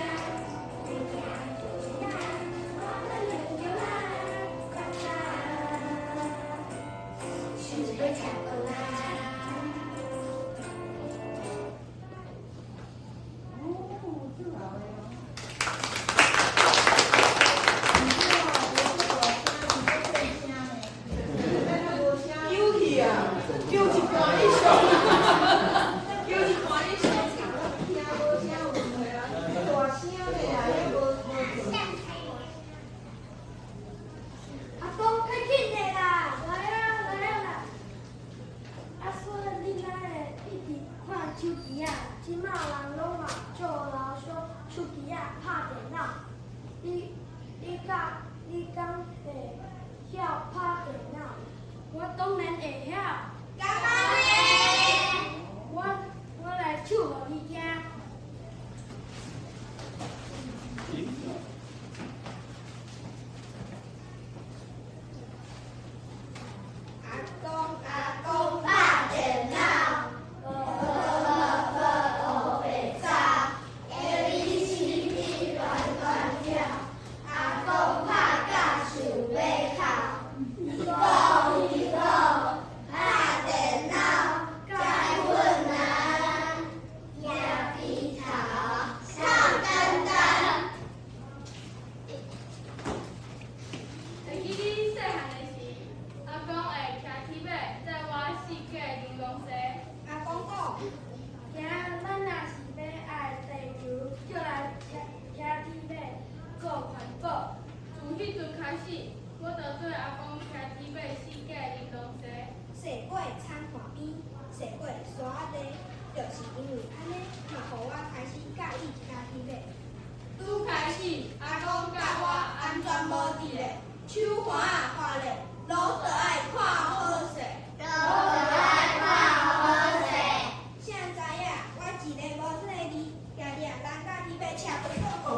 S17: 你行就是咱，我们两个人简单，想欲食饭啊。
S2: 救去啊！救一半以上，救一半以上。聽無聲有會啊，大聲的啊，遐無無。
S19: 阿公，較緊的啦！來啊來啊啦！阿孫，你哪會一直看手機仔？這馬人攏嘛笑老小手機仔拍電腦，你敢會曉拍電腦？我當然會曉。
S6: 敢按呢？
S19: 我來唱予你聽。
S6: 阿公阿公拍電腦，無無無白走，A B C D 亂亂跳，阿公拍甲想欲哭。講伊講，拍電腦解困難，贏鼻頭上簡單。
S21: 會記得細漢的時，阿公會騎鐵馬載我四界遊東西。
S6: 阿公講，
S19: 囝，咱若是欲愛地球，就來騎鐵馬，閣環保。
S21: 自彼陣開始，我就綴阿公騎鐵馬四界遊東西。
S6: 踅過田岸邊，踅過山仔地，就是因為按呢，嘛予我開始佮意騎鐵馬。拄開始，阿公教我安全帽戴咧，手環仔掛咧，路著愛看好勢。路著愛看好勢。誰知影，我一个無注意，定定人佮鐵馬車看到。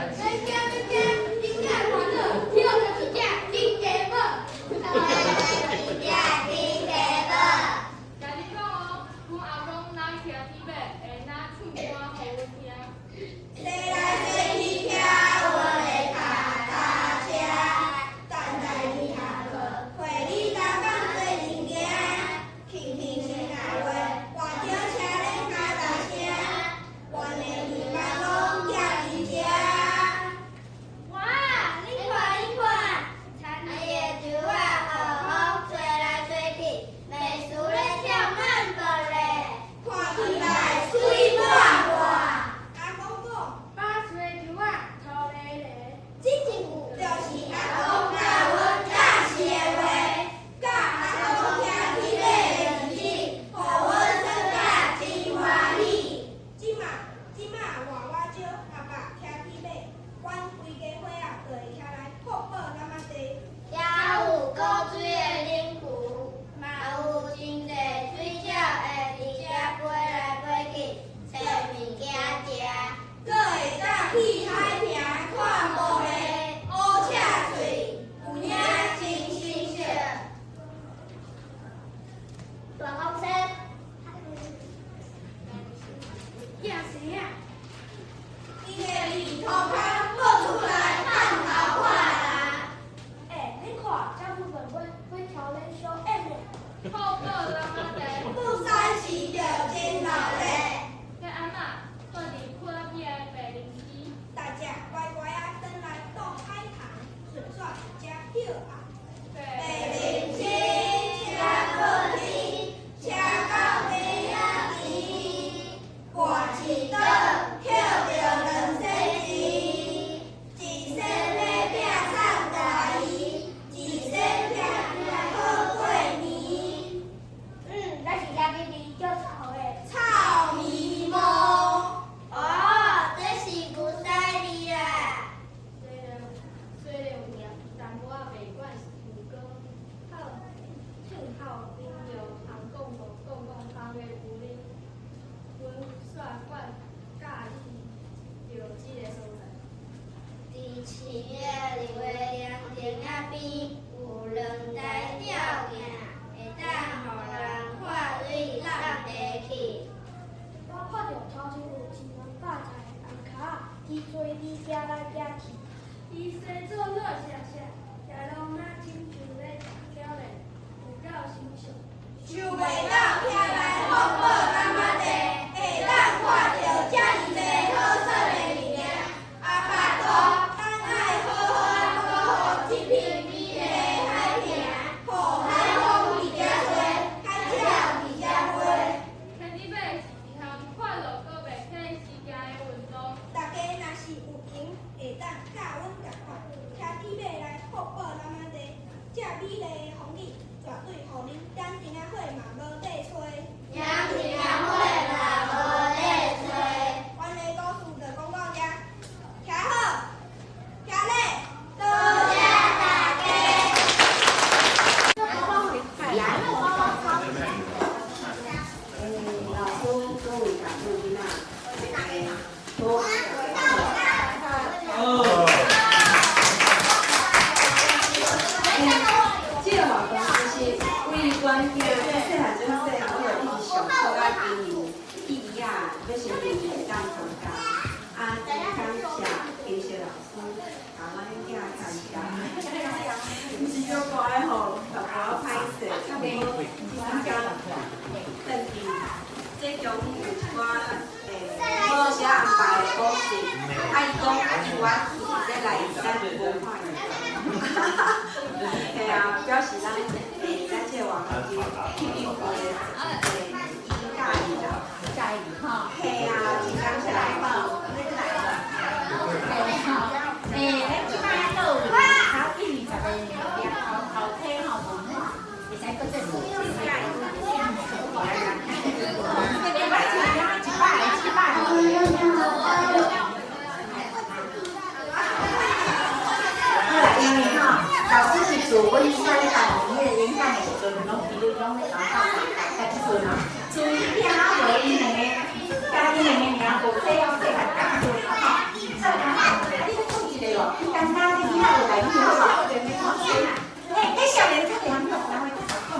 S21: 免驚免驚，恁囝煩惱，跳著一隻金雞母。
S17: 一隻金雞母。
S21: 共你講哦，阮阿公若騎鐵馬，會若唱歌予阮聽。
S6: 踅來踅去騎阮的跤踏車，等待你下課，陪你逐工做陣行，輕輕心內話，跋著車輪跤踏聲，阮的希望攏徛佇這。
S19: 哇，你看你看，田
S17: 的树仔予風吹來吹去，袂輸咧跳慢步咧，
S6: 看起來媠滿滿。阿公講，
S21: 把吹著
S19: 囝生啊。
S6: 伊的耳涂跤蹦出来探头看啦。
S19: 欸，恁看，这部分要调恁小演的。
S21: 好宝人仔地，
S6: 富山市着真闹热。
S21: 这阿嬷住伫阔边的白灵溪。
S6: 大家乖乖仔转来倒海塘，顺煞伫遮歇困。白灵溪车过天，车到边仔墘，跋一倒捡著2仙钱，1仙买饼送大姨，1仙徛来好过年。
S19: 咱是遮去味足臭的。
S6: 臭咪毛。
S17: 哦，这是牛屎味啦。
S21: 虽然有名，淡薄仔袂管是讲好听好朋友通讲无讲讲，空的有恁，阮煞惯佮意著这个所在。
S17: 伫市的绿花凉亭仔边，有两台吊镜，会当予人看水送下去。
S19: 我看著头前有一两百台红跤仔，伫吹伫行来行去。
S21: 伊生做热谢谢，也拢若亲像咧食巧咧，有够形象。
S6: 想袂到徛来福宝柑仔地，会当看著遮尔济好耍的物件。阿爸大，咱爱好好仔保护这片美丽的海坪，予海风伫遮吹，海鸟伫遮飞。
S21: 牵猪马是一项快乐阁袂省时间的运动。
S6: 大家若是有闲，会当佮阮仝款，骑猪马来福宝柑仔地，这美丽的风景绝对予恁点灯仔火嘛无得吹。
S17: 点灯仔火嘛无得吹。
S6: 阮的故事就讲到遮，徛好，徛咧，
S17: 多谢大家。
S15: 老师，各位大母囡仔，好。这个活动其实为阮囝细汉阵细汉，我就一直上课甲经营幼儿仔欲成年会当参加。啊，真感谢金石老师共阮囝参加。毋是小可的吼，淡薄仔歹势，啊，毋过这几工转去，这中有一寡无啥安排的故事，啊，伊讲因我其实这来咱无看伊。嘿啊，表示咱这个活动真吸引伊的伊佮意啦，
S11: 佮意吼。
S15: 嘿啊，真感谢。
S11: 咱这摆阁有头120个念头头体吼文化，会使阁再做。100、100。好啦，因为吼，老师是自阮细汉迄个演讲的时阵，拢一路拢咧讲到到这阵啊，注意听无𪜶两个，佮𪜶两个尔，无细汉细汉讲过吼。再讲啊，你阁讲一个哦，你感觉你囡仔有台语好无？嘿，迄少年较黏咯，人会较少讲。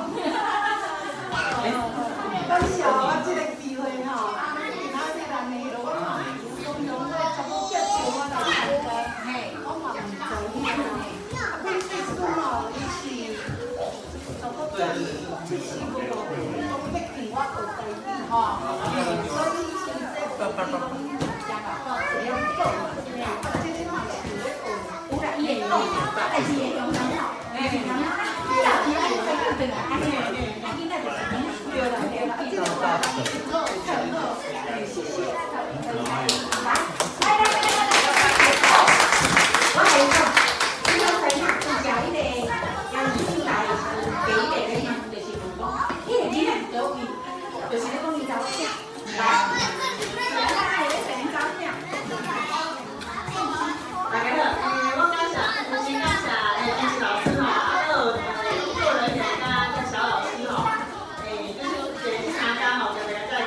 S15: 感谢我这个机会吼，啊，今仔日来呢，我嘛常常咧全部叫我来参加，嘿，我嘛毋知影。啊，阮细孙吼，伊是差不多七四五五，伊讲欲劝我学台语吼，所以是这讲讲，这个嘛是咧学。
S11: 有啦，伊会讲，但是会用人吼，嘿，你老师爱再转转来，啊，囡仔就是囡仔。
S15: 对啦对啦，这个好，好，谢谢。
S11: 来来来来来来，我来讲，你拢知影，有食迄个杨子出来的时阵，第一个咧问就是问讲，彼个囡仔伫佗位，就是咧讲伊查某囝。来，咱爱咧说恁查某囝。
S8: 大家好，我感谢，先感谢金石老师吼，啊，阁有工作人员佮小老师吼，就是这三工吼，特别来遮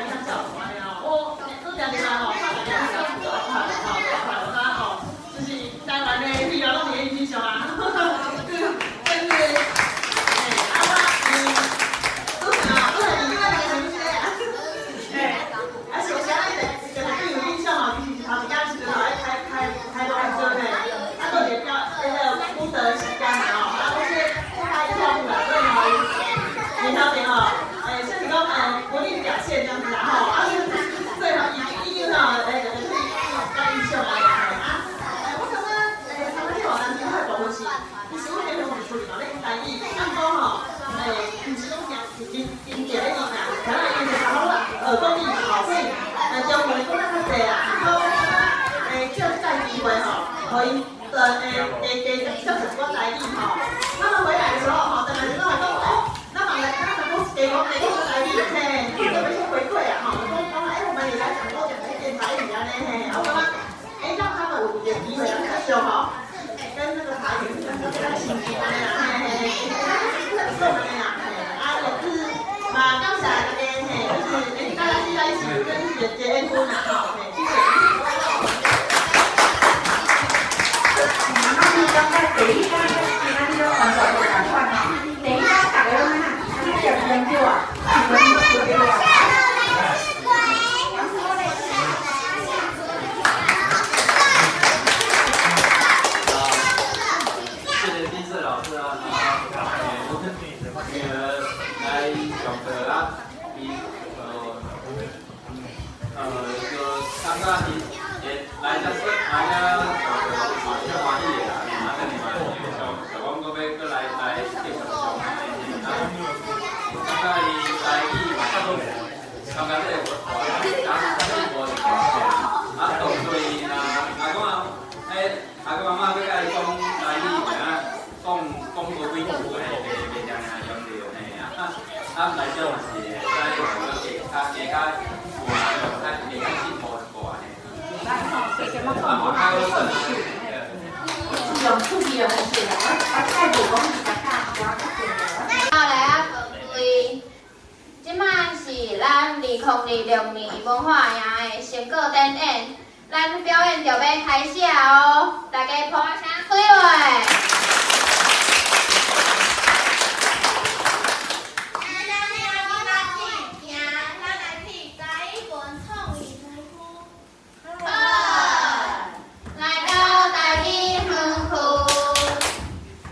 S8: 中文講得較濟啦，不過借這個機會吼，予𪜶加加接觸一寡台語吼。他們回來的時候吼，轉來時攏會講，哦，咱嘛來，咱嘛講加講加講台語，嘿，有一些回饋啊，吼，講講我們也來講多講一點台語按呢，嘿，啊，我感覺，讓他們有一個機會來繼續吼，跟那個台語跟較親近按呢啦，嘿嘿嘿，特別按呢啦，嘿，啊，就是嘛，感謝大家，嘿，就是大家聚在一起，真是一個緣分啦，吼，嘿，謝謝。
S11: 媽媽，你感覺第一工佮今仔日攏完全無仝款吼？第一工逐个攏按怎？按怎食香蕉啊？是無對啊？
S4: 謝謝金色老師啊，我女兒來上課啊，伊就感覺伊會來遮說來遮上課嘛足歡喜的啦，啊，等下嘛想想講閣欲閣來來繼續上按呢，啊，感覺伊台語嘛參加這個活動，啊，參與無是啊，當初伊若阿公啊，阿公阿嬤欲佮伊講台語，啊，講講無幾句，嘿，袂袂定定用著，嘿，啊，啊來遮嘛是會使閣加較加較有較加較進步一寡，嘿。
S11: 來吼，加減仔講，我講是用趣味的方式啦，我態度講是較教我較濟啦。
S18: 好來啊，各位，這擺是咱2026年文化營的成果展演，咱表演就欲開始啊哦，大家拍聲開話。來到台語園區，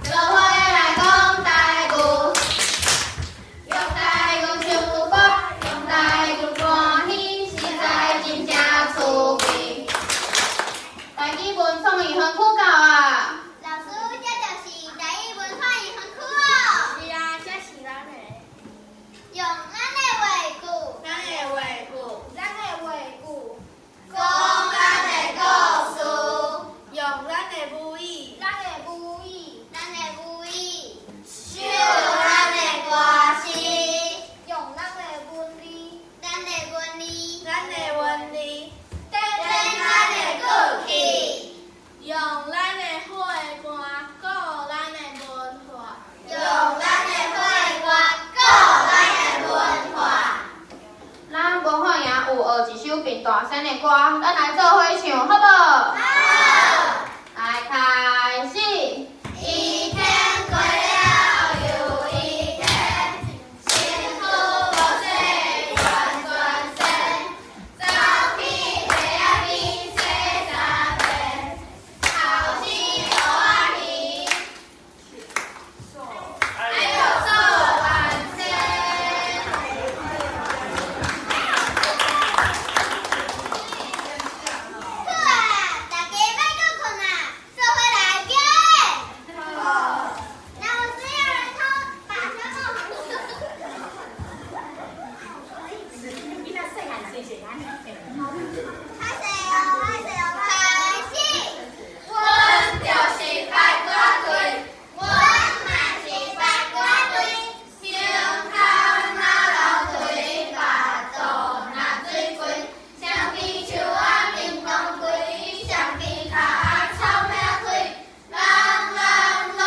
S18: 做伙來講台語，用台語唱歌，用台語歡喜，實在真正趣味。台語文創意園區到啊！
S17: 老師，這就是台語文創意園區哦。
S19: 是啊，這是咱的。
S17: 用咱的話句，
S19: 咱的話句，咱的話句，
S17: 講咱的故事，
S19: 用咱的母語，
S17: 咱的母語，咱的母語，唱咱的歌詞，
S19: 用咱的文字，
S17: 咱的文字，
S19: 咱的文字，
S17: 展咱的過去，
S19: 用咱的火罐，顧咱的文化，
S17: 用咱的火罐，顧咱的文化。
S18: 咱文化營有學一首平大仙的歌，咱來做伙唱，好無？
S17: 好。
S18: 來開始。
S17: 一天過了又一天，辛苦無說完全身，走起地仔邊洗三遍，頭生烏仔魚，還有數萬千。好啊，大家莫閣睏啊，做伙來表演。好。那我是要人偷把小夢。
S11: 囡仔細漢細細按呢。
S17: 開始哦，開始哦，開始。阮就是白鴿隊，阮嘛是白鴿隊，胸口若流唾，腹肚若水滾，雙支手仔叮當開，雙支跤仔臭命開，人人攏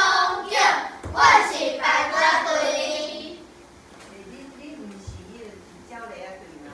S17: 叫阮是白鴿隊。
S16: 你毋是彼個鳥螺仔隊嗎？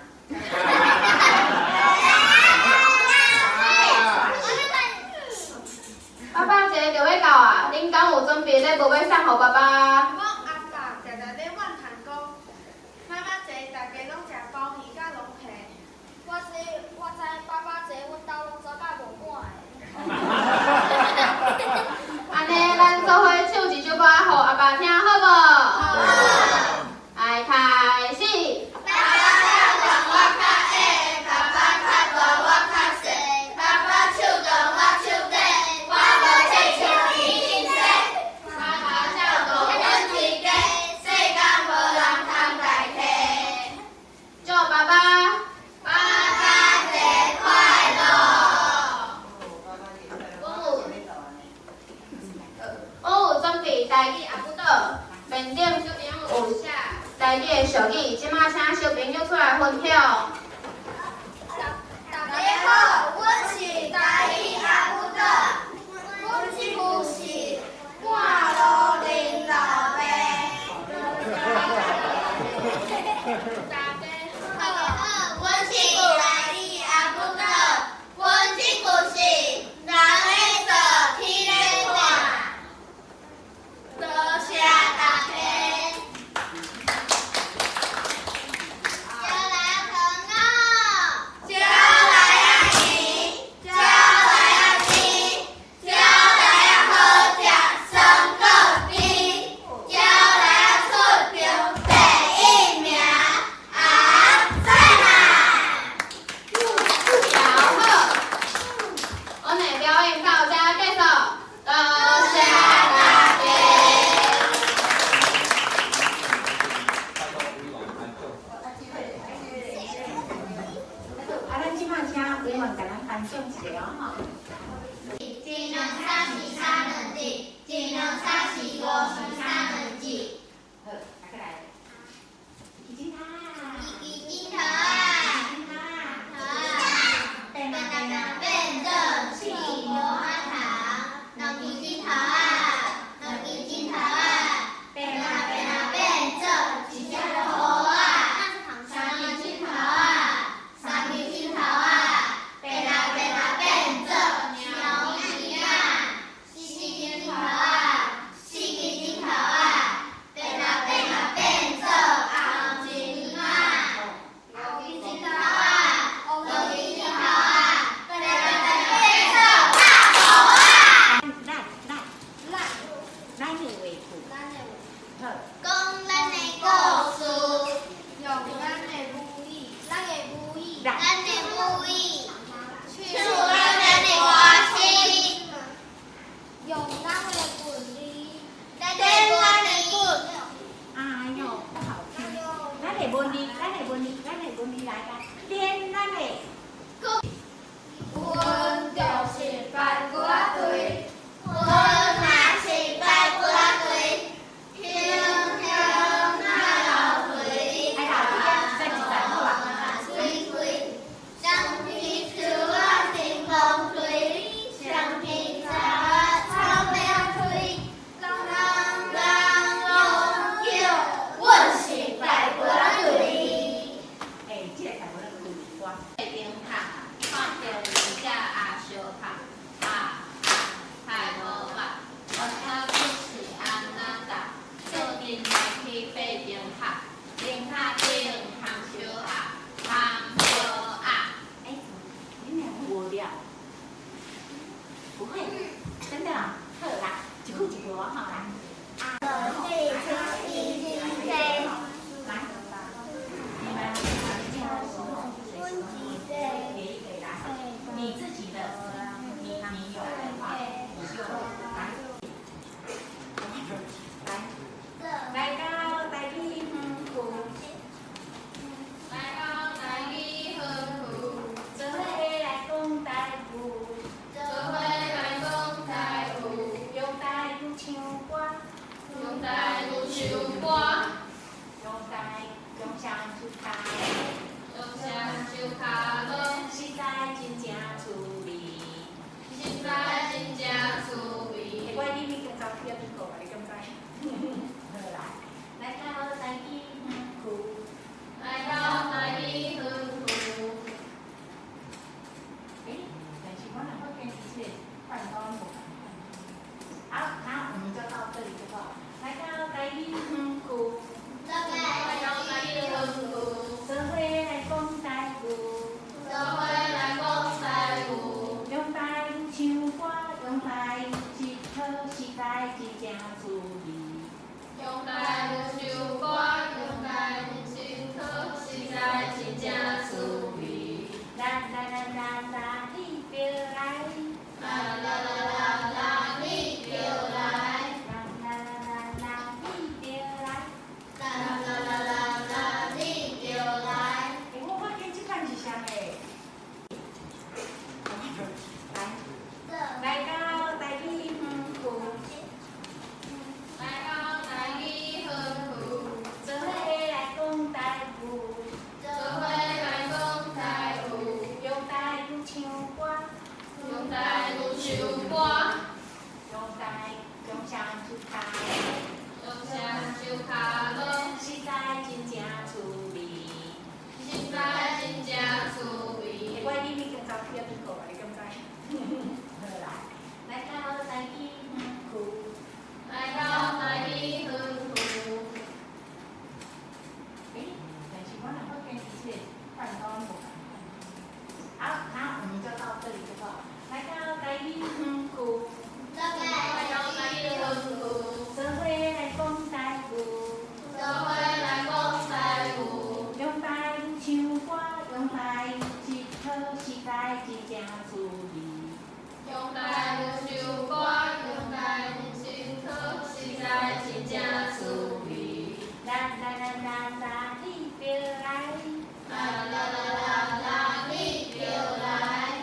S11: 換共咱頒獎一下哦吼。
S18: 一兩三四三兩一，一兩三四五四三兩一。
S11: 好，來過來。一支鏡頭。
S18: 一支鏡頭啊！
S11: 鏡頭
S18: 啊！變變做刺無仔頭，兩支鏡頭啊！兩支鏡頭啊！變啊變啊變做一隻老虎啊！三支鏡頭啊！三支鏡頭啊！變啊變啊變做貓咪啊！四支鏡頭啊！四支鏡頭啊！變啊變啊變做紅一啊！六支鏡頭啊！六支鏡頭啊！變啊變啊變做大狗啊！
S11: 咱咱咱咱的話句。好。
S18: 講咱的故事，
S19: 用咱的母語，咱的母語，
S18: 咱的母語，唱咱的歌聲，
S19: 用咱的文字，
S18: 咱的文字。
S11: 哎喲，不好聽。咱的文字，咱的文字，咱的文字來來，練咱的。
S18: 阮就是排骨仔隊，阮若是排骨仔隊，香香仔流嘴，
S11: 哎老一再一再好吧？
S18: 水水，橡皮樹仔真風吹，橡皮擦草命吹，人人攏叫阮是排骨仔隊。
S11: 哎，這個排骨仔隊歌。
S21: 燈塔，看著二只阿相拍，啊太無吧，我頭拄是按怎搭，做陣來去爬燈塔，燈塔頂烘燒鴨，烘燒鴨。
S11: 哎，你們兩個無聊？不會，真的啊，好啦，一句一句我好啦。來，你們給一個來，你自己的，你有的話，你就來，來，來到台語園區，
S21: 來到台語園區，
S11: 做伙來講台語，
S21: 做伙來講台語，
S11: 用台語唱歌，
S21: 用台語唱歌，
S11: 用台用雙手跤，
S21: 用雙手跤落，
S11: 實在真正趣味。
S21: 實在真正趣味。
S11: 欸，我你咪跟走去遐邊過，你敢知？好啦，來到台語園區，
S21: 來到台語園區。
S11: 欸，但是我若好堅持這個辦公無仝款。好，那我們就到這裡就好。來到台語園區，
S18: 來到台語園區，
S11: 做伙來講台語，
S18: 做伙來講台語，
S11: 用台語唱歌，用台語佚佗，實在真正趣味。
S21: 用台語唱歌，用台語佚佗，實在真正趣味。
S11: 啦啦啦啦啦，你著來。
S18: 啦啦啦啦啦，你著來。
S11: 啦啦啦啦啦，你著來。
S18: 啦啦啦啦啦，你著來。
S11: 欸，我發現這款是啥個？來，來到台語園區，
S21: 來到台語園區，
S11: 做伙來講台語，
S21: 做伙來講台語，
S11: 用台語唱歌，
S21: 用台語唱歌，
S11: 用台用雙手跤，
S21: 用雙手跤落，
S11: 實在真正趣味。
S21: 實在真正趣味。
S11: 欸，我你咪跟走去遐邊過，你敢知？好啦，來到台語園區，
S21: 來到台語園區。
S11: 欸，但是我若好堅持這個辦公無仝款。好，那我們就到這裡就好。來到台語園區，
S18: 來到台語園區，
S11: 做伙來講台語，
S18: 做伙來講台語，
S11: 用台語唱歌，用台語佚佗，實在真正趣味。
S21: 用台語唱歌，用台語佚佗，實在真正趣味。
S11: 啦啦啦啦啦，你著來。
S18: 啦啦啦啦啦，你著來。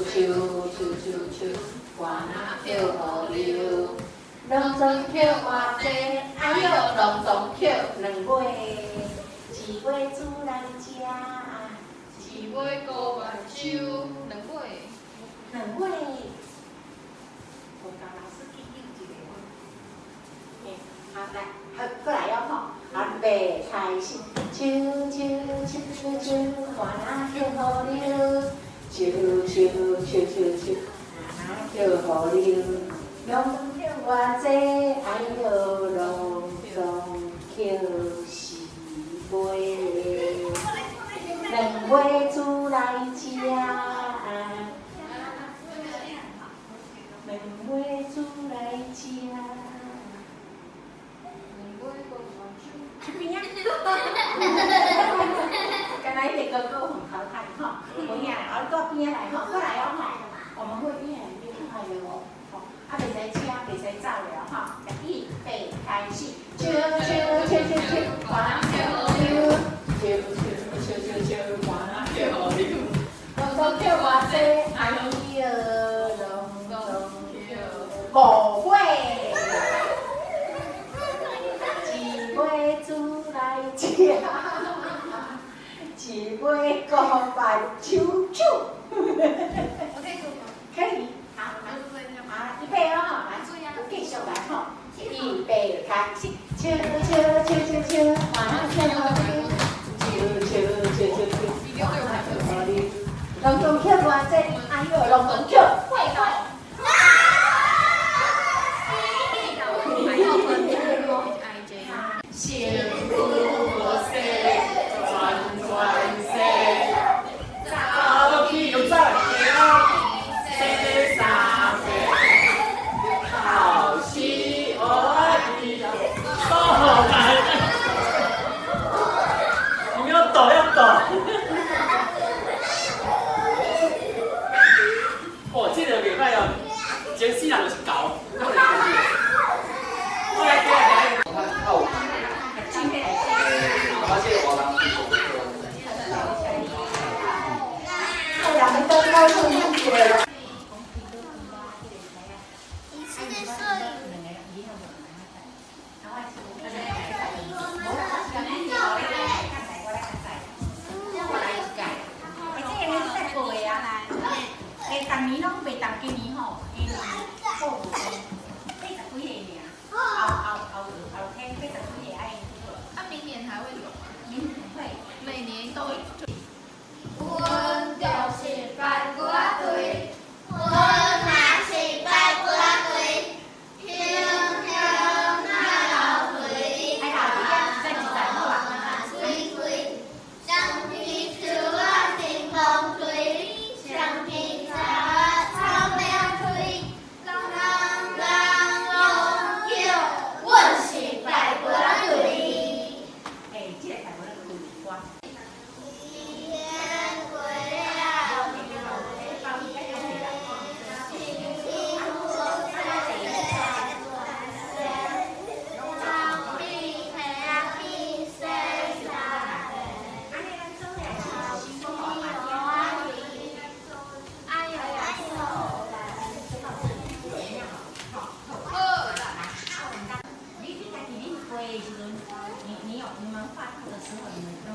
S11: 树树树树，番仔捡予溜，拢总捡偌济，哎哟，拢总捡两尾，一尾煮来食，
S21: 一尾顾目睭，两尾。
S11: 两尾。我教老師記憶一下。嘿，好來，好，過來哦吼，預備開始，樹樹樹樹，番仔抾予溜，樹樹樹樹樹，番仔抾予溜，攏總抾偌濟，哎喲，攏總抾四尾，兩尾煮來食。兩尾煮來食，
S21: 兩尾顧目睭。
S11: 去邊啊？剛才那個哥哥很好看哈，有影，啊，你到邊仔來吼，過來哦吼，我們會越來越快的哦，吼，啊，袂使車，袂使走了哈，預備開始，樹樹樹樹樹，番仔抾予溜，樹樹樹樹樹，番仔抾予溜，攏總抾偌濟，哎喲，攏總抾五尾。一尾煮來食，一尾顧目睭睭。
S21: 我可以做嗎？
S11: 可以，好，好，預備哦，來，繼續來吼，預備開始，樹樹樹樹樹，番仔抾予溜，樹樹樹樹樹，番仔抾予溜，攏總抾偌濟，哎喲，攏總抾八尾。
S2: 身軀細，全全細，走去又走行，洗衫褲，頭是烏仔
S3: 好難。你們要抖要抖。哦，這個袂歹哦，前世人就是狗。過來過來來。
S11: 好啦，你等我唱一個啦。